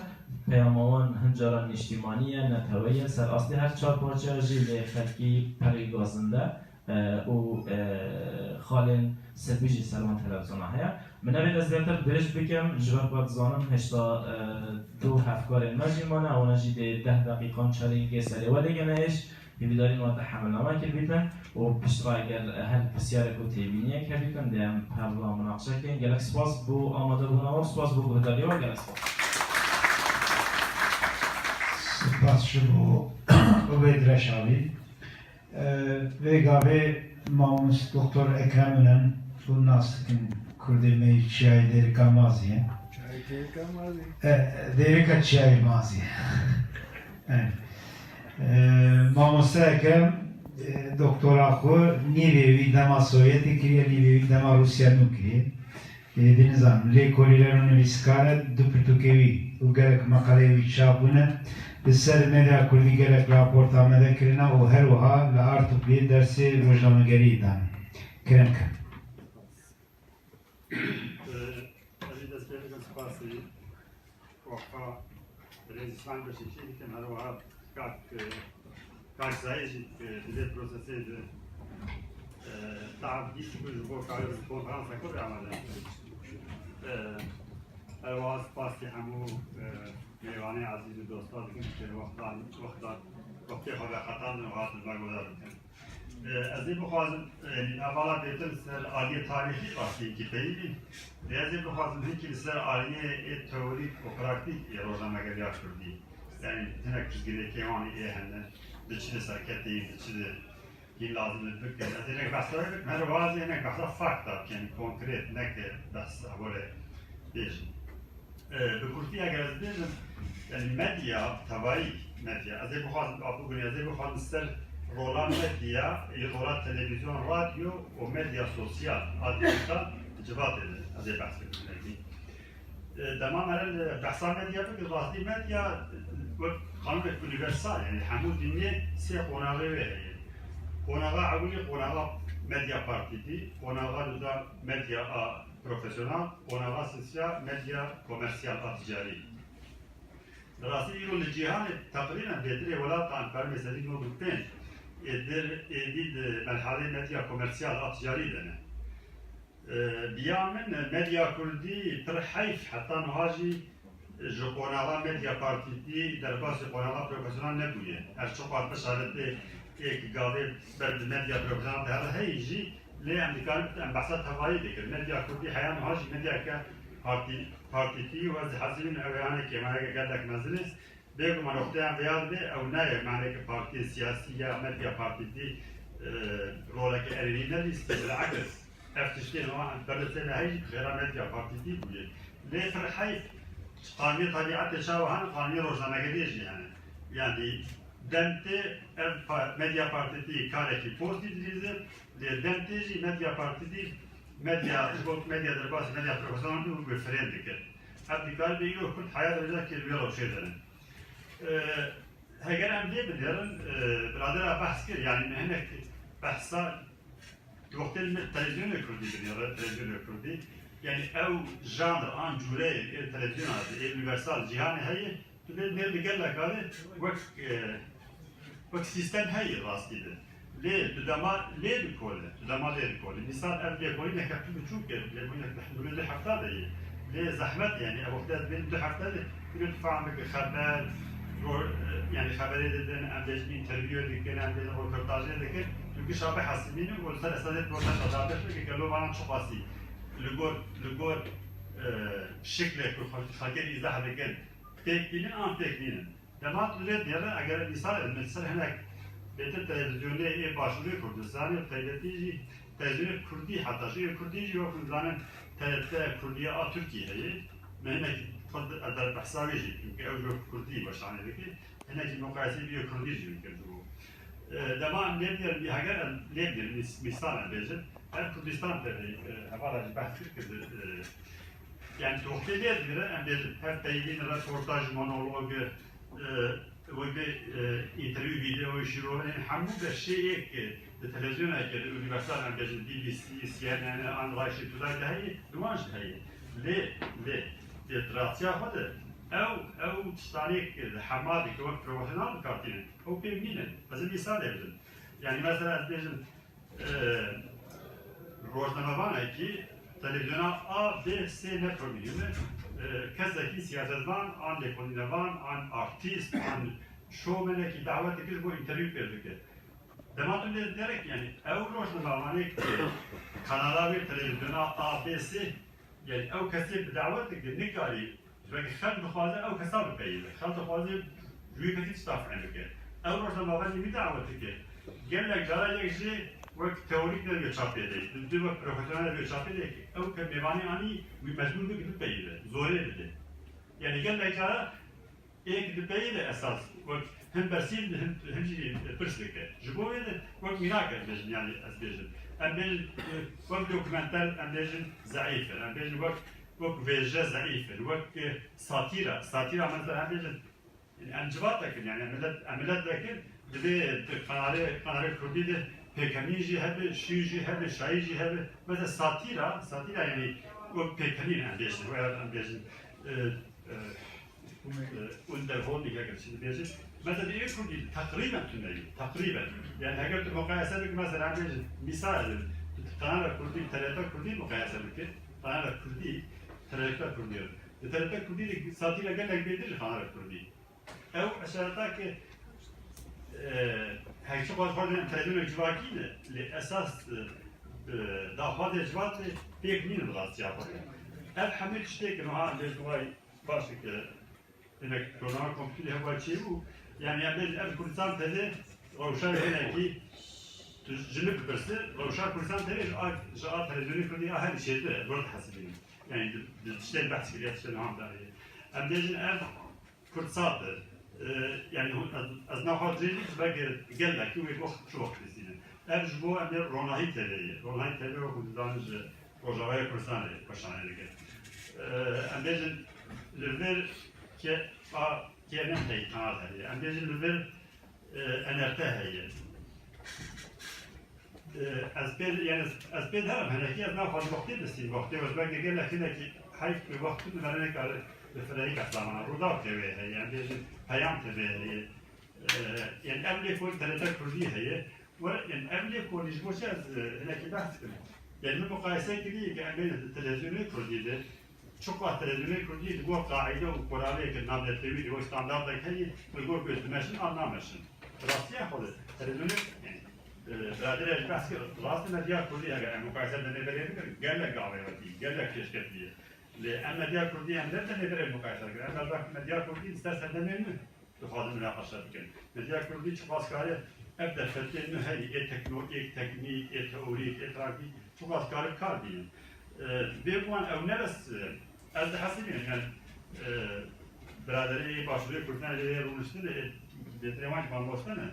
peyama wan hin caran niştîmanî ye, neteweyî ye, ser astê her çar parçeya jî lê xelkî perê gazinde e, û, e, xalên sirbî jî ser van televîzyona heye. Min nevêt ez zêdetir dirêj bikim, ji ber ku ez dizanim hêşta, e, du hevkarên me jî mane, ewana jî dê deh deqîqan çarê yekê serê we lê gene êş, hêvîdarî me te hemilname kiribîtin û piştre eger her pisyarek û têbîniyek hebîtin, dê em hev re minaqeşe bikin. Gelek spas bo amadebûna we, spas bo guhdarî we, gelek spas. Spas ji bo Ubeyd Reşavî. Vê gavê mamoste Doktor Ekrem Ünal, hûn nas dikin, Kurdê me yê Çiyayê Dêrika Maziyê. Çiyayê Dêrika Maziyê. E, Dêrika Çiyayê Maziyê. Evet. E, mamoste Ekrem, e, doktora xwe nîvê wî dema Sovyetê kiriye, nîvê wî dema Rûsya nû kiriye. Êdî nizanim, lêkolîner û nivîskar e, du pirtûkê wî û gelek meqaleyê wî çap bûne. Li ser medya kurdî gelek raport amade kirine û her wiha li Artûkliyê dersê rojnamegeriyê dane. Kerem ke. Ez ê dest pê bikim, spasî Wexa Birêz Îsmaîl Beşîkçî dikim, her wiha kak, e, kak Zahîr jî, e, di vê prosesê de, e, taab dît ku ji bo kar ji konferansa ku amade. E, her wiha spasî hemû, e, mêvanê ezîz û dosta dikim, ku wextan, wexta, wextê xwe veqetandin û hatin me guhdar bikin. E, ez ê bixwazim, e, yanî hevala bêtir li ser aliyê tarîxî qasî hinkî peyivî. Lê ez ê bixwazim hinkî li ser aliyê ê teorîk û praktîk ê rojnamegeriya kurdî. Yanî hinek pirsgirêkê wan ê hene, di çi de serketê, di çi de hîn lazim e bikin. Ez ê hinek behsa wê bikim, her wiha ez ê hinek behsa fakta bikim, yanî konkret, ne ke behsa were bêjim. E, bi kurtî eger ez bêjim, yanî medya, tevayî medya, ez ê bixwazim, a, bibûnê, ez ê bixwazim ser rola medya, ê rola televîzyon, radyo û medya sosyal a dîjîtal di civatê de ez ê behs bikim. E, dema mere li behsa medya bikin, rastî medya, e, wek qanûnek unîversal, yanî hemû dinyê sê qonaxê wê heye. Qonaxa ewilî qonaxa medya partîtî, qonaxa duda medya a profesyonel, qonaxa sêsiya medya komersiyal a ticarî. Bi rastî îro li cîhanê teqrîben bêtirê welatan, permê sedî nod û pênc êdir êdî di merhalê medya komersiyal a ticarî de ne. E, bi ya min medya kurdî pir heyf heta niha jî ji qonaxa medya partîtî derbasî qonaxa profesyonel nebûye. Her çiqas bişaretê êk gavê ber di medya profesyonel de heye heyî jî, lê em dikarin em behsa tevayî dikin. Medya kurdî heya niha jî medyayeke partî-, partîtî û ez dihesibînim ew ê hanekê mayeke gelek mezin e. Bêguman noqteyan vê ya dibe ew nayê maneke partiyên siyasî ya medya partîtî, e, roleke erênî nelîstiye, bil'eks. Ev tiştê niha em berê têne heyî xêra medya partîtî bûye. Lê pir heyf, qanûnê tebîetê çawa hene, qanûnê rojnamegeriyê jî hene. Yanî dem tê ev pa-, medya partîtî karekî postî dilîze, lê dem tê jî medya partîtî medya, ji bo medya derbasî medya profesyonel bû, wê firên dike. Ev dikare bê îro Kurd heya derecekê li wê rewşê de ne. E, Heger em lê binêrin, e, biradera behs kir, yanî me hinek behsa, di wextê me televîzyonê kurdî binêre, televîzyonê kurdî, yanî ew janr an cûreyê ê televîzyona de, ê unîversal cîhanê heye, tu lê binêr di geleka de wek, e, wek sîstem heye rastî de. Lê tu dema lê dikole, tu dema lê dikole. Mîsal ev lêkolînek tu biçûk e, lêkolînek di hindurê du hefta de ye. Lê zehmet e, yanî ev wextê ez dibêm du hefta de, tu dê tu fehm bike xeber, ro-, yanî xeberê didin, em bêjin întervîwê dikin, em bêjin roportajê dikin, tu gişa bihesibînî û li ser esasê proteşa derdest bike, gelo vana çiqasî li gor, li gor, e, şiklê ku xelk-, xelkê îzah dikin, pêk tînin an pêk nînin. Dema tu lê diyare, eger mîsal min ser hinek bêtir televîzyonê ê Başûrê Kurdistanê û taybetî jî televîzyonê kurdî, heta jî ê kurdî jî wek hûn zanin T R T Kurdiya a Tirkiyê heye. Me hinek xwe di-, ez derbehsa wê jî, çimkî ew ji kurdî weşanê dike. Hinekî muqayeseyê bi yê kurdî jî min kir ji bo. E, dema em lê diyare, heger em lê diyare, mîs-, mîsal em bêjin, ev Kurdistan T V, e, hevala jî behs kir, kir, e, yanî tu wextê lê diyare, em bêjin, her peyvîn reportaj, monolog, e, weke, e, întervîw, vîdeoyê, şîrove, hemû beşê yek, e, di televîzyoneke, di unîversal, em bêjin B B C, C N N, an Russia Today de heye, di wan jî heye. Lê, lê, lê di rastiya xwe de ew, ew tiştanê, e, di hema de ke wek profesyonel bi kar tînin, ew pê nînin. Ez ê mîsalê bidim. Yanî mesela ez bêjim, e, rojnamevanekî televîzyona A, B, C ne premium e, e, kesekî siyasetvan, an lêkolînevan, an artîst, an şomenekî dawet dikir ji bo întervîw pê dike. Dema tu lê derek, yanî ew rojnamevanê ku kanala wê televîzyona A, B, C, yanî ew kesê bi dawet dike, nikarî, ji ber ku xelk dixwaze ew kesa bipeyivîne. Xelk dixwaze ji wî kesî tişta fehm bike. Ew rojnamevanê wî dawet dike. Gelek cara yek jî wek teorîk ne wê çapê de, tu wek profesyonel wê çapê de, ew ke mêvanê anî wî mecbûr bike bipeyivîne, zorê bide. Yanî gelek cara êk dipeyivîne esas, wek him bersîv, him, him jî pirs dike. Ji bo wê de wek mînak ez bêjim, yanî ez bêjim. Em bêjin, e, wek dokumenter, em bêjin zeîf in. Em bêjin wek, wek wêje zeîf in. Wek, e, satîra, satîra mesela em bêjin, yanî em civatek in, yanî em milet, em miletek in, divê di qanalê, qanalê kurdî de pêkemîn jî hebe, şîn jî hebe, şayî jî hebe. Mesela satîra, satîra yanî wek pêkemîn em bêjin, wek em bêjin, e, e, e, Unterhaltung, eger çi dibêjin. Mesela di ê kurdî de teqrîben tune ye, teqrîben. Yanî heger tu muqayese bikî, mesela em bêjin, mîsal, tu qanala kurdî, T R T kurdî muqayese bikî, qanala kurdî, T R T kurdî. Di T R T kurdî de satîra gelek bêtir ji qanala kurdî. Ew eşareta ki, e, her çi xwaz xwaz em televîzyonê civakî ne, lê esas, e, e, daxwazê civakê pêk nîne bi rastiya xwe de. Ev hemû tiştê ki niha em bêjin vay baş e ki hinek rojname kompîtûrî heba çêbû. Yanî em bêjin ev Kurdistan T V rewşa hinekî tu ji min bipirse, rewşa Kurdistan T V ji a, ji a televîzyonê kurdî a herî çêtir e, ez were dihesibînim. Yanî di, di tiştên behs kiriye, tiştên niha em darê. Em bêjin ev Kurdsat e. E, yanî hûn, ez, ez naxwe dirêj dikim, belkî gelekî wê wext çi wext bistînin. Ev ji bo em ê Ronahî T V ye. Ronahî T V wekî dizanin ji Rojavayê Kurdistanê weşanê dike. E, em bêjin li vir ke, a, ke ne heye, kanal heye. Em bêjin li vir, e, N R T heye. E, ez pê, yanî ez, ez pê derim, hinekî ez naxwazim wextê bistînim, wextê wezbek gelek hinekî heyf bi wext tu nivere nekare bi firehî keslamana. Rûdaw T V heye, em bêjin Peyam T V heye. E, yanî ev lêkolîn T R T Kurdî heye. Were, yanî ev lêkolîn ji bo çi ez, e, hinekî behs dikim? Yanî min muqayese kiriye ki em bêjin di televîzyonê Kurdî de, çiqas televîzyonê Kurdî li gor qaîde û kuralê ki navnetewî de wek standardek heye, li gor ku dimeşin an nameşin. Rastiya xwe de televîzyonê, yanî, e, biraderê ji behs kir, rast e, medya Kurdî eger em muqayese demê berê bikin, gelek gavê wetî, gelek pêşketî ye. Lê em medya Kurdî em ne demê berê muqayese dikin, em medya Kurdî li ser sedemên min dixwazin minaqeşe bikin. Medya Kurdî çiqas kare ev derfetên nû heyî, ê tekno-, ê teknîk, ê teorîk, ê praktîk, çiqas kare bi kar bînin. E, bê wan ew ne bes, e, ez dihesibînim, yanî, e, biraderê ê Başûrê Kurdistanê lê rûniştine, ê bêtirê wan jî mamoste ne.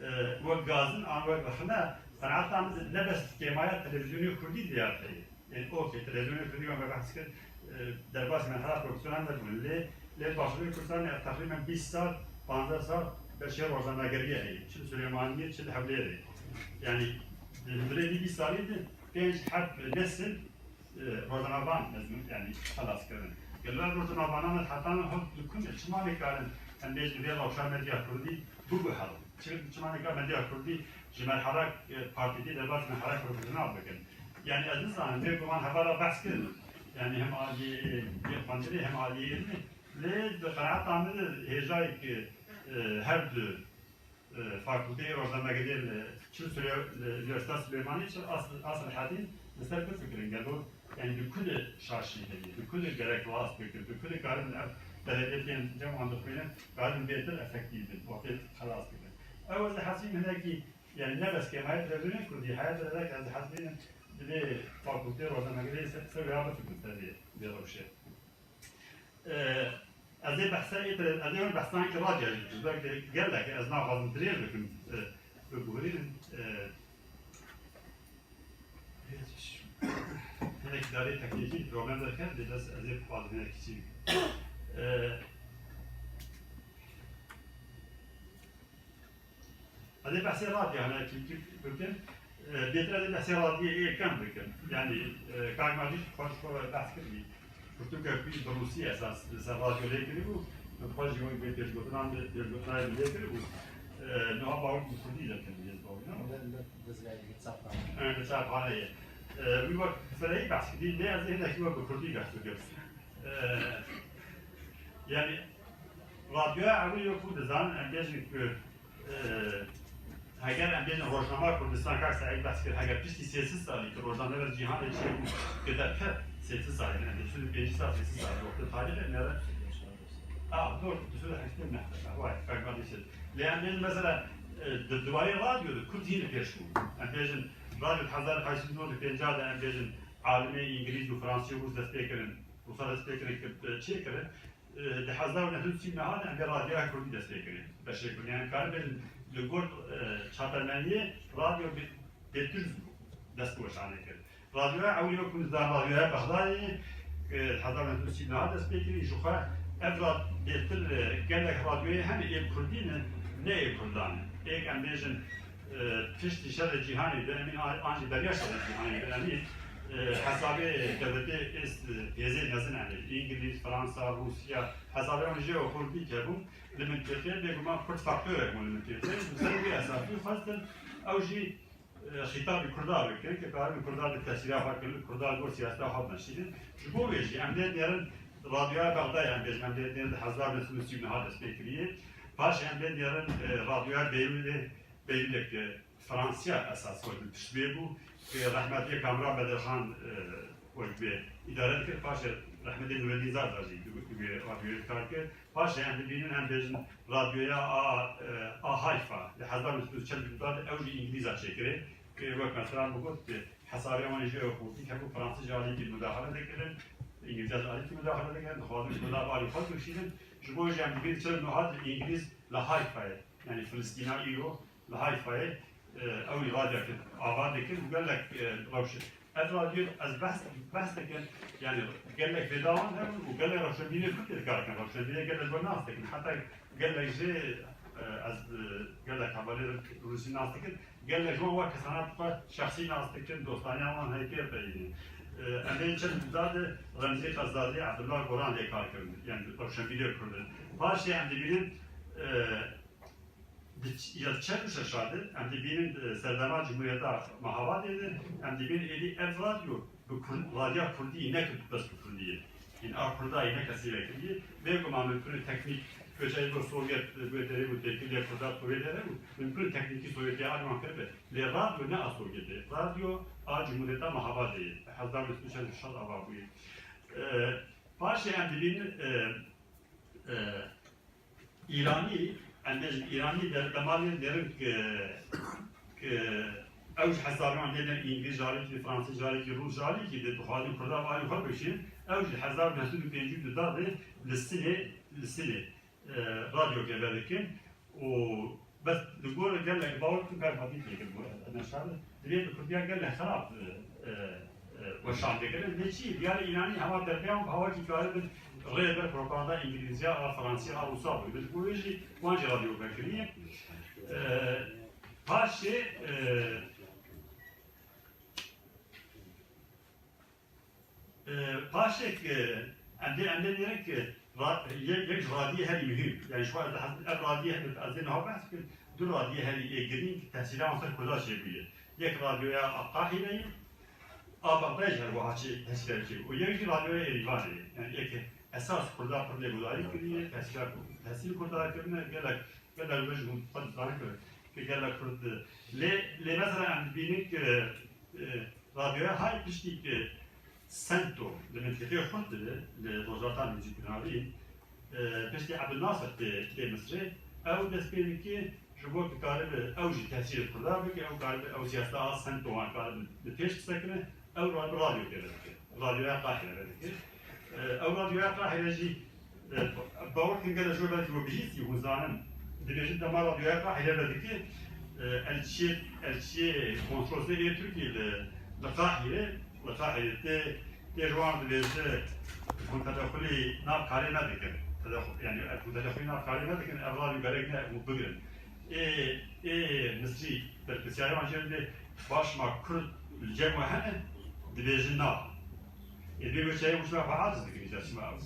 E, wek gazin an wek rexne, qenaeta min ne bes kêmaya televîzyonê Kurdî diyar heye. Yanî, okey, televîzyonê Kurdî me behs kir, e, derbasî merhala profesyonel nebûn. Lê, lê Başûrê Kurdistanê ev teqrîben bîst sal, panzdeh sal, Beşê rojnamegeriyê heye, çi li Silêmaniyê, çi li Hewlêrê. Yanî, di hundirê vî salî de pênc heb nesil, e, rojnamevan mezin, yanî xelas kirin. Gelo ev rojnamevanan heta niha li ku ne, çima nikarin em bêjin vê rewşa medya kurdî biguherin? Çi, çima nika medya kurdî ji merhala, e, partîtî derbas merhala profesyonel bikin? Yanî ez nizanim, bêguman hevala behs kirin. Yanî hem aliyê, e, yê xwendinê hem aliyê îlmê. Lê di qenaeta min de hêjayek, e, her du, e, fakulteyê rojnamegeriyê li çi li Silê-, li Unîversîteya Silêmaniyê çi li Asl, Asl Hedîn li ser bifikirin gelo, yanî di ku de şaşî heye, di ku de gerek rast bikin, di ku de karin ev telebetiyên cem wan dixwînin, karin bêtir efektîf bin, wextê xelas bikin. Ew ez dihesînim hinekî, yanî ne bes kêmayê televîzyonê kurdî, heye derek ez dihesînim divê fakulteyê rojnamegeriyê ser, ser vêya bifikirin ser vê, vê rewşê. Ee, ez ê behsa êtir, ez ê win behsan ki radya jî, ji ber ki gelek ez naxwazim dirêj bikim, e, biguherînim, e, hinek darê teknîkî problem derket, lê bes ez ê bixwazim hinek çî bikim. E, Ez ê behsê radya hinekî bikim. E, bêtir ez ê behsê radiyê êkem bikim. Yanî, e, kak Macîd xwe ji xwe re behs kiribî. Pirtûkek wî bi rûsî esas li ser radyo lê kiribû. Min xwe jî wek vê pêşgotinan bi, pêşgotinayê bi lê kiribû. E, niha bawer bi kurdî derketiye, ez bawer nakim. Li, li dizgehê, li çapxaneyê. E, li çapxaneyê. E, wî wek fireyî behs kirî, lê ez ê hinekî wek bi kurdî behs bikim. E, yanî, radyoya ewil yo ku dizanin, em bêjin ku Ee, heger em bêjin rojnama Kurdistan, kak Seîd behs kir, heger piştî sê sed salî ki rojnameber cîhanê çêbû, ki derket sê sed salî, yanî du sed û pêncî sal, sê sed salî, wextê tarîxê nere. Ah, doğru, du sed û heştê nehde, vay, kak Badî Sêd. Lê em bêjin mesela, e, di, di warê radyo de Kurd hîn li pêş bû. Em bêjin radyo di hezar heşt sed û nod û pêncî de em bêjin alimê îngilîz û fransî û rûs dest pê kirin, rûsa dest pê kirin, ki, e, çê kirin. E, di hezar û neh sed û sî û neh de em ê radyoya kurdî dest pê kirin. Beşê kurdî, yanî karin bêjin li gor, e, çapemeniyê radyo bê-, bêtir dest bi weşanê kir. Radyoya ewilî wekî nizam radyoya Bexdayê, e, hezar û neh sed û sî û neh dest pê kirî, ji xwe ev rad-, bêtir, e, gelek radyoyê hene ê kurdî ne, ne ê kurdan e. Êk em bêjin, e, piştî şerê cîhanê de, emîn a-, an jî beriya şerê cîhanê de, emîn, e, hesabê dewletê êst, e, hêzê mezin hene. Îngilîz, Fransa, Rûsya, hesabê wan jê û kurdî kebûn. Li mintîqê bêguman kurd faktorek bûn li mintîqê. Li ser wî esasî xwestin ew jî, e, xîtabî kurda bikin, ki karibin kurda di tesîra xwe kirin, kurda li gor siyaseta xwe bimeşînin. Ji bo wê jî em dê nêrin radyoya Bexdayê em bêjin, em dê nêrin di hezar neh sed û sî û neh dest pê kiriye. Paşê em dê nêrin, e, radyoya Beyrûdê, Beyrûdê ki Fransiya esas wek piştbê bû, ki rehmetê Kamran Bedirxan, e, wek bê îdare dikir. Paşê rehmetê Nureddîn Zazar jî di, di wê radyoyê kar kir. Paşê em dibînin, em bêjin radyoya a, e, a Hayfa, di hezar neh sed û çil û du de ew jî îngilîza çêkirê. Ki wek mesela min got, ki hesabê wan jî ewkurdî hebû, fransî jî alîkî mudaxele dikirin, îngilîza jî alîkî mudaxele dikirin, dixwazin kurda bi alî xwe bikişînin. Ji bo jî em dibînin çil û neh de îngilîz li Hayfayê, yanî Filistîna îro, li Hayfayê, e, ew radyoyek ava dikir û gelek, e, rewşe-, ev radyo ez behs, behs dikim, yanî gelek vêdawan hebûn û gelek rewşenbîrê Kurd tê dikar dikin. Rewşenbîrê gelek ji we nas dikin. Heta gelek jê, e, ez, e, gelek hevalê Rûsî nas dikim. Gelek ji wan wek kesana xwe şexsî nas dikin, dostaniya wan heye pê re peyivînin. E, em ê çend de Remzî Xezazî, Ebdullah Goran lê kar kirin. Yanî rewşenbîrê Kurd in. Paşê em dibînin, e, Di ç-, ya çend û şeş de em dibînin, e, serdema Cumhuriyeta Mehabadê de, em dibînin êdî ev radyo bi Kurd, radya Kurdî ne ki bes bi Kurdî ye. Hîn a Kurda ye, ne kesî vekirî ye. Bêguman mimkun e teknîk, koçeyê ku Sovyet, e, guhdarî bû, têkiliya Kurda Sovyetê hebû, mimkun e teknîkî Sovyetê a wan kiribe. Lê radyo ne a Sovyetê. Radyo a Cumhuriyeta Mehabadê ye. Hezar û neh sed û şeş ava bûye. E, paşê em dibînin, e, e, Îranî, em bêjin Îranî, ber-, demalên derin ki, ki ew ji hesabê wan dê ne, îngilîz ji alîkî, fransîz ji alîkî, rûs ji alîkî dê dixwazin Kurda bi alî xwe bikişînin, ew ji hezar û neh sed û pêncî û du de li Sinê, li Sinê, e, radyokê vedikin û bes li gor gelek bawer bikin, kar Fatî têkir bû, e, neşar, divê bi Kurdiya gelek xirab, e, e, e, weşan dikirin. Lê çi? Diyar Îranî hema derpeyan bi hawakî karibin, Rê ber propaganda îngilîziya a, fransiya a, wisa bû. Bi wê jî wan jî radyo vekiriye. E, paşê, e, e, paşê ke em dê, em dê nêrin ke ra-, yek, yek ji radiyê herî muhîm. Yani şu an ez, ev radiyê herî, ez dê niha behs bikim. Du radiyê herî ê girîng tesîra wan ser Kurda çêbûye. Yek radyoya a Qahîreyê, a Bexdayê jî her wiha çê tesîra çê. Û yek jî radyoya Êrîvanê. Yani yek esas Kurda pir lêgudarî kiriye, tesîra, tesîr Kurda kirine, gelek, gelek ji hûn xwe dizanin ku, ku gelek Kurd, lê, lê mesela em dibînin ku, e, radyoya hay piştî ku Sento li mintîqê Xurt de, li rojhilata Nêzîk û Navîn, e, piştî Ebdulnasir tê, tê Misrê, ew dest pê dike, ji bo ku karibe ew jî tesîrê Kurda bike, ew karibe ew siyaseta Sento wan karibe li pêş bisekine, ew ra-, bi radyo tê vedike. Radyoya Qahîre vedike. E, ew radyoya Qahîre jî, e, bawer dikin gelek jor belkî we bihîstî, hûn zanin. Dibêjin dema radyoya Qahîre vedike, e, elçiyê, elçiyê konsolosê yê Tirkiyê li, li Qahîre, li Qahîre tê, tê ji wan dibêje, hûn tedexulî nav karê me dikin. Tedexu-, yani, hûn tedexulî nav karê me dikin, ev radyo gerek ne hûn bigirin. Ê, ê Misrî berpirsiyarê wan jê re dibê, baş ma Kurd li cem we hene, dibêjin na. Ê, dibê wê çayê wişka xwe aciz dikin, îcar çima ew.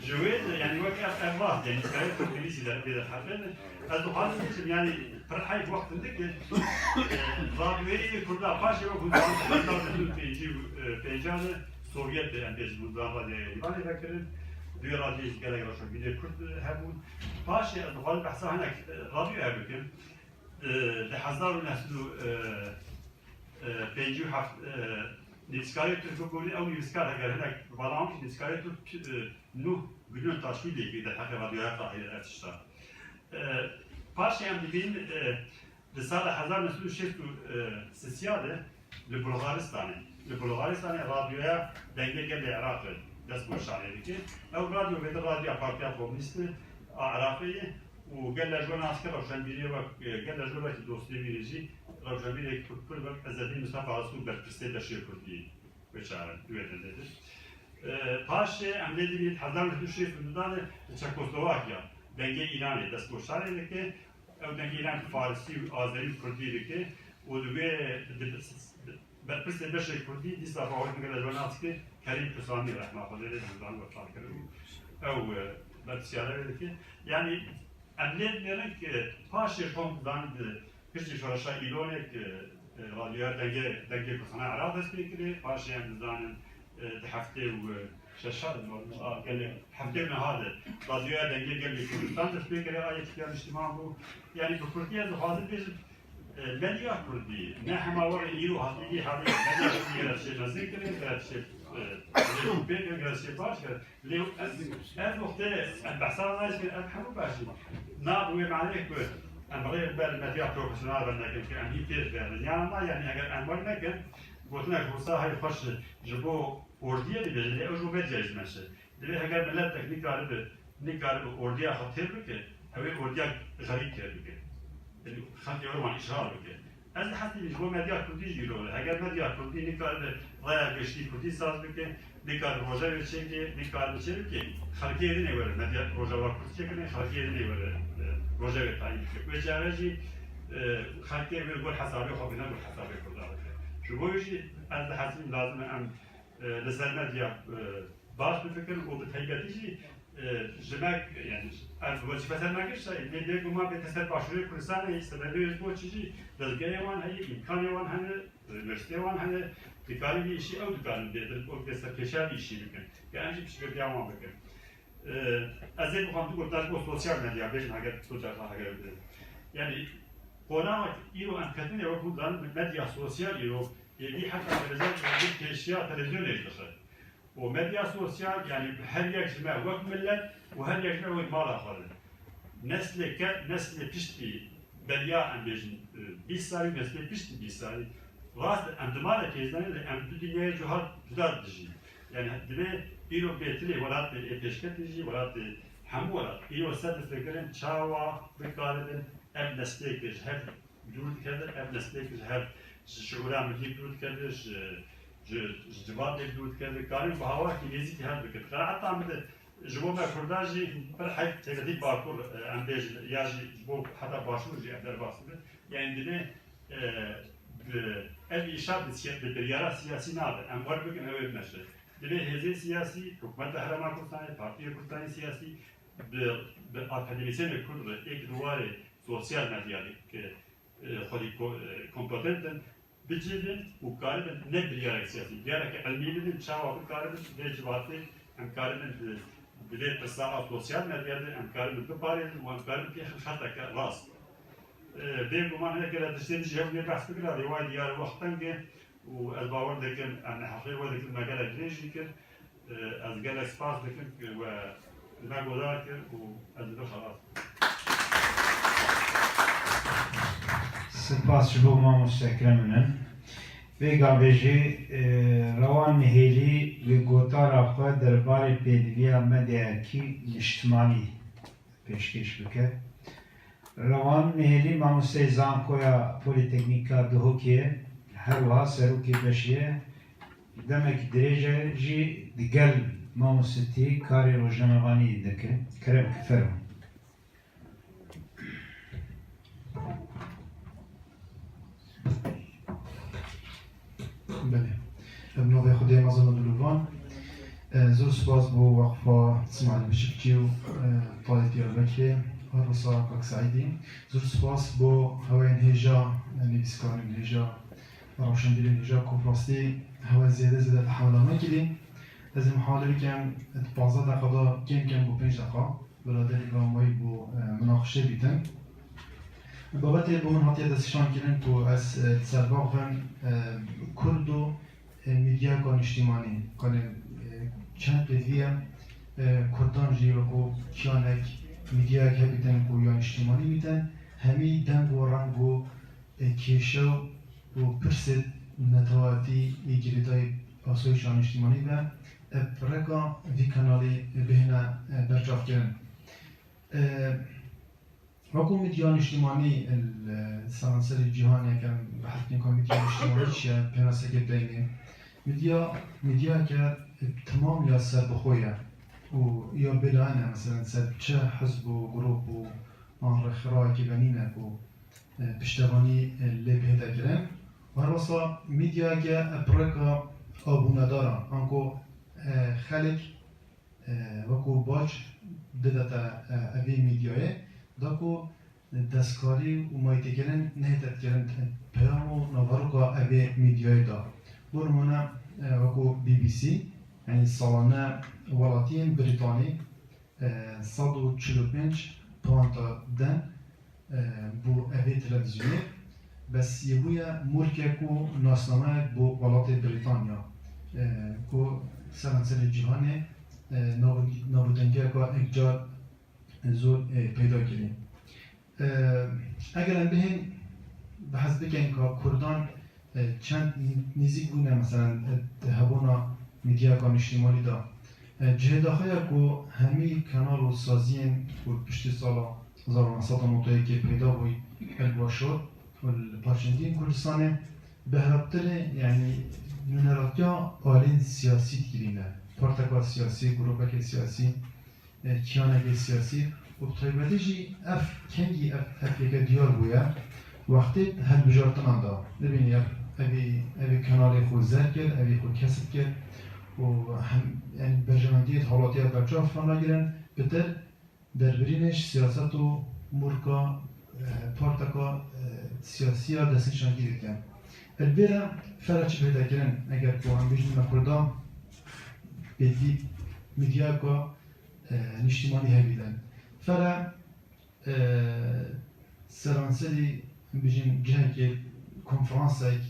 Ji wê de, yani, wek ev, ev vat, yani, hikayê Kurd nivîsî de bê de hebe ne. Ez dixwazim bêjim, yani, pir heyf wext hindike, e, radyoyê Kurda paşê wek hûn zanin, hezar neh sed û pêncî û pênc de Sovyet de, em bêjin, hûn zanin, radyoya Êrîvanê vekirin. Duya radyoyê jî gelek rewşenbîrê Kurd hebûn. Paşê ez dixwazim behsa hinek, e, radyoya bikim. E, di hezar û neh sed û, e, e, pêncî û heft, e, nivîskarê Tirk û Kurd, ew nivîskar heger hinek bi bala wan jî nivîskarê Tirk, e, Nuh Günün Taşvîlê kir derheqê radyoya Qahîre ev tişta. E, paşê em dibînin, e, di sala hezar neh sed û şêst û sê de li Bulgaristanê, li Bulgaristanê radyoya Dengê Gelê Iraqê dest bi şanê dike. Ew radyo bêtir radyoya Partiya Komûnîst a Iraqê ye û gelek ji wan nas kir rewşenbîrê wek, e, gelek ji wan wekî dostê wî re jî rewşenbîrek pir, pir wek Ezedîn Mistefa Asû berpirsê beşê Kurdî. Wê çare, wê dendê de. E, paşê em lê dibînin hezar neh sed û şêst û du de li Çekoslovakya Dengê Îranê dest bi şanê dike. Ew Dengê Îran Farisî û Azerî û Kurdî dike û di wê di, di, berpirsê beşê Kurdî dîsa bawer dike li nas dike Kerîm Husamî rehma Xwedê lê, hemdan wefat kirin û ew, e, berpirsiyara wê dike. Yanî em lê dinêrin ku paşê xwe dizanin di Piştî şoreşa Îlonê ku, e, radyoya Dengê, Dengê Kurdistana Iraq dest pê kirê, paşê em dizanin, e, di heftê û şeşa de, a, gelê, heftê û neha de radyoya Dengê Gelê Kurdistan dest pê kirê, a Yekîtiya Niştiman bû. Yanî bi kurdî ez dixwazim bêjim, e, medya kurdî, ne hema were îro hatî vî halê medya kurdî gere dişê mezin kirê, gere dişê, e, pê kirê, gere dişê baş kirê. Lê ev, ev noqteyê em behsa nayê, ev hemû baş in. Na bi wê maneyê ku em rê ber medya profesyonel ve nekin, ku em hîn têr verin. Yan na, yanî eger em wer nekin, gotinek wisa hey xweş ji bo ordiyê dibêjin, lê ew ji bo medyayê ji me çi? Divê heger miletek nikaribe, nikaribe ordiya xwe têr bike, ew ê ordiya xerîb têr bike. Yanî xelkê we wan îşxal bike. Ez dihesibim ji bo medya kurdî jî îro, heger medya kurdî nikaribe raya giştî kurdî saz bike, nikaribe rojevê çêke, nikaribe çê bike, xelkê din ê were medya rojava kurdî çêkirine, xelkê din ê were, e, rojevê tayîn bike. Wê çare jî, e, xelkê wê gor hesabê xwe bîne, gor hesabê kurda bike. Ji bo wê jî ez dihesibim lazim e em, e, li ser medya, e, baş bifikirin û bi taybetî jî, e, ji me, yani, ev wezîfe ser me girt, lê bêguman bê te ser Başûrê Kurdistanê, sebebê ji bo çi jî dezgehê wan heye, îmkanê wan hene, unîversîteyê wan hene, dikarî vî îşî ew dikarin bêtir, û bê serkêşiya vî îşî bikin. Ya em jî piştgiriya wan bikin. E, ez ê bixwam du gotina ji bo sosyal medya bêjim, heger tu derfa heger bidin. Yani, qonaxa îro em ketine wek hûn zanin medya sosyal îro, êdî heta televîzyon pêşiya televîzyonê jî dixe. û medya sosyal, yani her yek ji me wek milet û her yek ji me wek mala xwe de. Neslê ke-, neslê piştî beriya em bêjin, e, bîst salî, neslê piştî bîst salî, rast em di malekê jî ne, em du dinyayê cuha cuda dijîn. Yani divê îro bêtirê welatê ê pêşketî jî, welatê hemû welat, îro ser difikirin çawa bikaribin ev neslê ke ji hev dûr dikevin, ev neslê ke ji hev ji şiûra milî dûr dikevin, ji ji, ji civatê bi dûr dike, dikarî bi hawakî nêzîkî hev bikin. Qenaeta min de ji bo me Kurdan jî pir heyf têkilî Bakur, e, em bêjin, ya jî ji bo heta Başûr jî em derbas bibin. Yani divê, e, bi, ev îşa bi siya-, bi biryara siyasî nabe. Em wer bikin ew ê bimeşe. Divê hêzên siyasî, hikûmeta Herêma Kurdistanê, Partiya Kurdistanê siyasî, bi, bi akademîsyenê Kurd re êk di warê sosyal medya de, ke, e, xwedî ko-, e, kompetent in, bicivin û karibin ne biryarek siyasî, biryareke ilmî bidin, çawa bikaribin vê civatê, em karibin di, di vê pirsa a sosyal medya de, em karibin biparêzin û em karibin pêxin xeteke rast. E, bêguman hinek gelek tiştên jî hev nê behs bikira, rêwayê diyar wext teng e û ez bawer dikim, em heqê we dikin, me gelek dirêj jî kir. E, ez gelek spas dikim ku we li me guhdar kir û ez li vir xelas bûm. Spas ji bo mamoste Ekrem Inen. Vê gavê jî, e, Rewan Nihêlî li gotara xwe derbarê pêdiviya medyayekî niştimanî pêşkêş bike. Rewan Nihêlî mamosteyê Zankoya Polîteknîka Duhokê ye, her wiha serokê beşê ye. Demekî dirêj e jî digel mamostetî karê rojnamevanî dike. Kerem ke fermo. Belê. Bi navê Xwedê mezin û dilûvan. E, zor spas bo Weqfa Smail Biçikçî û, e, Tayê Diyarbekirê, her wisa Kak Seîdî. Zor spas bo hewayên hêja, e, nivîskarên hêja, rewşenbîrên hêja ku bi rastî hewa zêde zêde tehewla me kirî. Ez ê mihawele bikim di panzdeh deqa de kêm kêm bo pênc deqa. Biraderî Ramayî bo, e, minaqişe bîtin. Babetê bo min hatiye destnîşan kirin ku ez, e, li ser baxvim, e, Kurd û, e, medyayeka niştîmanî. Qanê, e, çend pêdivî ye, e, Kurdan jî wekû kiyanek, medyayek hebîtin ku ya niştîmanî bîtin, hemî deng û reng û e, kêşe û pirsê netewatî ê girêdayî asayîşa niştîmanî be, e, bi rêka vî kanalî bihêne, e, berçavkirin. E, wekû medya niştîmanî, e, li seranserê cîhanê, kem behs bikin ka medya niştîmanî çi ye, pênasekê peynî. Medya, medyayeke, e, temam ya serbixwe ye û ya bêlayan e, meselen, ser çi hizb û grûp û an rêxirayekê ve nîne ku e, piştevanî, e, lê bihête kirin. Û her wisa medyayeke, e, bi rêka abûnedar a, anku, e, xelk, e, wekû bac didete, e, evê medyayê, da ku destkarî û mayîtêkirin nehête kirin, e, peyam û naveroka evê medyayê da. Bo nimûne, e, wekû B B C, yanî salane welatiyên Brîtanî, e, sed û çil û pênc puanta din, e, bo evê televîzyonê. Bes yê bûye mûrkek û nasnameyek bo welatê Brîtanya, e, ku seranserê cîhanê, e, nav-, navûdengiyeka ekcar zor, e, peyda kirî. E, eger em bihên behs bikin ka Kurdan, e, çend nî-, nêzîk bûne, meselen, e, di hebûna medyayeka niştîmanî de, e, cihê daxuya ku hemî kanal û saziyên ku piştî sala hezar û neh sed û newteyekê peyda bûyî, el Başûr û li parçeyên din Kurdistanê, bi herabtirê, yanî nûneratiya alên siyasî dikirîne. Parteka siyasî, grûpeke siyasî, e, kiyanekê siyasî û bi taybetî jî ev kengî ev, ev yeke diyar bûye wextê hilbijartinan de. Dibînî ev, evî, evî kanalê xwe zer kir, evî xwe kesb kir û hem, yanî berjewendiyê di hawlatiya berçav xwe nagirin, pitir derbirînê ji siyaset û mûrka, e, parteka, e, siyasî ya destnîşankî dike. Li vê re fera çi bihête kirin, eger ku em bêjin me Kurdan pêdivî medyayeka e, niştimanî hevî de. Fere, e, seranserî, em bêjin cihekê, konferansek,